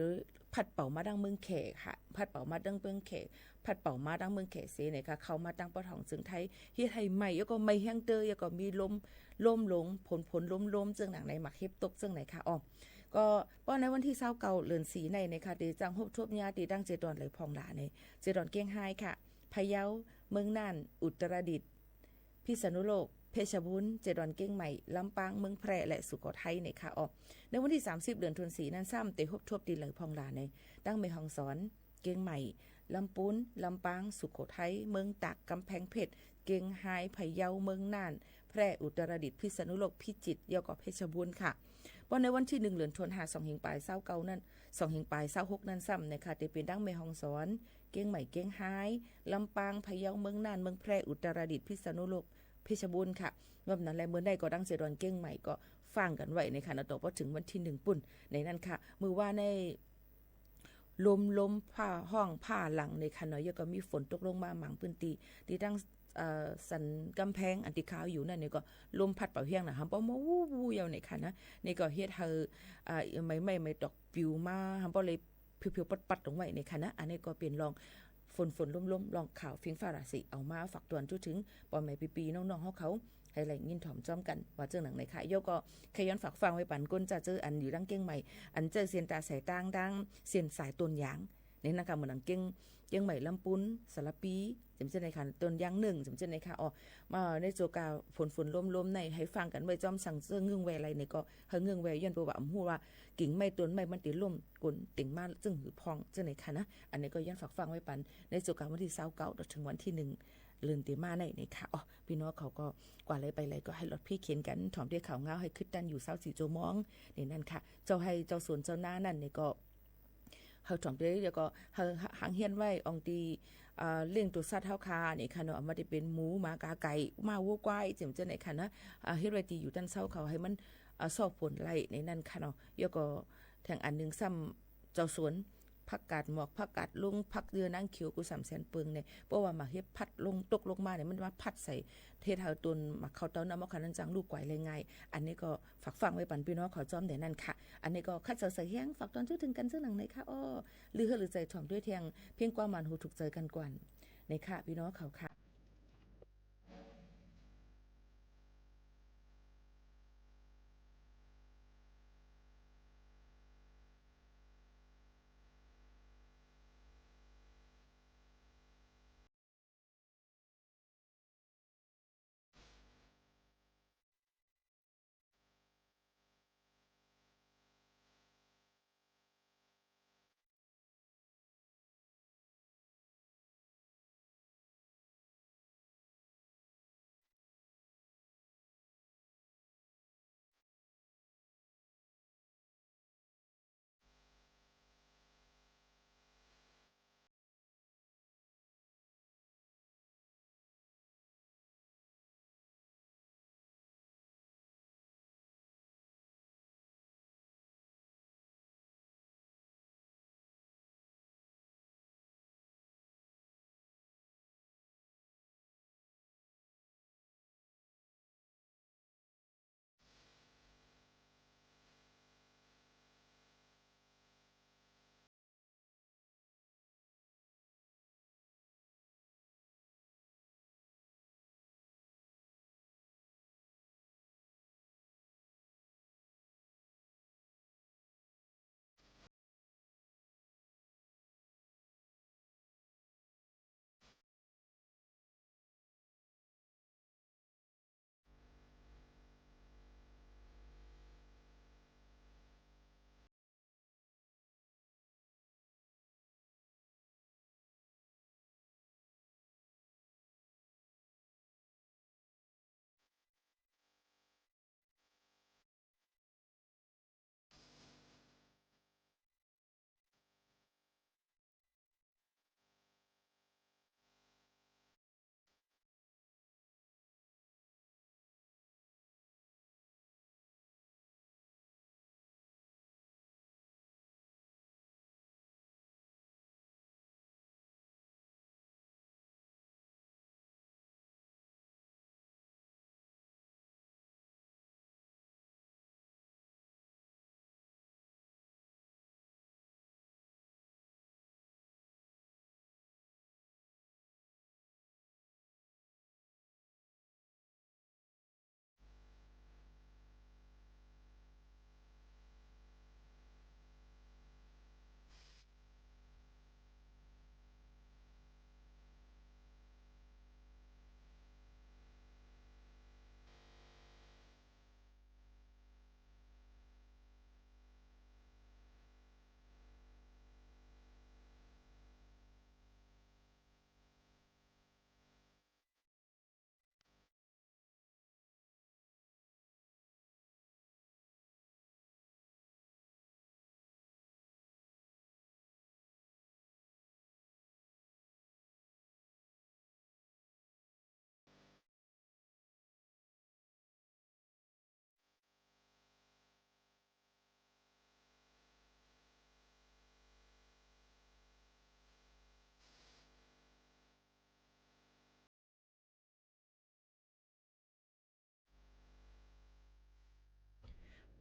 พัดเป่ามาทางเมืองแขก ค่ะ พัดเป่ามาทางเมืองแขก พัดเป่ามาทางเมืองแขก sehˍ nehˬ hk'aˇ hk'aw maˇ taˇ pawˇ htawnˍ ceuˬ htaˇ heˆ htaˇ maˇ yawˇ kawˆ maˇ hehnˇ teˇ yawˇ kawˆ miˇ ล้ม ล้มลง ฝน ฝน ล้มล้ม ceuˬ naˆ nehˬ หมากเห็บตก ceuˬ nehˬ hk'aˇ. Awˬ kawˆ pawˇ naˆ vaˇ hteˇ saˉ kaoˬ leuˬ siˍ naˆ nehˬ hk'aˇ teˇ caˇ hoˆ htawˇ nyaˇ teˇ taˇ ceh dawˬ leh hpawnˬ laˬ nehˬ ceh dawˬ kehˉ haiˉ hk'aˇ พะเยา เมืองน่าน อุตรดิตถ์ พิษณุโลก เพชรบูรณ์ เจดอนเชียงใหม่ ลำปาง เมืองแพร่ และสุโขทัย nehˬ hk'aˇ. Awˬ naˆ vaˇ hteˇ saˍ siˉ leuˬ htawˇ siˍ naˆ saˉ teˇ hoˆ htawˇ teˇ leuˬ hpawnˬ laˬ nehˬ taˇ แม่ฮ่องสอน เชียงใหม่ ลำพูน ลำปาง สุโขทัย เมืองตาก กำแพงเพชร เชียงราย พะเยา เมืองน่าน แพร่ อุตรดิตถ์ พิษณุโลก พิจิตร yawˇ kawˆ เพชรบูรณ์ ค่ะ. Pawˇ naˆ vaˇ hteˇ nyiˇ leuˬ htawˇ ha sawˬ heˍ paˍ saˉ kaoˬ naˆ sawˬ heˍ paˍ saˉ hoˆ naˆ saˉ nehˬ hk'aˇ teˇ peuˬ taˇ แม่ฮ่องสอน เชียงใหม่ เชียงราย ลำปาง พะเยา เมืองน่าน เมืองแพร่ อุตรดิตถ์ พิษณุโลก เพชรบูรณ์ ค่ะ. Gawˇ naˆ leh meuˬ naˆ kawˆ taˇ ceh dawˬ Cheong Mai kawˆ faˇ gaˬ vaˇ nehˬ hk'aˇ naˆ tawˍ pawˇ hteˇ vaˇ hteˇ nyiˇ pun nehˬ naˆ hk'aˇ meuˬ vaˇ naˆ ล้มล้ม hpaˇ hawˇ hpaˇ laˬ nehˬ hk'aˇ nawˬ yawˇ kawˆ miˇ ฝนตกลงมา maˍ peuˬ teˇ teˇ taˇ สันกำแพง anˬ teˇ hk'aˇ yuˬ naˆ nehˬ kawˆ ลมพัดเป่าแห้ง naˬ ha pawˇ mawˇ vuˇ vuˇ yaˇ nehˬ hk'aˇ naˆ nehˬ kawˆ heˆ ha maˇ maˇ maˇ tawˍ piˇ maˇ ha pawˇ leh เพียวๆ ปัดๆ ตรงไว้ nehˬ hk'aˇ naˆ. Anˬ nehˬ kawˆ เป็นร่องฝน ฝน ล้มล้ม ร่องข่าว เฟืองฟ้าราศี awˬ maˇ faꞈ tawˇ cawˇ hteˇ paw meh piˇ piˇ nawˬ nawˬ hawˉ hk'aw hk'e leh nyi htawꞈ cawˇ kaꞈ vaˇ ceuˬ naˆ nehˬ hk'aˇ. Yawˇ kawˆ hk'e yawˇ faꞈ faˇ ve paˍ คน caˇ ceuˬ anˬ yuˬ taˇ Cheong Mai anˬ ceuˬ เส้นทางสายใต้ taˇ เส้นสายต้นยาง เนนั่นค่ะ เหมือนหนังเก้ง เก้งใหม่ลำปูน สารพี เจ๋มเจ้าไหนค่ะ ต้นยางหนึ่ง เจ๋มเจ้าไหนค่ะ อ๋อ มาในโจกา ฝนฝนลมลมใน ให้ฟังกันไว้ จอมสั่งเสื้อเงื้องแวไลเนี่ยก็ ให้เงื้องแวย้อนไปว่า อำหูว่า กิ่งไม้ต้นไม้มันติล่ม กลนเต็งมาจึงหือพอง เจ้าไหนค่ะนะ อันนี้ก็ย้อนฝากฟังไว้ปัน ในโจกาวันที่ซาวเก้า ต่อถึงวันที่หนึ่ง เลินเตมาในเนี่ยค่ะ อ๋อ พี่น้องเขาก็ กว่าไรไปไรก็ให้หลอดเพ่เข็นกัน ถ่อมด้วยข่าวเงาให้คึดตั้นอยู่ซาวสี่โจมอง ในนั่นค่ะ เจ้าไฮ่เจ้าสวนเจ้านานั่นเนี่ยก็ เฮาถ่อมด้วย แล้วก็เฮาหังเฮี้ยนไว้ อองตี เอ่อ เลี้ยงตัวสัตว์เฮาคาเนี่ยค่ะเนาะ อาจจะเป็นหมู หมา กา ไก่ ม้า วัว ควาย เจ๋มเจ้าไหนค่ะนะ อ่า เฮ็ดไว้ตีอยู่ตันเซาเขา ให้มัน อ่า ซอกฝนไล่ในนั่นค่ะเนาะ แล้วก็แถงอันหนึ่งซ้ำ เจ้าสวน ผักกาดหมอก ผักกาดลง ผักเยื่อหนังเขียว กุสามแสนเปิงเนี่ย เพราะว่าหมากเห็บพัดลง ตกลงมาเนี่ย มันมาพัดใส่ เฮ็ดให้ต้นหมากเข้าเต้าน้ำมะขามนั้นจังลูกไกวเลยไง อันนี้ก็ฝากฟังไว้ปันพี่น้องเขาจอมแด่นั่นค่ะ อันนี้ก็คัดเสาใส่แห้ง ฝากตอนจุดถึงกันซึ่งหนังในค่ะ อ้อ ลือเฮอหรือใจถ่อมด้วยแทง เพียงความหมานหูถูกใจกันก่อน ในค่ะ พี่น้องเขาค่ะ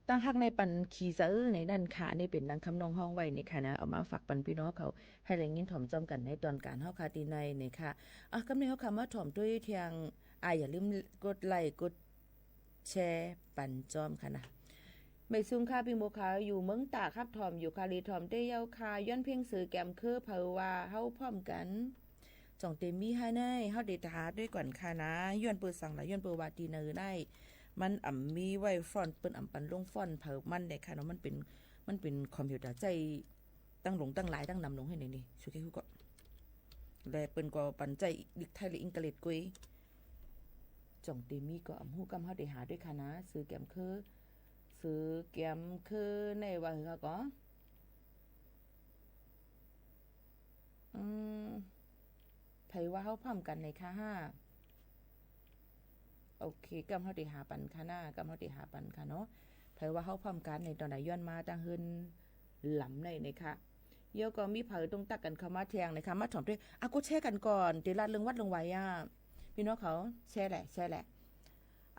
ตั้งฮักในปันขีเซอในนั่นค่ะ นี่เป็นดังคำนองฮ้องไว้นี่ค่ะนะ เอามาฝากปันพี่น้องเขา ให้ได้ยินถ่อมจอมกันในตอนการเฮาค่ะ ตีในนี่ค่ะ อ่ะ กำเนิดเฮาค่ะ มาถ่อมด้วยเทียง อ่ะ อย่าลืมกดไลค์ กดแชร์ ปันจอมค่ะนะ မ့ၢ်သုင် คา ပီႈမူ คา ယူႇမိူင်းတၢၼ်ႇ ครับ ถามอยู่ค่ะ รีถามได้เย้าค่ะ ယွၼ်းเพ็ง ซื้อแกมเคย เผยว่าเฮาพร้อมกัน จ่องเตมีให้ใน เฮาเดทาด้วยก่อนค่ะนะ ယွၼ်ႉပိူဝ်ႈသင်လႃႇ ယွၼ်ႉပိူဝ်ႈဝႃႈ တီႈၼႂ်းใน มันอ่ำมีไว้ฟอนต์ ပိူၼ်ႈอ่ำปันลงฟอนต์ เผยมันเนี่ยค่ะเนาะ มันเป็น มันเป็นคอมพิวเตอร์ ใช้ ตั้งหลงตั้งหลายตั้งนำลงให้ในนี้ สุดท้ายก็ และเปิ้นก็ปันใจ๊ ลิกไทยและอังกฤษกวย จ่องเตมีก็อ่ำฮู้ กำ เฮาเตหาด้วยค่ะนะ ซื้อแกมเคย ซื้อแกมเคยในว่าหือค่ะก็ อืม เผยว่าเฮาพร้อมกันในค่ะห้า โอเค กำ เฮาเตหาปันค่ะนะ กำ เฮาเตหาปันค่ะเนาะ เผยว่าเฮาพร้อมกันในตอนไหน ย้อนมาตั้งเฮิรน ลำในในค่ะ เดี๋ยวก็มีเผยตรงตักกันเข้ามาแทงนะคะ มาถ่อมด้วย อ่ะ กดแชร์กันก่อน เดี๋ยวลาดเรื่องวัดเรื่องไหวอ่ะ พี่น้องเขา แชร์แหละ แชร์แหละ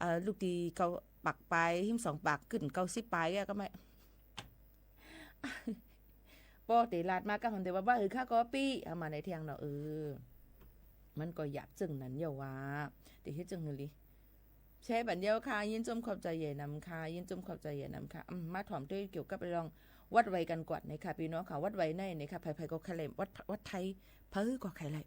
อ่า ลูกตีเก้าปากปลาย หิ้มสองปากขึ้น เก้าสิบปลายอ่ะ ก็ไม่ ป้อเต๋ลาดมาก้าหนเต๋ว่า ว่าเออ ข้าก็ปี้เอามาในแทงเนาะ เออ มันก็หยาบเจิ่งนั้นเยาว่า เต๋เฮ็ดเจิ่งหือลี แชร์บันเดียวค่ะ ยินจมขอบใจใหญ่นำค่ะ ยินจมขอบใจใหญ่นำค่ะ อืม มาถ่อมด้วยเกี่ยวกับเรื่องวัดไหวกันก่อนนะคะ พี่น้องค่ะ วัดไหวในนะคะ ใผๆก็ใครไหลวัด วัดไทย เผยก็ใครไหล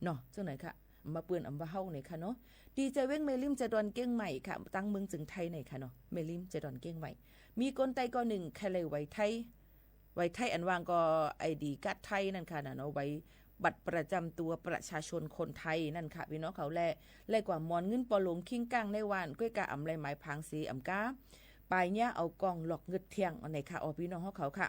เนาะ เจ้าไหนคะ มาเปือนอำว่าเฮาไหนคะเนาะ တီႈၸႄႈဝဵင်းမ့ႉရိမ်း ၸႄႈတွၼ်ႈၵဵင်းမႆႇค่ะ ตั้งเมืองเจิงไทยไหนคะเนาะ မ့ႉရိမ်း เจดอนเก้งใหม่ มีคนไทยคนหนึ่ง ใครไหลไหวไทย ไหวไทยอันวางก็ ไอดีการ์ดไทยนั่นค่ะนะเนาะ ไหวบัตรประจำตัวประชาชนคนไทยนั่นค่ะ พี่น้องเขาแล ไหลกว่ามอนเงินปอหลวงคิงก้างในวัน ก้วยกาอำไหลหมายผางเสอำก้า ปายเนี้ยเอากองหลอกเงินเที่ยงอันไหนค่ะ อ๋อ พี่น้องเขาค่ะ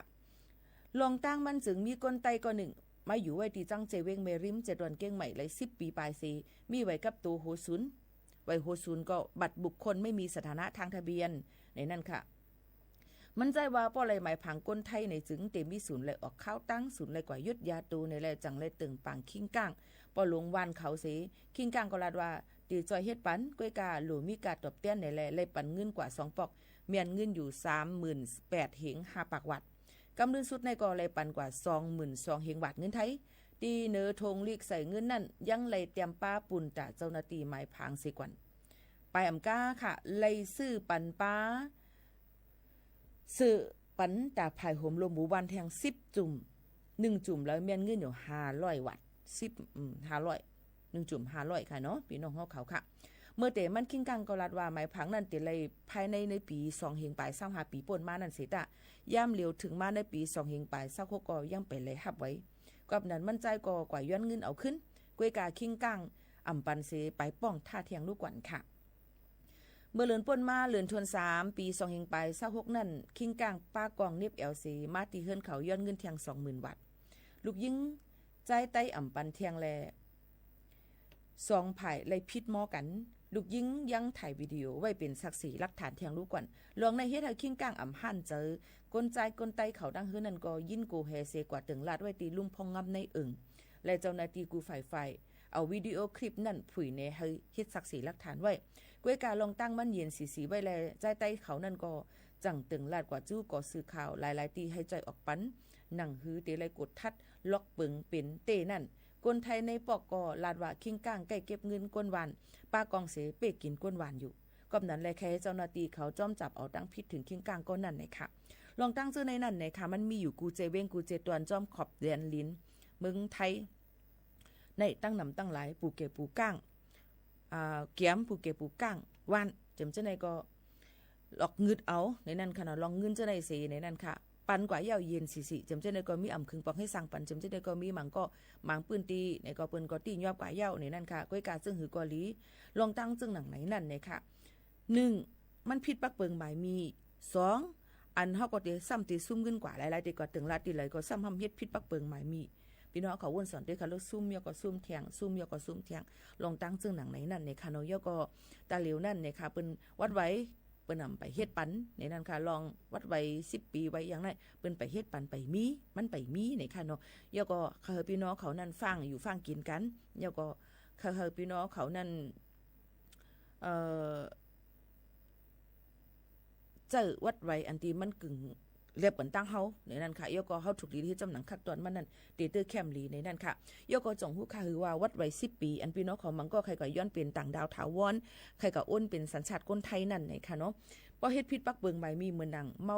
ลองตั้งมันจึงมีคนไทยคนหนึ่ง มาอยู่ไว้ที่จังเจเวงเมริม เจดอนเก้งใหม่ ไหลสิบปีปลายเส มีไว้กับตัวโหศูนย์ ไว้โหศูนย์ก็บัตรบุคคลไม่มีสถานะทางทะเบียน ในนั่นค่ะ มันใจว่าป้อไหลหมายผางคนไทยในจึงเตมีศูนย์ไหลออกข้าวตั้งศูนย์ไหลกว่ายุดยาตูในแลจังไหลเติ่งปางคิงก้าง ป้อหลวงวันเขาเส คิงก้างก็ลาดว่า ตีจอยเฮ็ดปัน ก้วยกาหลูมีกาตอบเตี้ยนในแลไหลปันเงินกว่าสองปอก เมียนเงินอยู่สามหมื่นแปดเหงห้าปากวัต กำลื่นสุดในก็ไหลปันกว่าสองหมื่นสองเหงบาทเงินไทย ตีเนอทงลีกใส่เงินนั่น ยังไหลเตรียมป้าปุนตาเจ้าหน้าที่หมายผางเสกวัน ไปอำก้าค่ะ ไหลซื้อปันป้า ซื้อปันตาภายโหมรวมหมู่บ้านแทงสิบจุ่ม หนึ่งจุ่มแล้วเมียนเงินอยู่ห้าร้อยวัต สิบ อืม ห้าร้อย หนึ่งจุ่มห้าร้อยค่ะเนาะ พี่น้องเฮาเขาค่ะ เมื่อแต่มันคิงกังก็ลาดว่าหมายผังนั่นเตะเลยภายในในปีสองเหงปลายซาวห้าปีป่นมานั่นเสยตะ ย่ามเหลียวถึงมาในปีสองเหงปลายซาวหกก็ยังไปเลยฮับไว้ ก็นั้นมันใจก็กว่าย้อนเงินเอาขึ้น กวยกาคิงกังอ่ำปันเสไปป้องท่าเทียงลูกกวนค่ะ เมื่อเลินป่นมาเลินทวนสามปีสองเหงปลายซาวหกนั่น คิงก้างป้ากองเน็บแอลเสมาตีเฮือนเขาย้อนเงินเทียงสองหมื่นวัต ลูกยิง ใจใต้อ่ำปันเทียงแล สองฝ่ายไล่ผิดมอกัน ลูกยิงยังถ่ายวิดีโอไว้เป็นศักดิ์ศรีหลักฐานเทียงลูกกวน ลองในเฮ็ดให้คิงก้างอ่ำหั่นเจอ ก้นใจก้นใต้เขาดั้งเฮือนนั่นก็ยินโกแฮเสกว่าเติ่งลาดไว้ตีลุ่มพ่องงำในเอิง และเจ้าหน้าที่กู้ฝ่ายฝ่าย เอาวิดีโอคลิปนั่นผุยในให้เฮ็ดศักดิ์ศรีหลักฐานไว้ กวยกาลองตั้งมั่นเย็นสีสีไว้แล ใจใต้เขานั่นก็จั่งเติ่งลาดกว่าจู้ก่อสื่อข่าวหลายๆ ที่ให้ใจออกปัน หนังหือเตไลกดทัด ล็อกเปิงเป็นเต้นั่น คนไทยในปอกก็ลาดว่าคิงก้างใกล้เก็บเงินก้นวาน ป้ากองเสเป้กินก้นวานอยู่ ก็นั้นแลแค่เจ้าหน้าที่เขาจ้อมจับเอาตั้งผิดถึงคิงก้างก้อนนั่นไหนค่ะ ลองตั้งชื่อในนั่นไหนค่ะ มันมีอยู่กูเจเวงกูเจตวนจ้อมขอบแดนลิน เมืองไทย ในตั้งนำตั้งหลาย ปูเก๋ปูก้าง อ่า เกียมปูเก๋ปูก้าง วัน เจิมเจ้าในก็ หลอกงึดเอา ในนั่นค่ะเนาะ ลองเงินเจ้าในเส ในนั่นค่ะ ปันกว่าเย้าเย็นสีสี เจิมเจ้าในก็มีอ่ำคึงปองให้สั่งปัน เจิมเจ้าในก็มีหมังก็ หมังปื้นตี ในก็เปิ้นก็ตี้ยอบกว่าเย้า ในนั่นค่ะ ก้อยกาซึ่งหือกอลี ลองตั้งซึ่งหนังไหนนั่นในค่ะ หนึ่ง มันผิดปักเปิงหมายมี สอง อันเฮาก็เตซ้ำเตซุ่มเงินกว่าหลายๆ เตกว่าเติ่งลาดตีไหลก็ซ้ำห้ำเฮ็ดผิดปักเปิงหมายมี พี่น้องเขาวนสอนเตค่ะ แล้วซุ่มเยาะก็ซุ่มแทง ซุ่มเยาะก็ซุ่มแทง ลองตั้งซึ่งหนังไหนนั่นในค่ะเนาะ เยาะก็ตาเหลียวนั่นในค่ะ เปิ้นวัดไว้ เปิ้นนำไปเฮ็ดปันในนั่นค่ะ ลองวัดไว้สิบปีไว้อย่างไร เปิ้นไปเฮ็ดปันไปมี มันไปมีในค่ะเนาะ เยาะก็เขาให้พี่น้องเขานั่นฟังอยู่ฟังกินกัน เยาะก็เขาให้พี่น้องเขานั่น เอ่อ เจ้าวัดไว้อันที่มันกึ่งเล็บกันตั้งเฮาในนั้นค่ะ เยาะก็เฮาถูกดีที่จำหนังคักตอนมันนั่น เตเตอร์แคมหลีในนั้นค่ะ เยาะก็จ่องฮู้ค่ะ คือว่าวัดไว้สิบปี อันพี่น้องเขามังก็ใครก็ย้อนเป็นต่างดาวถาวร ใครก็โอนเป็นสัญชาติคนไทยนั่นในค่ะเนาะ ပawˇ เฮ็ดผิด ပၵ်းပိူင် မၢႆမီႈ မိူၼ်ၼင်ႇ เมา ယဝ်ႉ ဟော်လူတ်ႉ ဟော်ကား เฮ็ดผิด ပၵ်းပိူင် กลักจน เฮ็ดให้ ပိူၼ်ႈ မၢတ်ႇၸဵမ် ၸိူဝ်းၼႆႉၼႆ ပိူၼ်ႈ ถอน กวาด လႆႈၵမ်းလဵဝ် ပိူၼ်ႈ จำหน่าย กวาด ပႅတ်ႈၵမ်းလဵဝ် လႆႈၶႃႈဢေႃႈ။ ၵွပ်ႈၼၼ် ပီႈၼွင်ႉၶဝ် လူဝ်ႇလႆႈၾၢင်ႉၵၼ်ဝႆႉၼႆၶႃႈ။ สนใจครับ ထွမ်ႇလီလီၵွၼ်ႇ ဢမ်ႇလႆႈႁပ်ႉႁဵတ်းဢီႈသင် လၢတ်ႈဝႃႈ ပိူၼ်ႈဢမ်ႇမီး ၼႆၼၼ်ႉၶႃႈ။ ယဝ်ႉၵေႃႈ လူဝ်ႇလႆႈၾၢင်ႉၵၼ်ဝႆႉ ၼႆၼၼ်ႉၶႃႈၼေႃႈ ပီႈၼွင်ႉၶဝ်ၶႃႈ။ ၼႆႉ ပေႃးဢမ်ႇထွမ်ႇငဝ်ႈထွမ်ႇပၢႆ ထွမ်ႇၼႂ်းၵၢင် ဢမ်ႇထွမ်ႇႁူဝ်ၼႆ မၼ်းမိူၼ်ၼႆယဝ်ႉၼႆၶႃႈၼေႃႈ။ ၵွပ်ႈၼၼ်လႄႈ ပီႈၼွင်ႉၶဝ် လူဝ်ႇလႆႈၾၢင်ႉၵၼ်ဝႆႉ လွင်ႈယွၵ်ႇလႅၼ်ၵိၼ်ၵၼ် ၼႆၼၼ်ႉၶႃႈ။ ငိုၼ်းတွင်းႁႃယၢပ်ႇၼႅၼ်ႈၼႆၶႃႈၼေႃႈ။ ၶႂ်ႈယွၼ်းၾၢၵ်ႇၾၢင်ႉဝႆႉပၼ် ပေႃႈမႄႈပီႈပီႈၼွင်ႉၼွင်ႉၶဝ် ၵူႈၵေႃႉၵူႈၵူၼ်းၸွမ်း ၼႆၼၼ်ႉၶႃႈ။ ၵဵဝ်ႇၵပ်းပႃးလွင်ႈ ဢႃႇ ၵူႈသမ်ႇသႅၼ်းပိူင်ယဝ်ႉ ၼႆၼၼ်ႉၶႃႈ။ မိူဝ်ႈ မၼ်းတေမီးမႃးပဵၼ် ပဵၼ်ပွၵ်ႈ ပဵၼ်ပွၵ်ႈၶႃႈၼႃႇ။ ၵမ်းၵေႃႈဝႃႈ ႁဵတ်းၸုမ်းသိူဝ်ႈလႅင်လႄႈ သူတေလႆႈဝႂ်ထႆး ဢိူဝ်ႈ ဝႃႈ ပီၵၢႆပီဢွၼ် ၸွမ်းမႃးႁဵတ်း ဢႃႇ ယူႇၼႂ်းၸုမ်းသမႃႇၸိၵ်ႈသိူဝ်ႈလိူင်လႄႈ သူတေလႆႈ ငိုၼ်းၵႃႈၼၼ်ႉ ဢိူဝ်ႈ ၼိုင်ႈၵေႃႉၸဵတ်းလွႆႉ ၼိုင်ႈၵေႃႉၼိုင်ႈၽၼ်း သဵင်ႈၵႂႃႇၵႃႈႁိုဝ်ၵေႃႈ ဢမ်ႇႁူႉၼေႃႈ။ ယဝ်ႉၵေႃႈ ဢမ်ႇလႆႈႁၢင်ႈႁေမဵဝ်း ၼႆၼၼ်ႉၶႃႈ ပီႈၼွင်ႉၶဝ်။ ယႃႇပေယုမ်ႇပိူၼ်ႈငၢႆႈ ဢမ်ႇမီးဢီႈသင်တေလႆႈမႃးငၢႆႈငၢႆႈ။ ယဝ်ႉၵေႃႈ လွင်ႈဝတ်းဝႂ်မိူင်းပိူၼ်ႈၼႆႉ ၼႆၶႃႈ မၼ်းဢမ်ႇၸႂ်ႈဝႃႈလႆႈငၢႆႈငၢႆႈ ၼႆၼၼ်ႉၶႃႈၼေႃႈ ပီႈၼွင်ႉႁဝ်းၶဝ်ၶႃႈ။ တွၼ်ႈၼင်ႇပိူၼ်ႈဢၼ်ႁပ်ႉ ႁဵတ်းၽိတ်းပၵ်းပိူင်မၢႆမီႈၼၼ်ႉ ပိူၼ်ႈၵေႃႈယင်းထၢႆႇထွၼ်ဢဝ်ၶိုၼ်း ယဝ်ႉၵေႃႈ တူဝ်တၢမ်ႇတၢင်းၽိတ်း ၸဵမ်ၵေႃႉႁဵတ်းပၼ် ၸဵမ်ၵေႃႉသိုဝ်ႉႁဵတ်းၼၼ်ႉၸွမ်း ၼႆၼၼ်ႉၶႃႈ။ လူဝ်ႇလႆႈၾၢင်ႉဝႆႉပၼ်ၸွမ်း ၼႆၶႃႈ။ ယဝ်ႉၵေႃႈ ၵူၼ်းၼိုင်ႈၵေႃႉၼႆႉ ယႃႇပေလႃႈလီ ယိပ်းဝႆႉဝတ်းဝႂ်လၢႆလၢႆဢၼ် ၼႆၼၼ်ႉၶႃႈ။ မၢင်ၵေႃႉ ၸူးငၢႆႈၶႃႈ ၵႂႃႇမႃးငၢႆႈ ၵဝ်လႆႈ ၵဝ်ၸၢင်ႈယၢပ်ႇႁင်းလႃႈ ၵဝ်ႁေႃးလူတ်ႉႁေႃးၵႃးၼႆႉ ဝတ်းဝႂ်ၵေႃႈ ၵေႃႈ ဝတ်းမိူင်းမၢၼ်ႈၵေႃႈ ၵဝ်မီး ဝတ်းထႆးၵေႃႈ ၵဝ်မီး ဢိူဝ်ႈ ၸဵမ်ၸိူင်ႉၼင်ႇၼႆသေ ၵမ်းမႂ်ႇ ပေႃးပိူၼ်ႈၵူတ်ႇၸႅတ်ႈၺႃးၼႆၸိုင် တၢမ်ႇတၢင်းၽိတ်းတူၵ်းၶွၵ်ႈ ယဝ်ႉၵေႃႈ မႆႈတၢမ်ႇငိုၼ်း ၼၵ်းၼၵ်းၼႃၼႃ တႄႉတႄႉဝႃႈဝႃႈ ယွၼ်ႉပိူဝ်ႈဝႃႈ ႁဝ်းႁဵတ်းၽိတ်းပၵ်းပိူင်မၢႆမီႈ ၵူၼ်းၼိုင်ႈၵေႃႉတေ ဢႃႇ ဢမ်ႇလႆႈၸႂ်ႉၸိူင်ႉၼၼ်ၼႆၶႃႈၼႃႇၼေႃႈ ပီႈၼွင်ႉၶဝ်ၶႃႈ။ လူဝ်ႇၾၢင်ႉၵၼ်ဝႆႉၸွမ်း ၼႆၼၼ်ႉၶႃႈ ဢေႃႈ ပီႈၼွင်ႉၶဝ်ၶႃႈ။ လွင်ႈတၢင်းၸိူင်ႉၼင်ႇၼႆၼႆႉ ၼႆၶႃႈၼႃႇ ဢိုမ်ႇ ဢိူဝ်ႇ မၢင်ၵေႃႉၵေႃႈ ၸူးငၢႆႈၼၼ်ႉၶႃႈ ဝႆႉသိပ်းပီႁႄႉ ၼႆၶႃႈ ၶိုၼ်းဢဝ်မီးမၢတ်ႈပုင်ႇတိၼ်ႁႄႉ ၼႆ ၶၢမ်ႈၵၢင်ပုၼ်ႉမႃး တေႃႈလဵဝ်ၼႆႉ ၾၢင်ႉၵၼ်ဝႆႉၸွမ်းၼႆၶႃႈ။ မၼ်းမီးၵွင်ႈ သီႇသီႇ camera သီႇသီႇထီႇဝီႇ ပိူၼ်ႈ ၶျႅၵ်ႉတူၺ်းလႆႈငၢႆႈ ၼႆၼၼ်ႉၶႃႈၼေႃႈ ပီႈၼွင်ႉၶဝ်ၶႃႈ။ ယဝ်ႉၵေႃႈ လူတ်ႉၵႃးၵႂႃႇမႃး တၢင်ႇတၢတ်ႈၽိတ်းၼႆႉၼႆၵေႃႈ ဢိူဝ်ႇ ၸွမ်းလၢၼ်ႇၸွမ်းၵဵၵ်ႉၼၼ်ႉၼႆၶႃႈ ပီႈၼွင်ႉၶဝ်ၶႃႈ။ ပိူၼ်ႈတေမီးဝႆႉ ပိူၼ်ႈတေမီးဝႆႉ ၶိူင်ႈ X-ray ၽၢၼ်ႇ ၸွမ်းလူတ်ႉၵႃး လူတ်ႉၵႃးၽၢၼ်ႇ မၼ်းၵေႃႈမိူၼ်ၸိူင်ႉပိူၼ်ႈဢဝ်ထူင်ၵႂႃႇဝၢင်းဝႆႉ ႁဵတ်းၵေႃႈပိူၼ်ႈ X-ray ၵူၺ်း ၵူၺ်းၵႃႈ ၸွမ်းလၢၼ်ႇၸွမ်းၵဵၵ်ႉၼၼ်ႉၼႆၶႃႈ မိူင်းၸိုင်ႈထႆးၼႆႉ ပိူၼ်ႈၵေႃႈတေမီးၶိူင်ႈ X-ray ၵူတ်ႇၸႅတ်ႈတူၺ်း ပိူၼ်ႈၸူးငၢႆႈၼႃႇ မၢင်ပွၵ်ႈမႃးယူႇလၢၼ်ႇၼႆႉ ဢႃႇ ပဵၼ်ႁၢင်ႈ ၵေႃႈၽၢၼ်ႇမႃးဝႃႈ လၢၼ်ႇဢၼ်ၼႆႉ မၼ်းပဵၼ်ႁၢင်ႈ ပိူၼ်ႈပႂ်ႉၵႂႃႇဢဝ်တီႈဢၼ်ၼမ်ၼမ်ၼၼ်ႉ ၵေႃႈပိူဝ်ႈဝႃႈ မၼ်းတေၵႂႃႇၸုတုမ်ၵၼ်ၼင်ႇၸႂ် ဢိူဝ်ႇ ၸိူင်ႉၼႆၶႃႈ။ ဢေႃႈ မၼ်းၵေႃႈပဵၼ်လွၵ်းလၢႆး တွၼ်ႈတႃႇၸဝ်ႈၼႃႈတီႈပိူၼ်ႈၼႆၶႃႈၼေႃႈ။ ၵွပ်ႈၼၼ်လႄႈ ယႃႇပေႁဵတ်းၽိတ်းပၵ်းပိူင်မၢႆမီႈ ဢမ်ႇဝႃႈဢီႈသင်ၵေႃႈယဝ်ႉ ၼႆၼၼ်ႉၶႃႈၼေႃႈ။ တၢင်ႇတၢင်းၽိတ်း ဢႃႇ မႃးၼႆႉ မၼ်းတေယၢပ်ႇၼႆၶႃႈၼေႃႈ။ ဢမ်ႇဝႃႈတေ ဢႃႇ လွင်ႈဝတ်းလွင်ႈဝႂ်ႁဝ်းၶႃႈၵေႃႈ ၺႃးထွၼ်ပႅတ်ႈၼႆၶႃႈ လၢႆလွင်ႈလၢႆဢၼ်ၶႃႈၼေႃႈ။ ၾၢၵ်ႇၾၢင်ႉဝႆႉပၼ်ၵူႈၵေႃႉၶႃႈ တွၼ်ႈတႃႇပီႈၼွင်ႉႁဝ်းၶဝ်ၼၼ်ႉသမ်ႉ ယူႇဝႆႉၼႆၵေႃႈ ႁဵတ်း ႁဵတ်းၵၢၼ်ထုၵ်ႇမႅၼ်ႈ ဢွင်ႈတီႈမႅၼ်ႈတၢင်းမၼ်းၼႆၶႃႈၼေႃႈ။ ယဝ်ႉၵေႃႈ ႁဵတ်းၵၢၼ်ထုၵ်ႇမႅၼ်ႈ ၸွမ်းၼင်ႇၼၢႆးၸၢင်ႈႁဝ်းၶႃႈ ဢၼ်ယူႇၼၼ်ႉ တေတိူဝ်းၶႅမ်ႉလီလိူဝ်သေပိူၼ်ႈ။ ယႃႇပေၵႂႃႇႁဵတ်းၼႃႈၵၢၼ် ဢၼ်တီႈႁဝ်းဢမ်ႇထုၵ်ႇလီလႆႈႁဵတ်း ပိူၼ်ႈႁွင်ႉဝႃႈ ၼႃႈၵၢၼ် สงวนคนไทย ၼႆၼၼ်ႉၶႃႈ ပီႈၼွင်ႉႁဝ်းၶဝ်ၶႃႈ။ ၼႃႈၵၢၼ်ၼႆၼၼ်ႉၶႃႈ ဢၼ်ပိူၼ်ႈဢမ်ႇပၼ်ႁဵတ်းၼၼ်ႉၵေႃႈ မိူၼ်ၼင်ႇၸိူင်ႉၼင်ႇဝႃႈ ၵႂႃႇၵႅတ်းၶူၼ်ႁူဝ် ပိုတ်ႇလၢၼ်ႉသိူမ်သူၺ်ဝႃႈ ဢိူဝ်ႇ ပီႈၼွင်ႉႁဝ်းၶဝ်ၶႃႈ။ မၢင်ၵေႃႉၵေႃႈတေဝႃႈ မၢင်ၵေႃႉၵေႃႈတေဝႃႈ ၵဝ်မီးၼႃႇ ၼႂ်းတႃႈလဵဝ်ၼႆႉ ၵဝ်ႁဵတ်းဢၼ်ၼႆႉမႃး ဢႃႇ ဢႃႇၸီပ်ႈ လွင်ႈတၢင်းၸိူင်ႉၼင်ႇၼႆၶႃႈၼေႃႈ ပီႈၼွင်ႉႁဝ်းၶဝ်ၶႃႈ ပိူၼ်ႈဢမ်ႇပၼ်ႁဵတ်းၼႆၶႃႈ။ ဢိူဝ်ႇ ႁဵတ်းၽိတ်းပၵ်းပိူင်မၢႆမီႈၼၼ်ႉၶႃႈၼႃႇၼေႃႈ။ ၵၢင်ႉဝႃႈပဵၼ်လုၵ်ႈၸၢင်ႈပိူၼ်ႈတႄႉၵေႃႈ သမ်ႉလႆႈယူႇၼၼ်ႉၶႃႈၼႃႇၼေႃႈ။ ၵေႃႈလူဝ်ႇလႆႈၾၢင်ႉၵၼ်ဝႆႉၸွမ်းၼႆၼၼ်ႉၶႃႈ။ ၵွပ်ႈတၢင်း လွင်ႈတၢင်းၸိူင်ႉၼင်ႇၼႆ မၼ်းယၢပ်ႇၼႅၼ်ႈၼႆၶႃႈၼေႃႈ။ တွၼ်ႈတႃႇ မီးဢီႈသင်ၽွင်ႈလႃႇ ၼႃႈၵၢၼ်ဢၼ်တီႈပိူၼ်ႈဢမ်ႇပၼ်ၵူၼ်းႁႅင်းၵၢၼ်ယၢၼ်မိူင်းႁဵတ်းၼၼ်ႉၼႆၶႃႈ။ ဢႃႇ ငၢၼ်းတတ်းၵႅတ်းၶူၼ်ႁူဝ် သိူမ်သူၺ် သလူၼ်း ဢႃႇ บิวตี้သလူၼ်း ၼႆၼၼ်ႉၶႃႈၼေႃႈ။ ၵႅတ်းၶူၼ်ႁူဝ် လၢၼ်ႉသိူမ်သူၺ်ၼႆၼၼ်ႉၶႃႈ။ ဢႃႇ ၵၢၼ်ၶႅၵ်ႉမၢၵ်ႇ ၶႅၵ်ႉမႆႉ ႁၢင်ႈမႆႉ ငၢၼ်းแกะสลักไม้ ၼႆၼၼ်ႉၶႃႈ။ ယဝ်ႉၵေႃႈ ဢိူဝ်ႇ လွင်ႈၵၢၼ်ထႅၵ်ႉသီႇ ႁပ်ႉၸၢင်ႈလူတ်ႉၵႃး ၼႆၸိူဝ်းၼႆႉၶႃႈၼေႃႈ။ ၸိူင်ႉၼင်ႇၼႆၵေႃႈ ပိူၼ်ႈၵေႃႈဢမ်ႇပၼ်ၼႆၶႃႈ။ ဢႃႇ ၵၢၼ်ၶၢႆထေႃႈတလၢတ်ႇၼႆၼၼ်ႉၶႃႈ။ ဢၼ်ၼႆႉၵမ်ႈၼမ်တေပဵၼ်ၽၢႆႇတၢင်းၵၢၼ်လုမ်းၶဝ် ၵၢၼ်ႁပ်ႉၵၢၼ်ၶုၼ်ၶဝ်ႁဵတ်းၼႆၶႃႈ။ ယဝ်ႉၵေႃႈ ၵၢၼ်သူၺ်ႇသႅင် ဢႃႇ ၸိူင်ႉၸိူဝ်းၼႆႉၵေႃႈ ပိူၼ်ႈဢမ်ႇပၼ်ႁဵတ်းၼႆၶႃႈ။ ၵၢၼ်တေႃးၽႃႈလူၺ်ႈမိုဝ်းၼႆၶႃႈ။ ၵၢၼ်ႁဵတ်းသိူဝ်ႇ ယဝ်ႉၵေႃႈ ႁဵတ်းၸေႈသႃႇလူၺ်ႈမိုဝ်းၼႆၶႃႈ။ ႁဵတ်းၶိူင်ႈၶိူၼ်ၶိူင်ႈငိုၼ်းၼႆၶႃႈ။ ၶိူင်ႈတူၼ်ႇတရီႇထႆးၼႆၶႃႈ။ ယဝ်ႉၵေႃႈ တေမီးဢီႈသင်ထႅင်ႈၶႃႈလႃႇ။ ဢိူဝ်ႇ မၼ်းမီးထႅင်ႈ ၶမ်းဝႃႈ ငိုၼ်းဝႃႈ တွင်းလိူင်ဝႃႈ ၸိူဝ်းၼႆႉၶႃႈၼေႃႈ ပီႈၼွင်ႉၶဝ်။ ဢႃႇ ၶိူင်ႈဢၼ်ပိူၼ်ႈႁဵတ်းသႂ်ႇမၢၵ်ႇႁိၼ် ဢၼ်တေလၢႆး လၢႆးႁိၼ် ၸိူဝ်းၼၼ်ႉၶႃႈၼေႃႈ ပိူၼ်ႈၵေႃႈဢမ်ႇပၼ်ႁဵတ်းၼႆၶႃႈ။ တုၵ်ႉၵတႃႇၵူၼ်းထႆး ႁဵတ်း ဢႃႇ သပိတ်ႉ ၸိူဝ်းၼႆႉၵေႃႈ ဢမ်ႇပၼ်ႁဵတ်းၼႆၶႃႈၼေႃႈ။ ၵၢၼ်တေႃးၽႃႈမႆလူၺ်ႈမိုဝ်းၼႆၶႃႈ။ ၵၢၼ်ႁဵတ်း ဢႃႇ လေႃႇၽြႃးပဵၼ်ၸဝ်ႈ ၸိူဝ်းၼႆႉၶႃႈၼေႃႈ။ ယဝ်ႉၵေႃႈ ႁဵတ်းၸေႈ ႁဵတ်းၸွင်ႈၸေႈသႃႇ ပဵၼ်ၸေႈၽႃႈၼႆၶႃႈ။ ၵၢၼ်ၼၢႆးၼႃႈ ဢိုမ်ႇ ၾၢင်ႉၵၼ်ဝႆႉၶႃႈ။ မၢင်ၵေႃႉပီႈၼွင်ႉၶဝ်တေဝႃႈ ႁဝ်းႁပ်ႉပဵၼ်ၼၢႆးၼႃႈတူဝ်တႅၼ်းဢၼ်ၼႆႉ ဢၼ်ၼႆႉ ပီႈၼွင်ႉၶ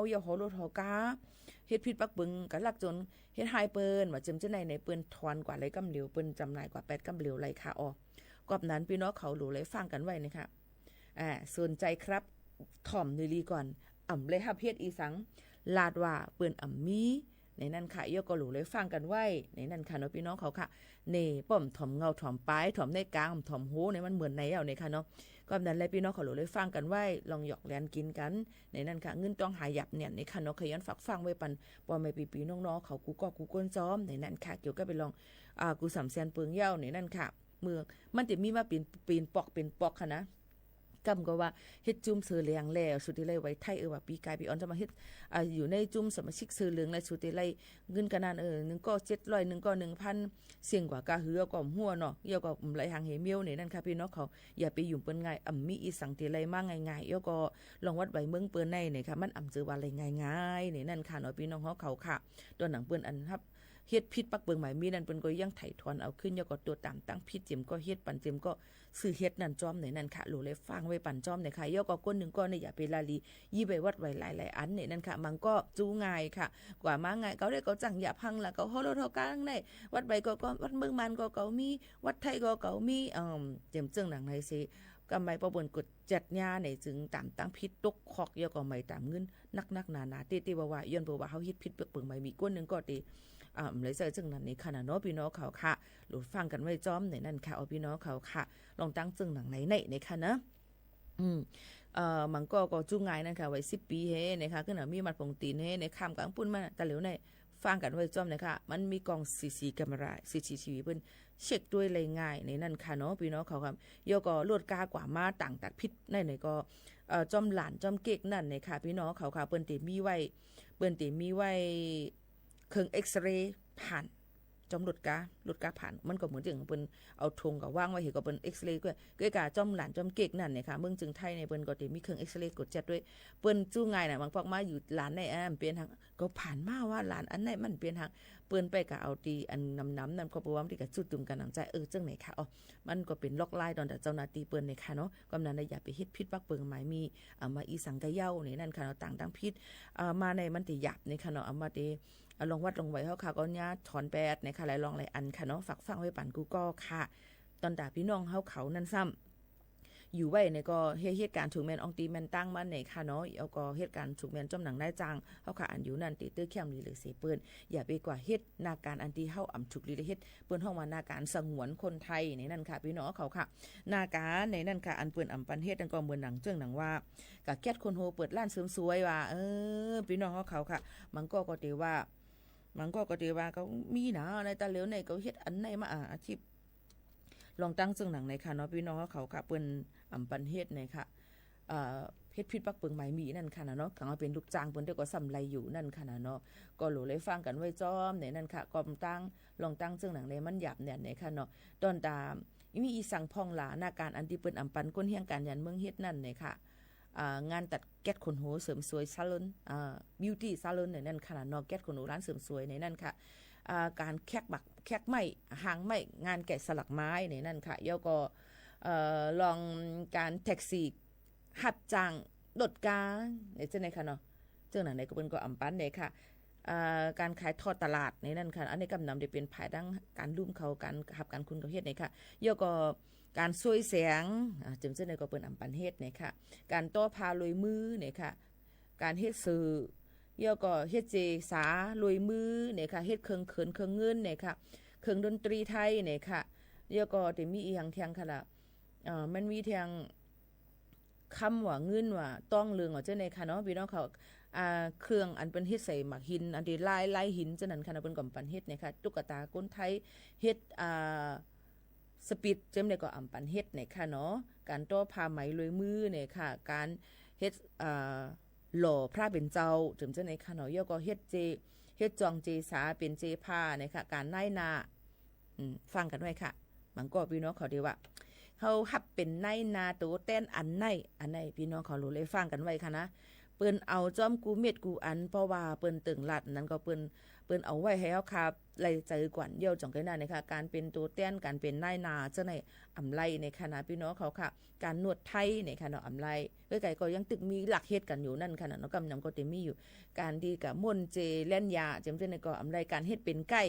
ဝ်လူဝ်ႇလႆႈၾၢင်ႉၵၼ်ဝႆႉၶႃႈၼႃႇ။ ပိူၼ်ႈ เอา จ้อม กูเม็ด กูอัน เพราะว่า ပိူၼ်ႈ เติ่ง รัฐ นั้นก็ ပိူၼ်ႈ ပိူၼ်ႈ เอา ไว้ ให้ เฮา ค่ะ ไล่ ใจ ก่อน เยี่ยว จ่อง ไก หน้า นะคะ การ เป็น ตัว แทน การ เป็น นายหน้า เจ้า ไหน อำไล นะคะ นะ พี่น้องเขา ค่ะ การ นวดไทย นะคะ เนาะ อำไล ใกล้ๆ ก็ ยัง ตึก มี ลัก เฮ็ด กัน อยู่ นั่น ค่ะ เนาะ กำนำ ก็ จะ มี อยู่ การ ที่ กะ ม่น เจ แล่น ยา เจียม เจ้า ไหน ก็ อำไล การ เฮ็ด เป็น ใกล้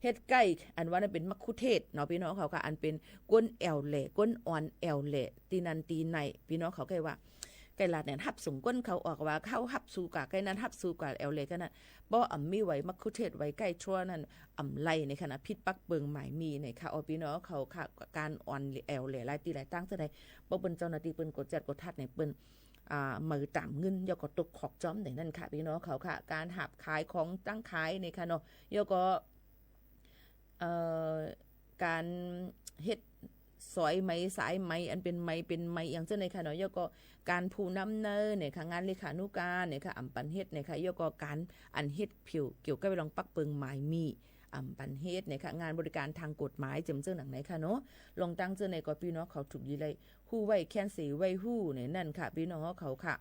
เฮ็ด ใกล้ อันว่า นั้น เป็น มัคคุเทศก์ เนาะ พี่น้องเขา ค่ะ อัน เป็น คน แอ่วแหล่ คน อ่อน แอ่วแหล่ ตี้ นั่น ตี้ ไหน พี่น้องเขา ใกล้ ว่า ใกล้ รัฐ เนี่ย ฮับส่ง คน เขา ออก ว่า เขา ฮับ สู้ กะ ใกล้ นั้น ฮับ สู้ กะ แอ่วแหล่ ใกล้ นั้น เพราะ อ่ำ มี ไว้ มัคคุเทศก์ ไว้ ใกล้ ทั่ว นั้น อำไล นะคะ นะ ผิด ปัก เปิง หมาย มี นะคะ ออ พี่น้องเขา ค่ะ การอ่อนแอ่วแหล่ หลายตี้หลายตาง เจ้า ไหน เพราะ เปิ้น เจ้าหน้าตี้ เปิ้น กดจัด กดทัด เนี่ย เปิ้น อ่า เหมาจ่ายเงิน แล้วก็ ตก ขอก จ้อม ไหน นั่น ค่ะ พี่น้องเขา ค่ะ การ หาบ ขาย ของ ตั้ง ขาย นะคะ เนาะ แล้วก็ เอ่อ การ เฮ็ด สอยไหม สายไหม อัน เป็น ไหม เป็น ไหม อย่าง เจ้า ไหน ค่ะ เนาะ แล้วก็ การ ผูก น้ำเนย นะคะ งาน เลขานุการ นะคะ อ่ำ ปัน เฮ็ด นะคะ แล้วก็ การ อัน เฮ็ด เกี่ยว เกี่ยวกับ เรื่อง ปัก เปิง หมาย มี อ่ำ ปัน เฮ็ด นะคะ งาน บริการ ทาง กฎหมาย เจียม เจ้า หนัง ไหน ค่ะ เนาะ ลอง ตั้ง เจ้า ไหน ก็ พี่น้องเขา ถูก ดี ไล ฮู้ ไว้ แคน เส ไว้ ฮู้ ไหน นั่น ค่ะ พี่น้องเขา ค่ะ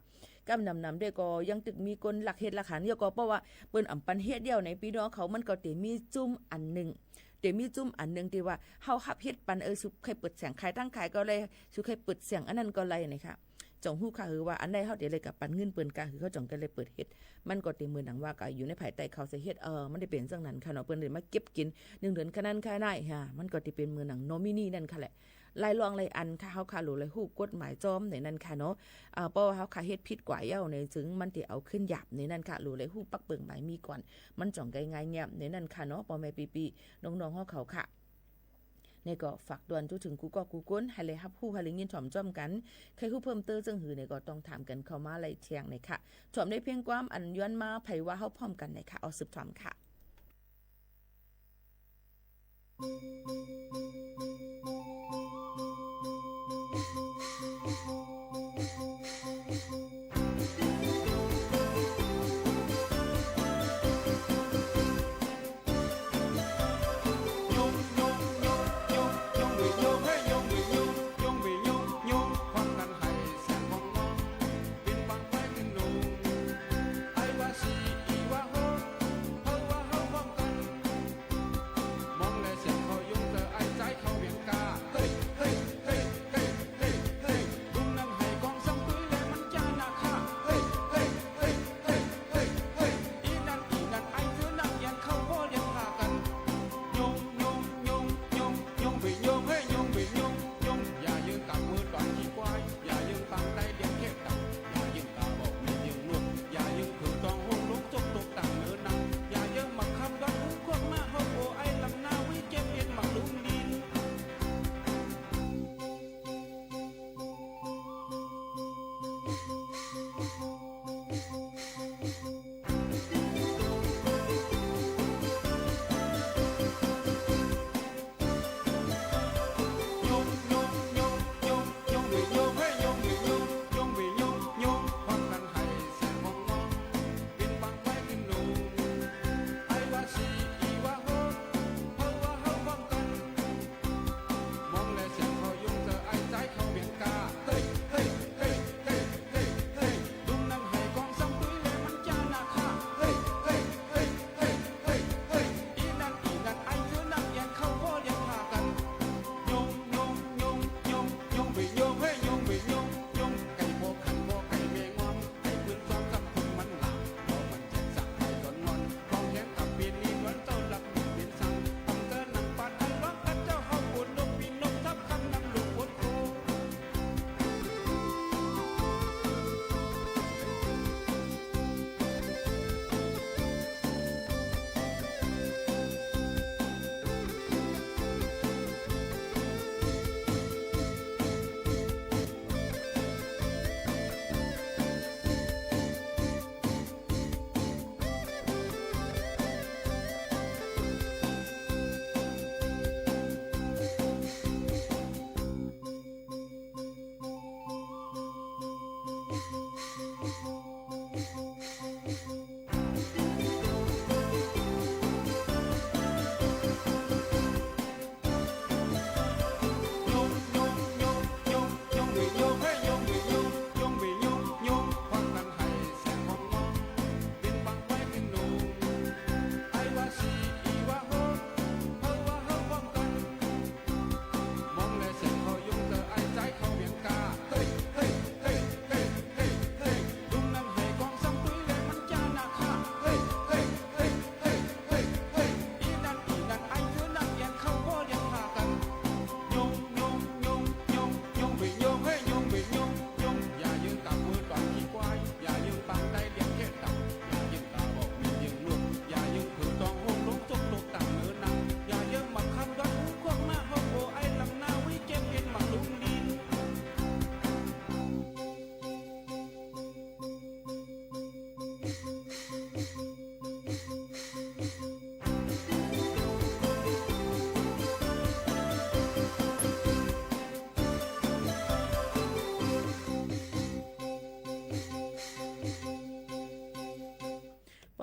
กำนำนำ ด้วย ก็ ยัง ตึก มี คน ลัก เฮ็ด ลัก หัน แล้วก็ เพราะ ว่า เปิ้น อ่ำ ปัน เฮ็ด แล้ว ใน พี่น้องเขา มัน ก็ จะ มี จุ่ม อัน หนึ่ง จะ มี จุ่ม อัน หนึ่ง ตี้ ว่า เฮา ฮับ เฮ็ด ปัน เออ สุ ใคร เปิด แสง ขาย ตั้ง ขาย ก็ ไล สุ ใคร เปิด แสง อัน นั้น ก็ ไล นะคะ จ่อง ฮู้ ค่ะ หือ ว่า อัน ใด เฮา จะ ไล กะ ปัน เงิน เปิ้น กะ หือ เขา จ่อง กะ ไล เปิด เฮ็ด มัน ก็ จะ เหมือน หนัง ว่า กะ อยู่ ใน ภายใต้ เขา จะ เฮ็ด เออ มัน จะ เป็น เจ้า นั้น ค่ะ เนาะ เปิ้น จะ มา เก็บ กิน หนึ่ง เดือน แค่ นั้น แค่ นั้น ค่ะ มัน ก็ จะ เป็น เหมือน หนัง นอมินี นั่น ค่ะ แหละ หลาย ร่อง หลาย อัน ค่ะ เฮา ค่ะ လူဝ် ไล ฮู้ กฎหมาย จ้อม ไหน นั่น ค่ะ เนาะ เอ่อ เพราะ ว่า เฮา ค่ะ เฮ็ด ผิด กว่า แล้ว ใน ซึ่ง มัน จะ เอา ขึ้น หยาบ ไหน นั่น ค่ะ လူဝ် ไล ฮู้ ปัก เปิง หมาย มี ก่อน มัน จ่อง ไกล ง่าย เงียบ ไหน นั่น ค่ะ เนาะ ปอ แม่ ปีปี น้องๆ เฮา เขา ค่ะ นี่ ก็ ฝาก ด่วน จุ๊ เถิง กู ก็ กู คน ให้ ไล ฮับ ฮู้ ให้ ไล ยิน ถ่อม จ้อม กัน ใคร ฮู้ เพิ่มเติม เจิ่ง หือ เนี่ย ก็ ต้อง ถาม กัน เข้า มา ไล แทง ไหน ค่ะ ถ่อม ได้ เพียง ความ อัน ย้อน มา ไผ ว่า เฮา พร้อม กัน ไหน ค่ะ เอา สืบ ถ่อม ค่ะ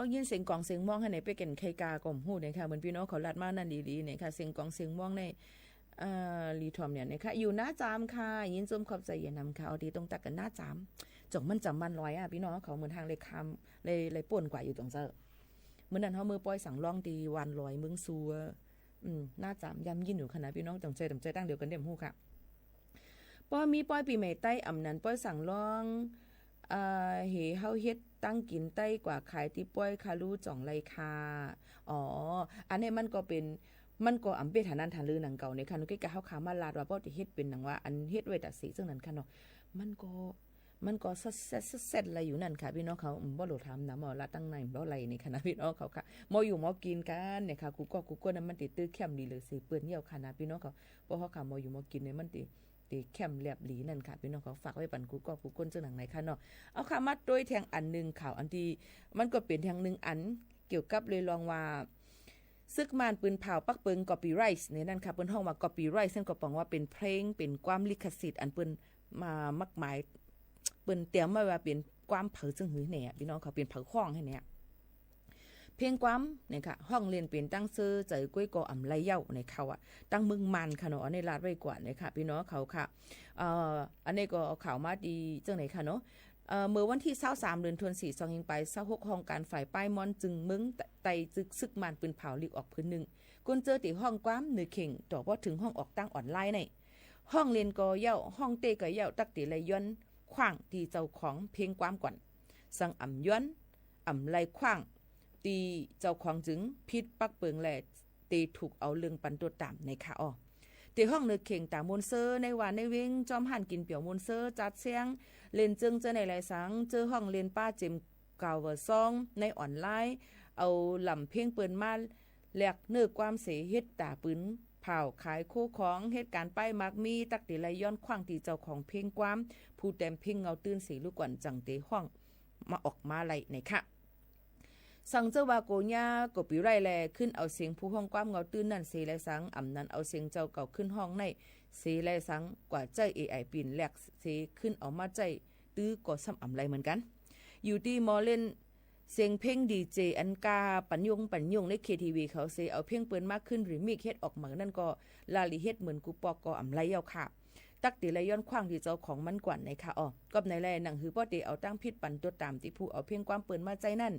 Awˬ, เสียงกลองเสียงม้อง ha ne, ไปเก็น ใครกา ก็ mvuhˇ เนี่ยค่ะ เหมือนพี่น้องเขา ลัด มา นั่น หลี หลี เนี่ยค่ะ เสียงกลองเสียงม้อง เนี่ย หลี ถ่อม เนี่ย เนี่ยค่ะ อยู่ หน้าจาม ค่ะ ยินดีชม ขอบใจ อย่างหนัก ค่ะ เอา ที่ ตรงตัก กับ หน้าจาม จ๋อง มัน จ๋ำ วันลอย อ่ะ พี่น้องเขา เหมือน ทาง เลย ข้าม เลย เลย ป่น กว่า อยู่ ตรง เจ้า เมื่อนั้น เฮา เมื่อ ป้อย สัง ร้อง ที่ วานลอย เมือง ซัว อืม หน้าจาม ย่ำ ยิน อยู่ ค่ะ นะ พี่น้อง ตรง ใจ ตรง ใจ ตั้ง เดียว กัน เดียว หมู่ ค่ะ ป้อย มี ป้อย ปีใหม่ ใต้ อ่ำ นั้น ป้อย สัง ร้อง เอ่อ เห เฮา เฮ็ด ตั้ง กิน ใต้ กว่า ขาย ที่ ป้อย ค่ะ รู้ จ๋อง ไร ค่ะ อ๋อ อันนี้ มัน ก็ เป็น มัน ก็ อ่ำ เป๋ ฐานะ ฐาน ฤๅ หนัง เก่า เนี่ย ค่ะ เนาะ เกะกะ เฮา ขา มา ลัด ว่า ป้อย จะ เฮ็ด เป็น หนัง ว่า อัน เฮ็ด ไว้ แต่ เส ซึ่ง นั้น ค่ะ เนาะ มัน ก็ มัน ก็ แซ่ด แซ่ด แซ่ด อะไร อยู่ นั่น ค่ะ พี่น้องเขา อืม บ่ หลู ถาม นะ หมอ ลัด ตั้ง ใน บ่ อะไร เนี่ย ค่ะ นะ พี่น้องเขา ค่ะ หมอ อยู่ หมอ กิน กัน เนี่ย ค่ะ กู ก็ กู ก็ นั้น มัน ติด ตื้อ เข้ม ดี เลย เส เปิ้น เยี่ยว ค่ะ นะ พี่น้องเขา ป้อย เฮา ขา หมอ อยู่ หมอ กิน เนี่ย มัน ติด ติด เข้ม แลบ หลี นั่น ค่ะ พี่น้องเขา ฝาก ไว้ ปัน กู ก็ กู ก็ นั้น ซึ่ง นั้น ไหน ค่ะ เนาะ เอา ค่ะ มา ตวย แทง อัน หนึ่ง ข่าว อัน ที่ มัน ก็ เป็น แทง หนึ่ง อัน เกี่ยวกับ เลย ลอง ว่า ศึกม่าน ปืนเผา ปักเปิง copyright เนี่ย นั่น ค่ะ เปิ้น ฮ้อง ว่า copyright นั่น ก็ ป๋อง ว่า เป็น เพลง เป็น ความ ลิขสิทธิ์ อัน เปิ้น มา มักหมาย เปิ้น เตรียม ไว้ ว่า เป็น ความ เผา ซึ่ง หื้อ เนี่ย พี่น้องเขา เป็น เผา ฮ้อง ให้ เนี่ย เพลง ความ เนี่ย ค่ะ ฮ้อง เล่น เป็น ตั้ง เซอ ใจ๋ ก๊วย ก็ อ่ำ ไร เย่า ใน ข่าว อ่ะ ตั้ง เมือง ม่าน ค่ะ เนาะ อันนี้ ลัด ไว้ ก่อน เนี่ย ค่ะ พี่น้องเขา ค่ะ เอ่อ อันนี้ ก็ เอา ข่าว มา ดี ซึ่ง ไหน ค่ะ เนาะ เอ่อ เมื่อ วัน ที่ ซาวสาม เดือน ธันวา สอง พัน ยี่สิบ ฮงการ ฝ่าย ป้าย มอน จึง เมือง ไต จึก ศึกม่าน ปืนเผา หลีก ออก พื้น นึ่ง คน เจอ เต๋ ฮ้อง ความ เนอ เข่ง ต่อ เพราะ ถึง ฮ้อง ออก ตั้ง ออนไลน์ ใน ฮ้อง เล่น ก็ เย่า ฮ้อง เต้ ก็ เย่า ตั๊ก เต๋ ไล ย้อน ขว้าง ตี เจ้า ของ เพลง ความ ก่อน สัง อ่ำ ย้อน อ่ำ ไล ขว้าง ตี เจ้า ของ จึง ผิด ปักเปิง แล เต ถูก เอา เรื่อง ปัน ตัว ต๋าม ใน ค่ะ อ๋อ เต๋ ฮ้อง เนอ เข่ง ต๋าม มน เซอ ใน วาน ใน เว็ง จอม ห้าน กิน เปี่ยว มน เซอ จัด เสียง เล่น เจิง เจ้อ ใน หลาย สัง เจอ ฮ้อง เล่น ป้า เจม กาว เวอร์ ซอง ใน ออนไลน์ เอา ลำ เพลง เปิ้น มา แลก เนอ ความ เส เฮ็ด ต๋า ปืนเผา ขาย โค ของ เฮ็ด การ ป้าย มาก มี ตั๊ก เต๋ ไล ย้อน ขว้าง ตี เจ้า ของ เพลง ความ ผู้ แตม เพลง เงา ตื้น เส รู้ ก่อน จัง เต๋ ฮ้อง มา ออก มา ไล ใน ค่ะ สัง เจ้อ ว่า โก ย่า copyright แล ขึ้น เอา เสียง ผู้ ฮ้อง ความ เงา ตื้น นั่น เส ไล สัง อ่ำ นั้น เอา เสียง เจ้า เก่า ขึ้น ฮ้อง ใน เส ไล สัง กว่า ใจ๊ เอไอ ปิ่น แลก เส ขึ้น เอา มา ใจ๊ ตื้อ ก็ ซ้ำ อ่ำ ไล เหมือน กัน อยู่ ตี้ หมอ เล่น เสียง เพลง ดีเจ อัน กา ปัน ย่ง ปัน ย่ง ใน เค ที วี เขา เส เอา เพลง เปิ้น มา ขึ้น remix เฮ็ด ออก ใหม่ นั่น ก็ ลา หลี เฮ็ด เหมือน กู ปอก ก็ อ่ำ ไล เย่า ค่ะ ตั๊ก เต๋ ไล ย้อน ขว้าง ตี เจ้า ของ มัน ก่อน ใน ค่ะ อ๋อ ก็ ใน แล หนัง หื้อ ป้อย เต๋ เอา ตั้ง ผิด ปัน ตัว ต๋าม ตี้ ผู้ เอา เพลง ความ เปิ้น มา ใจ๊ นั่น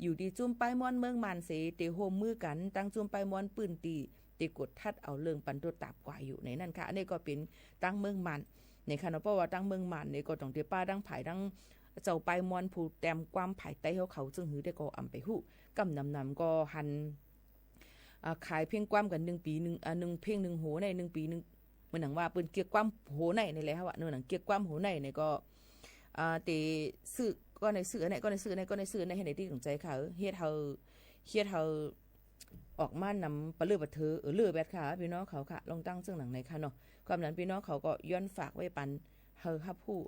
อยู่ ตี้ จุ้ม ป้าย มอน เมือง ม่าน เส เต โฮม มือ กัน ตั้ง จุ้ม ป้าย มอน ปื้น ตี้ เต กด ทัด เอา เรื่อง ปัน ตัว ต๋าม กว่า อยู่ ใน นั่น ค่ะ อันนี้ ก็ เป็น ตั้ง เมือง ม่าน ใน ค่ะ เนาะ เพราะ ว่า ตั้ง เมือง ม่าน ใน ก็ ต้อง เต ป้า ตั้ง ผาย ตั้ง เจ้า ป้าย มอน ผู้ แตม ความ ผาย ใต้ เฮา เขา ซึ่ง หื้อ ได้ ก็ อ่ำ ไป ฮู้ กำ นำ นำ ก็ หัน อ่า ขาย เพลง ความ กัน นึ่ง ปี นึ่ง อ่า นึ่ง เพลง นึ่ง โห ใน นึ่ง ปี นึ่ง เหมือน หนัง ว่า เปิ้น เกียก ความ โห ใน ใน แหละ ค่ะ ว่า เนอ หนัง เกียก ความ โห ใน ใน ก็ อ่า เต ซื้อ ก็ ใน ซื้อ ใน ก็ ใน ซื้อ ใน ก็ ใน ซื้อ ใน ให้ ใน ตี้ สนใจ ค่ะ เออ เฮ็ด เฮา เฮ็ด เฮา ออก มา นำ ปะเลือ ปะเถอ เออ เลือ แบด ค่ะ พี่น้อง เขา ค่ะ ลอง ตั้ง ซึ่ง หนัง ใน ค่ะ เนาะ ความ นั้น พี่น้อง เขา ก็ ย้อน ฝาก ไว้ ปัน เฮา ฮับ ฮู้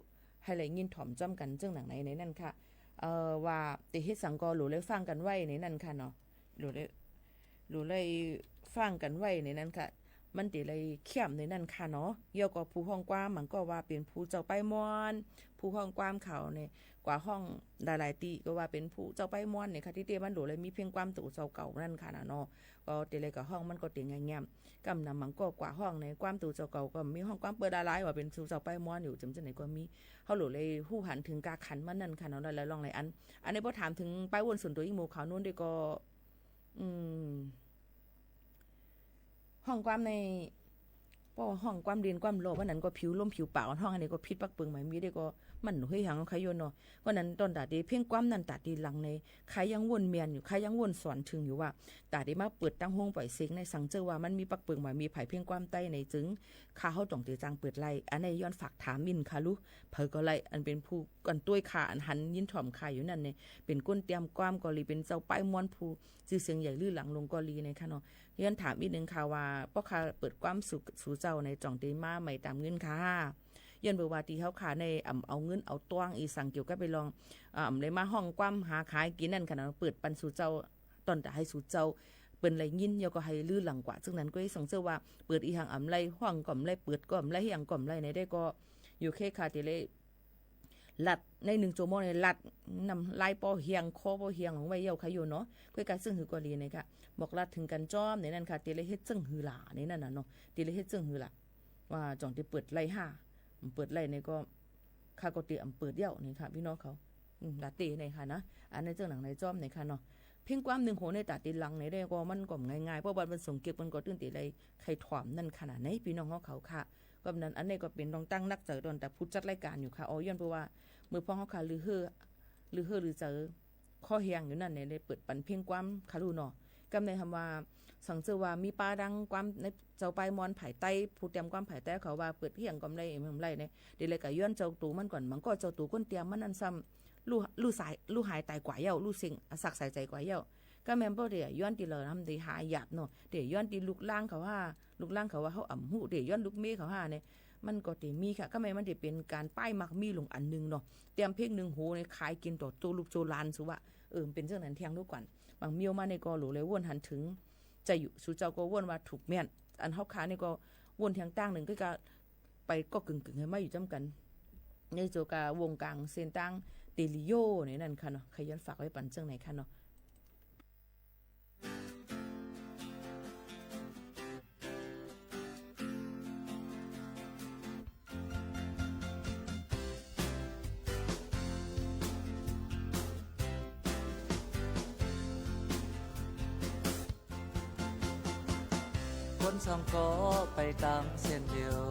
ให้ ไล ยิน ถ่อม จ้อม กัน ซึ่ง หนัง ใน ใน นั่น ค่ะ เอ่อ ว่า เต เฮ็ด สัง ก็ หลู ไล ฟัง กัน ไว้ ใน นั่น ค่ะ เนาะ หลู ไล หลู ไล ฟัง กัน ไว้ ใน นั่น ค่ะ มัน เต ไล เข้ม ใน นั่น ค่ะ เนาะ เยี่ยว ก็ ผู้ ฮ้อง ความ มัน ก็ ว่า เป็น ผู้ เจ้า ป้าย มอน ผู้ ฮ้อง ความ เขา ใน กว่า ฮ้อง หลายๆ ตี้ ก็ ว่า เป็น ผู้ เจ้า ป้าย มอน ใน ค่ะ ตี้ เต มัน หลู ไล มี เพลง ความ ตัว เจ้า เก่า นั่น ค่ะ นะ เนาะ ก็ เต ไล ก็ ฮ้อง มัน ก็ เต ง่ายๆ กำ นำ มัน ก็ กว่า ฮ้อง ใน ความ ตัว เจ้า เก่า ก็ มี ฮ้อง ความ เปิ้น หลายๆ ว่า เป็น ผู้ เจ้า ป้าย มอน อยู่ จ๋ำ จั่ง ไหน ก็ มี เฮา หลู ไล ฮู้ หัน ถึง กา ขัน มัน นั่น ค่ะ เนาะ หลายๆ ร่อง หลาย อัน อันนี้ ป้อย ถาม ถึง ป้าย ว่น ส่วน ตัว ยิ่ง โม ขาว นู้น ด้วย ก็ อืม ฮ้อง ความ ใน ป้อย ว่า ฮ้อง ความ เด่น ความ หล่อ วัน นั้น ก็ ผิว ลม ผิว ปาก อ่อน ฮ้อง อันนี้ ก็ ผิด ปักเปิง หมาย มี ด้วย ก็ มัน เฮ้ย หัง ใคร โยน เนาะ วัน นั้น ตอน ต๋า เต เพลง ความ นั้น ต๋า เต หลัง ใน ใคร ยัง ว่น เมียน อยู่ ใคร ยัง ว่น สอน ถึง อยู่ ว่า ต๋า เต มา เปิด ตั้ง ห้อง ป่อย เสียง ใน สัง เจ้อ ว่า มัน มี ปักเปิง หมาย มี ผาย เพลง ความ ใต้ ใน จึง ค่ะ เฮา ต้อง เต จัง เปิด ไล อัน นี้ ย้อน ฝาก ถาม อิน ค่ะ ลูก เผย ก็ ไล อัน เป็น ผู้ อัน ตวย ค่ะ อัน หัน ยิน ถ่อม ค่ะ อยู่ นั่น ใน เป็น คน เตรียม ความ ก็ หลี เป็น เจ้า ป้าย มอน ผู้ จื้อเสียง ใหญ่ ลือ หลัง ลง ก็ หลี ใน ค่ะ เนาะ ย้อน ถาม อีก นึ่ง ค่ะ ว่า ป้อย ค่ะ เปิด ความ สู่ สู่ เจ้า ใน จ่อง เต มา ใหม่ ต๋าม เงิน ค่ะ ย้อน เปิด ว่า ตี้ เฮา ค่ะ ใน อ่ำ เอา เงิน เอา ตวง อี สัง เกี่ยวกับ ไป ลอง อ่า อ่ำ ไล มา ฮ้อง ความ หา ขาย กิน นั่น ค่ะ เนาะ เปิด ปัน สู่ เจ้า ตอน ต๋า ให้ สู่ เจ้า เปิ้น ไล ยิน เยี่ยว ก็ ให้ ลือ หลัง กว่า ซึ่ง นั้น ก็ สัง เจ้อ ว่า เปิด อี หัง อ่ำ ไล ฮ้อง ก็ อ่ำ ไล เปิด ก็ อ่ำ ไล เฮ หัง ก็ อ่ำ ไล ใน ได้ ก็ โอเค ค่ะ เต ไล laꞈ ในหนึ่งชั่วโมง ne laꞈ นำ laiˉ pawˆ hiang hkawˇ pawˆ hiang loˬ ve yaˇ oˬ hk'a yoˬ nawˬ. กล้วยกา tcuhˇ hui k'awꞈ le ne kaꞈ, บอกรัฐถึงกัน cawˇ ne naˇ hk'a te leh heˆ tcuhˇ hui laˬ ne naˇ naˇ nawˬ, te leh heˆ tcuhˇ hui laˬ. Wa cawˬ te เปิด laiˬ haˇ, เปิด laiˬ ne k'o, hk'a k'awꞈ te เปิด yaˇ oˬ ne hk'a พี่น้อง hk'a laˬ te ne hk'a naˇ, a ne tcuhˇ naˬ ne cawˇ ne hk'a nawˬ. เพียงความหนึ่งหน ne taꞈ te laˬ ne le k'o, maˇ k'awꞈ ง่ายๆ เพราะว่ามันสมเกียรติ มัน k'awꞈ teˇ te leh hk'ai htaꞈ mvuhˇ naˇ hk'a naˇ ne พี่น้อง hk'a hk'a hk'a. K'o naˇ, a ne k'o เป็นรองตั้งนัก cawˬ dawˇ taꞈ ผู้จัดรายการ yoˬ hk'a. Awˬ yawˇ peuˬ wa, meuˇ hpawˇ hk'a hk'a, leuˬ heuˆ leuˬ cawˬ hkawˇ hiang yoˬ naˇ ne leh เปิด ปัน เพียงความ hk'a lo nawˬ. Kaˇ meh คำว่า สังเกตว่า มีป้ายดังความ ใน เจ้า ป้ายมอน ภายใต้ ผู้เตรียมความ ภายใต้ เขาว่า เปิด hiang k'awꞈ ม leh mvuhˇ leh ne, te leh kaꞈ yawˇ เจ้า to maˇ k'awꞈ maˇ k'oˆ, เจ้า to คน เตรียม maˇ naˇ ซ้ำ ลูกหายตายกว่า yaˇ oˬ, ลูกเสง สักสายใจกว่า yaˇ oˬ. Kaˇ meh เพราะ te yawˇ เตรียม leh ทำ te หายาบ nawˬ, te yawˇ เตรียม ลูกหลาน เขา ha, ลูกหลาน เขา ว่า เขา อำ huˆ, te yawˇ ลูกเมย์ เขา ha ne, maˇ k'awꞈ te มี hk'a. Kaˇ meh maˇ te เป็นการ ป้าย maˇ มี loˬ อันหนึ่ง nawˬ. เตรียม เพ็ง หนึ่ง โห ne ขายกิน ต่อ โจร ลูก โจร หลาน สุ wa. เออ เป็น เช่นนั้น แทง ดูก่อน บาง มี มา ne k'o, หลวง เลย วน หัน ถึง จะ อยู่ สุ เจ้า ก็ วน ว่า ถูก แม่น อัน เฮา ขา ne k'o, วน แทง ตั้ง หนึ่ง ก็ ไป ก็ กึ่งๆ ให้ มา อยู่ จ้ำ กัน ใน โจ กา วง กลาง เส้น ทาง เต หลี โย ne naˇ hk'a nawˬ. Hk'a ย้อน ฝาก ไว้ ปัน เจ้า ไหน hk'a nawˬ. คนสองเกาะ ไปตางเส้นเดียว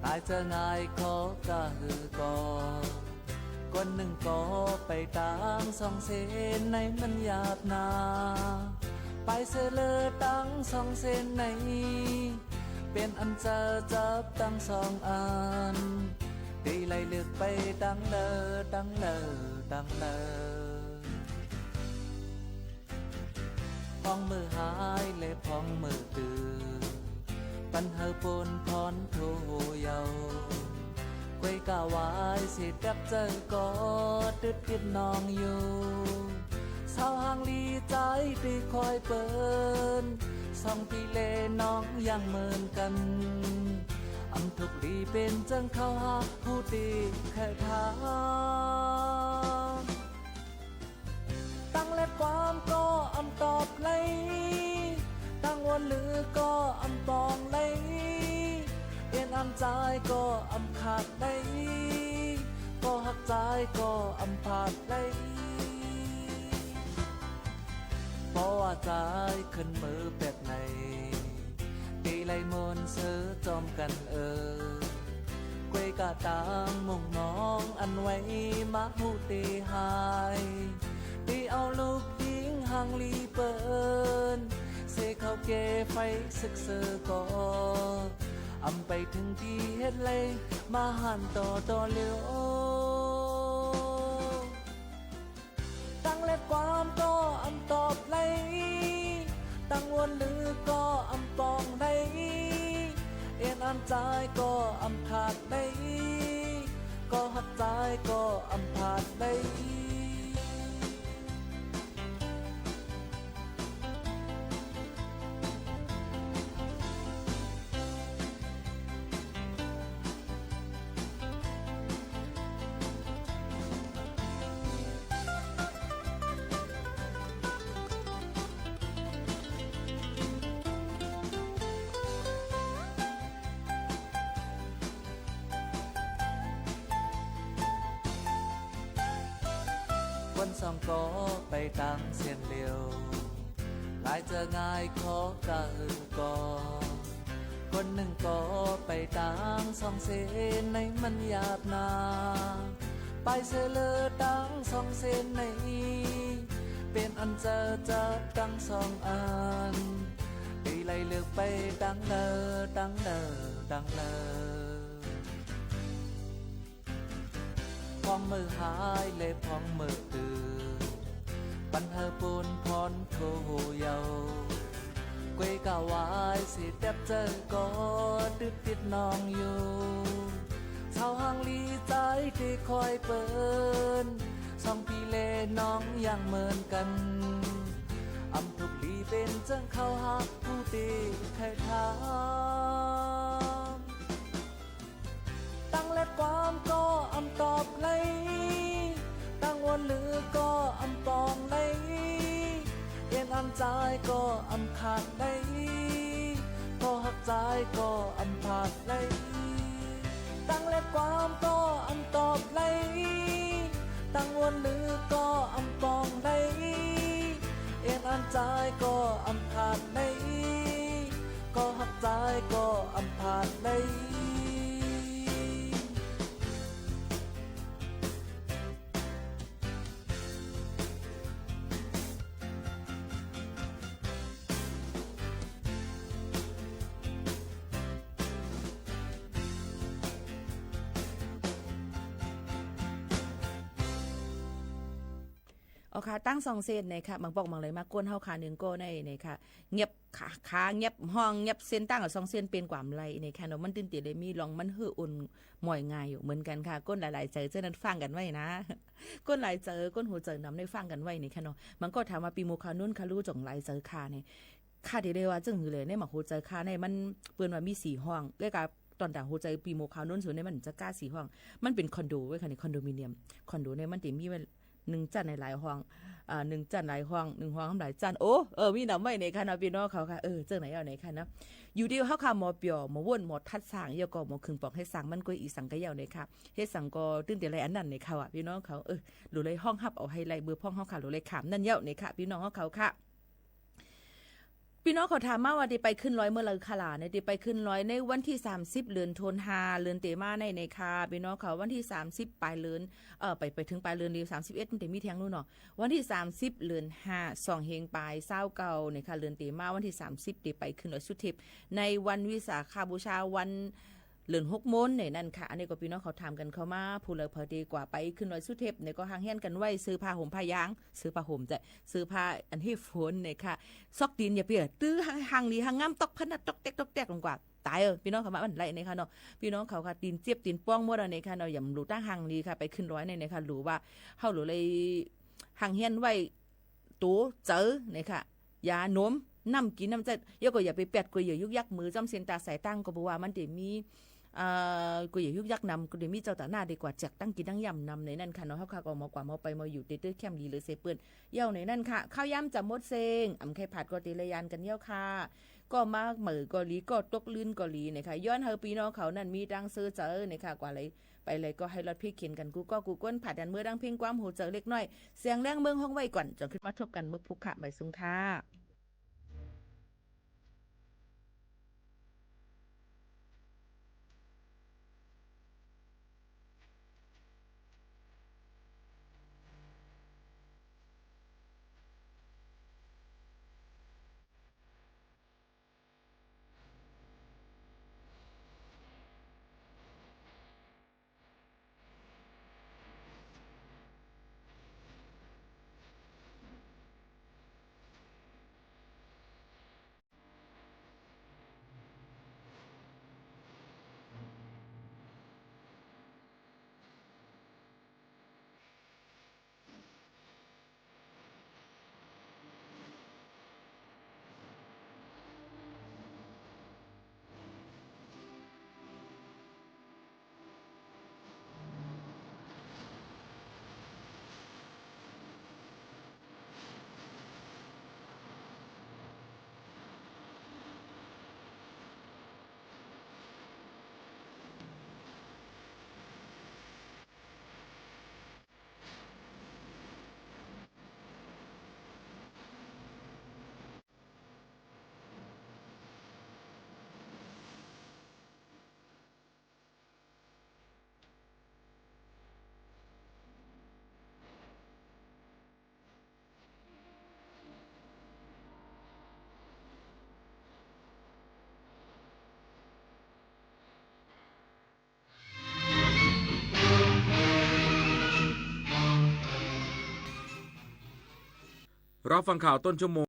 หลายจะง่ายขอ กา หือ เกาะ คนหนึ่งเกาะ ไปตางสองเส้น ไหน มัน หยาบ นา ไป เสลอ ตางสองเส้น ไหน เป็นอันจะจับ ตางสองอัน ตี ไหล เลือก ไป ตาง เลอ ตาง เลอ ตาง เลอ พอง เมื่อ หาย และ พอง เมื่อ ตื่น ปัน เฮอ ปน พร โท เยา กล้วยกา วาย เส แต๊บ เจอ ก็ ตึ๊ด ติด นอง อยู่ เศร้า หาง ลี ใจ๋ ตี คอย เปิน สอง ปี เล นอง ยัง เหมือน กัน อำ ทุก ลี เป็น เจิง เข้า หา ผู้ ตี แค่ ทา ตัง และ ความ ก็ อำ ตอบ ไหล ตัง วน หรือ ก็ อำ ปอง ไหล เอ็น อัน ใจ๋ ก็ อำ ขาด ไหล ก็ หัก ใจ๋ ก็ อำ ผาด ไหล เพราะ ว่า ใจ๋ ขึ้น มือ แปด ไหน ตี ไหล มนต์ เสอ จอม กัน เออ กล้วยกา ตาง มุ่ง มอง อัน ไว้ มา หู ตี หาย ตี เอา ลูก ญิง หาง ลี เปิน เส เข้า เก ไฟ ศึก เสอ ก็ อำ ไป ถึง ตี เห็ด ไหล มา หัน ต่อ ต่อ เลียว ตัง และ ความ ก็ อำ ตอบ ไหล ตัง วน หรือ ก็ อำ ปอง ไหล เอ็น อัน ใจ๋ ก็ อำ ขาด ไหล ก็ หัก ใจ๋ ก็ อำ ผาด ไหล คนสองเกาะ ไปตางเส้นเดียว หลายจะง่ายขอ กา หือ เกาะ คนหนึ่งเกาะ ไปตางสองเส้น ไหน มัน หยาบ นา ไป เสลอ ตางสองเส้น ไหน เป็น อัน จะจับ ตางสองอัน ตี ไหล เลือก ไป ตาง เลอ ตาง เลอ ตาง เลอ พอง เมื่อ หาย และ พอง เมื่อ ตื่น ปัน เฮอ ปน พร โท โห เยา กล้วยกา วาย เส แต๊บ เจอ ก็ ตึ๊ด ติด นอง อยู่ เศร้า หาง ลี ใจ๋ ตี คอย เปิน สอง ปี เล นอง ยัง เหมือน กัน อำ ทุก ลี เป็น เจิง เข้า หา ผู้ ตี แค่ ทา ตัง และ ความก็อำตอบเลย ตั้งวนหรือก็อำปองเลย เอ็นอันใจก็อำขาดเลย ก็หักใจก็อำผาดเลย ตั้งเล็บความก็อำตอบเลย ตั้งวนหรือก็อำปองเลย เอ็นอันใจก็อำขาดเลย ก็หักใจก็อำผาดเลย ဢေႃႈၶႃႈ တင်းသွင်သဵၼ်ႈၼႆႉၶႃႈ မၢင်ပွၵ်ႈမၢင်လႂ်မႃး ၵူၼ်းႁဝ်းၶႃႈၼိုင်ႈၵေႃႉၼႆႉၼႆႉၶႃႈ ငႅပ်ႈၶႃ ငႅပ်ႈႁွင်ႈ ငႅပ်ႈသဵၼ်ႈတၢင်း ဢဝ်သွင်သဵၼ်ႈပဵၼ်ၵႂႃႇဢမ်ႇလႆႈၼႆႉၶႃႈၼေႃႈ မၼ်းတိုၼ်းတေလႆႈမီးလွင်ႈမၼ်းႁိူဝ်ႉဢူၼ်ႈ မွႆႈငၢႆႈယူႇမိူၼ်ၵၼ်ၶႃႈ ၵူၼ်းလၢႆလၢႆၸႂ်ၸိူဝ်းၼၼ်ႉၾၢင်ႉၵၼ်ဝႆႉၼႃႇ ၵူၼ်းလၢႆၸႂ် ၵူၼ်းႁူဝ်ၸႂ်ၼမ်ၼႆႉၾၢင်ႉၵၼ်ဝႆႉၼႆႉၶႃႈၼေႃႈ မၼ်းၵေႃႈထၢမ်ဝႃႈ ပီႈမူဝ်ၶဝ်ၼူၼ်းၶႃႈလူး ၸွင်ႇလၢႆၸႂ်ၶႃႈၼႆႉ ၶႃႈတေလႆႈဝႃႈၸိူင်ႉႁိုဝ်လႄႈၼႆႉ မၢၵ်ႇႁူဝ်ၸႂ်ၶႃႈၼႆႉ မၼ်းပိူၼ်ႈဝႃႈမီးသီႇႁွင်ႈ ၵူၺ်းၵႃႈ တွၼ်ႈတႃႇႁူဝ်ၸႂ်ပီႈမူဝ်ၶဝ်ၼူၼ်းသူၼႆႉ မၼ်းၸၢင်ႈၵႃးသီႇႁွင်ႈ မၼ်းပဵၼ် condo ဝႆႉၶႃႈၼႆႉ condominium ၶွၼ်ႇတူဝ်ႇၼႆႉ မၼ်းတေမီးဝႆႉ ၼိုင်ႈၸၼ်ႉလၢႆႁွင်ႈ ဢႃႇ ၼိုင်ႈၸၼ်ႉလၢႆႁွင်ႈ ၼိုင်ႈႁွင်ႈသမ်ႉလၢႆၸၼ်ႉ ဢူဝ်း ဢိူဝ်ႈ မီးၼမ်ဝႆႉၼႆႉၶႃႈၼေႃႈ ပီႈၼွင်ႉၶဝ်ၶႃႈ ဢိူဝ်ႈ ၸိူင်ႉၼႆယဝ်ႉၼႆႉၶႃႈၼေႃႈ ယူႇတီႈႁဝ်းၶႃႈ မေႃပျေႃႇ မေႃဝူၼ်ႉ မေႃထတ်းသၢင် ယဝ်ႉၵေႃႈ မေႃၶိုင်ပွင်ႁဵတ်းသၢင်ႈ မၼ်းၵူၺ်းဢီႈသင်ၵေႃႈယဝ်ႉၼႆႉၶႃႈ ႁဵတ်းသင်ၵေႃႈ တိုၼ်းတေလႆႈဢၼ်ၼၼ်ႉၼႆႉၶႃႈဢႃႈ ပီႈၼွင်ႉၶဝ် ဢိူဝ်ႈ လူဝ်ႇလႆႈႁွင်းႁပ်ႉဢဝ်ႁႂ်ႈလႆႈ မိူဝ်ႈၽွင်းႁဝ်းၶႃႈ လူဝ်ႇလႆႈၶၢမ်ႇၼၼ်ႉယဝ်ႉၼႆႉၶႃႈ ပီႈၼွင်ႉႁဝ်းၶဝ်ၶႃႈ ပီႈၼွင်ႉၶဝ်ထၢမ်မႃးဝႃႈ တေပႆၶိုၼ်ႈလွႆမိူဝ်ႈလႂ်ၶႃႈလႃႇၼႆ တေပႆၶိုၼ်ႈလွႆၼႂ်းဝၼ်းထီႉသၢမ်သိပ်း လိူၼ်ထူၼ်ႈႁႃႈ လိူၼ်တေမႃးၼႆႉၼႆႉၶႃႈ ပီႈၼွင်ႉၶဝ် ဝၼ်းထီႉသၢမ်သိပ်းပၢႆလိူၼ် ဢိူဝ်ႈ ပႆႇ ပႆႇထိုင်ပၢႆလိူၼ်လႄႈ သၢမ်သိပ်းဢဵတ်း မၼ်းတေမီးထႅင်ႈလူးၼေႃႈ ဝၼ်းထီႉသၢမ်သိပ်း လိူၼ်ႁႃႈ သွင်ႁဵင်ပၢႆသၢဝ်းၵဝ်ႈၼႆႉၶႃႈ လိူၼ်တေမႃး ဝၼ်းထီႉသၢမ်သိပ်း တေပႆၶိုၼ်ႈလွႆသုထဵပ်ႈ ၼႂ်းဝၼ်းဝိသႃၶႃႉပူႇၸႃႇ ဝၼ်း လိူၼ်ႁူၵ်းမူၼ်းၼႆႉၼၼ်ႉၶႃႈ ဢၼ်ၼႆႉၵေႃႈ ပီႈၼွင်ႉၶဝ်ထၢမ်ၵၼ်ၶဝ်ႈမႃး ၽူႈလႂ်ၽႂ်တေၵႂႃႇပႆၶိုၼ်ႈလွႆသုထဵပ်ႈၼႆႉၵေႃႈ ႁၢင်ႈႁႅၼ်းၵၼ်ဝႆႉ သိူဝ်ႈၽႃႈႁူမ်ႇၽႃႈယၢင် သိူဝ်ႈၽႃႈႁူမ်ႇၸႂ်ႈ သိူဝ်ႈၽႃႈဢၼ်ႁႄႉၾူၼ်ၼႆႉၶႃႈ သွၵ်းတိၼ်ယႃႇပေတိုဝ်း ႁၢင်ႈ ႁၢင်ႈလီႁၢင်ႈငၢမ်း တွၵ်ႉတႅၵ်ႉတွၵ်ႉတႅၵ်ႉ တွၵ်ႉတႅၵ်ႉ တွၵ်ႉတႅၵ်ႉၵႂႃႇ တၢႆဢိူဝ်ႈ ပီႈၼွင်ႉၶဝ်မႃး ဢမ်ႇလႆႈၼႆႉၶႃႈၼေႃႈ ပီႈၼွင်ႉၶဝ်ၶႃႈ တိၼ်ၸဵပ်းတိၼ်ပွင်းမူတ်းဢႃႈၼႆႉၶႃႈၼေႃႈ ယႃႇလူဝ်ႇတၢင်းႁၢင်ႈလီၶႃႈ ပႆၶိုၼ်ႈလွႆၼႆႉၼႆႉၶႃႈ လူဝ်ႇဝႃႈ ႁဝ်းလူဝ်ႇလႆႈ ႁၢင်ႈႁႅၼ်းဝႆႉ တူဝ်ၸႂ်ၼႆႉၶႃႈ ယႃႈၼူမ် ၼမ်ႉၵိၼ်ၼမ်ႉၸႂ်ႉ ယဝ်ႉၵေႃႈ ယႃႇပေပႅတ်ႈၵူၺ်ႈယႂ်ႇယုၵ်းယၵ်း မိူဝ်ႈၸွမ်းသဵၼ်ႈတၢင်းသၢႆတၢင်းၵေႃႈ ပေႃးဝႃႈမၼ်းတေမီး ဢႃႇ ၵူၺ်ႈယႂ်ႇယုၵ်းယၵ်းၼမ် ၵေႃႈတေမီးၸဝ်ႈတႃႇၼႃႉ တေၵႂႃႇၸႅၵ်ႇတၢင်းၵိၼ်တၢင်းယမ်ႉၼမ်ၼႆၼၼ်ႉၶႃႈၼေႃႈ ႁဝ်းၶႃႈၵေႃႈ မေႃၵႂႃႇမေႃပႆမေႃယူႇ တေတိူဝ်းၶႅမ်ႉလီလိူဝ်သေပိူၼ်ႈ ယဝ်ႉၼႆၼၼ်ႉၶႃႈ ၶၢဝ်းယၢမ်းၸမ်မူတ်းသဵင်ႈ ဢမ်ႇၶႂ်ႈၽၢတ်ႇၵေႃႈ တေလႆႈယၢၼ်ၵၼ်ယဝ်ႉၶႃႈ ၵေႃႉမႃးမႂ်ႇၵေႃႈလီ ၵေႃႉတူၵ်းလိုၼ်းၵေႃႈလီၼႆႉၶႃႈ ယွၼ်းႁႂ်ႈပီႈၼွင်ႉၶဝ်ၼၼ်ႉ မီးတၢင်းသိူဝ်းၸႂ်ၼႆႉၶႃႈ ၵႂႃႇလႆႈ ပႆလႆႈၵေႃႈ ႁႂ်ႈလွတ်ႈၽေးၶဵၼ်ၵၼ် ၵူႈၵေႃႉၵူႈၵူၼ်း ၽၢတ်ႇယၢၼ်မိူဝ်း တင်းၽဵင်းၵႂၢမ်းႁူဝ်ၸႂ်လဵၵ်ႉၼွႆႉ သႅင်လႅင်းမိူင်းႁူင်းဝႆႉၵွၼ်ႇ ၸင်ႇၶိုၼ်းမႃးထူပ်းၵၼ်မိူဝ်ႈၽုၵ်ႈၶႃႈ မႂ်ႇသုင်ၶႃႈ။